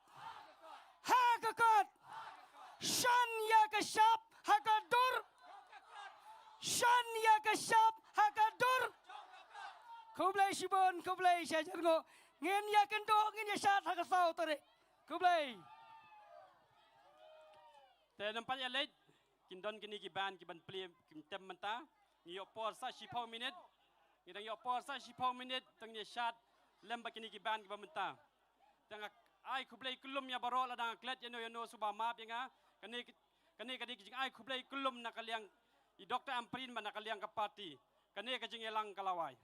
Ha ka kot! Shan ïa ka shap ha ka dur! Shan ïa ka shap ha ka dur! Khublei shibun, khublei shi hajar nguh. Ngin ïakynduh, ngin ïashad ha ka saw tarik. Khublei. Te nampat ïa leit, kin don kine ki band ki ban plie, kin tem mynta. Ngi ïoh por sa shiphew minit. Ngi dang ïoh por sa shiphew minit, tang ngi shad lem bad kine ki band ki ba mynta. Tang ai khublei kyllum ïa baroh, lada nga klet ïano ïano sngewbha map ïa nga. Kane, kane ka dei ka jingai khublei kyllum na ka liang i Doctor Ampareen bad na ka liang ka party. Kane ka jingïalang ka la wai.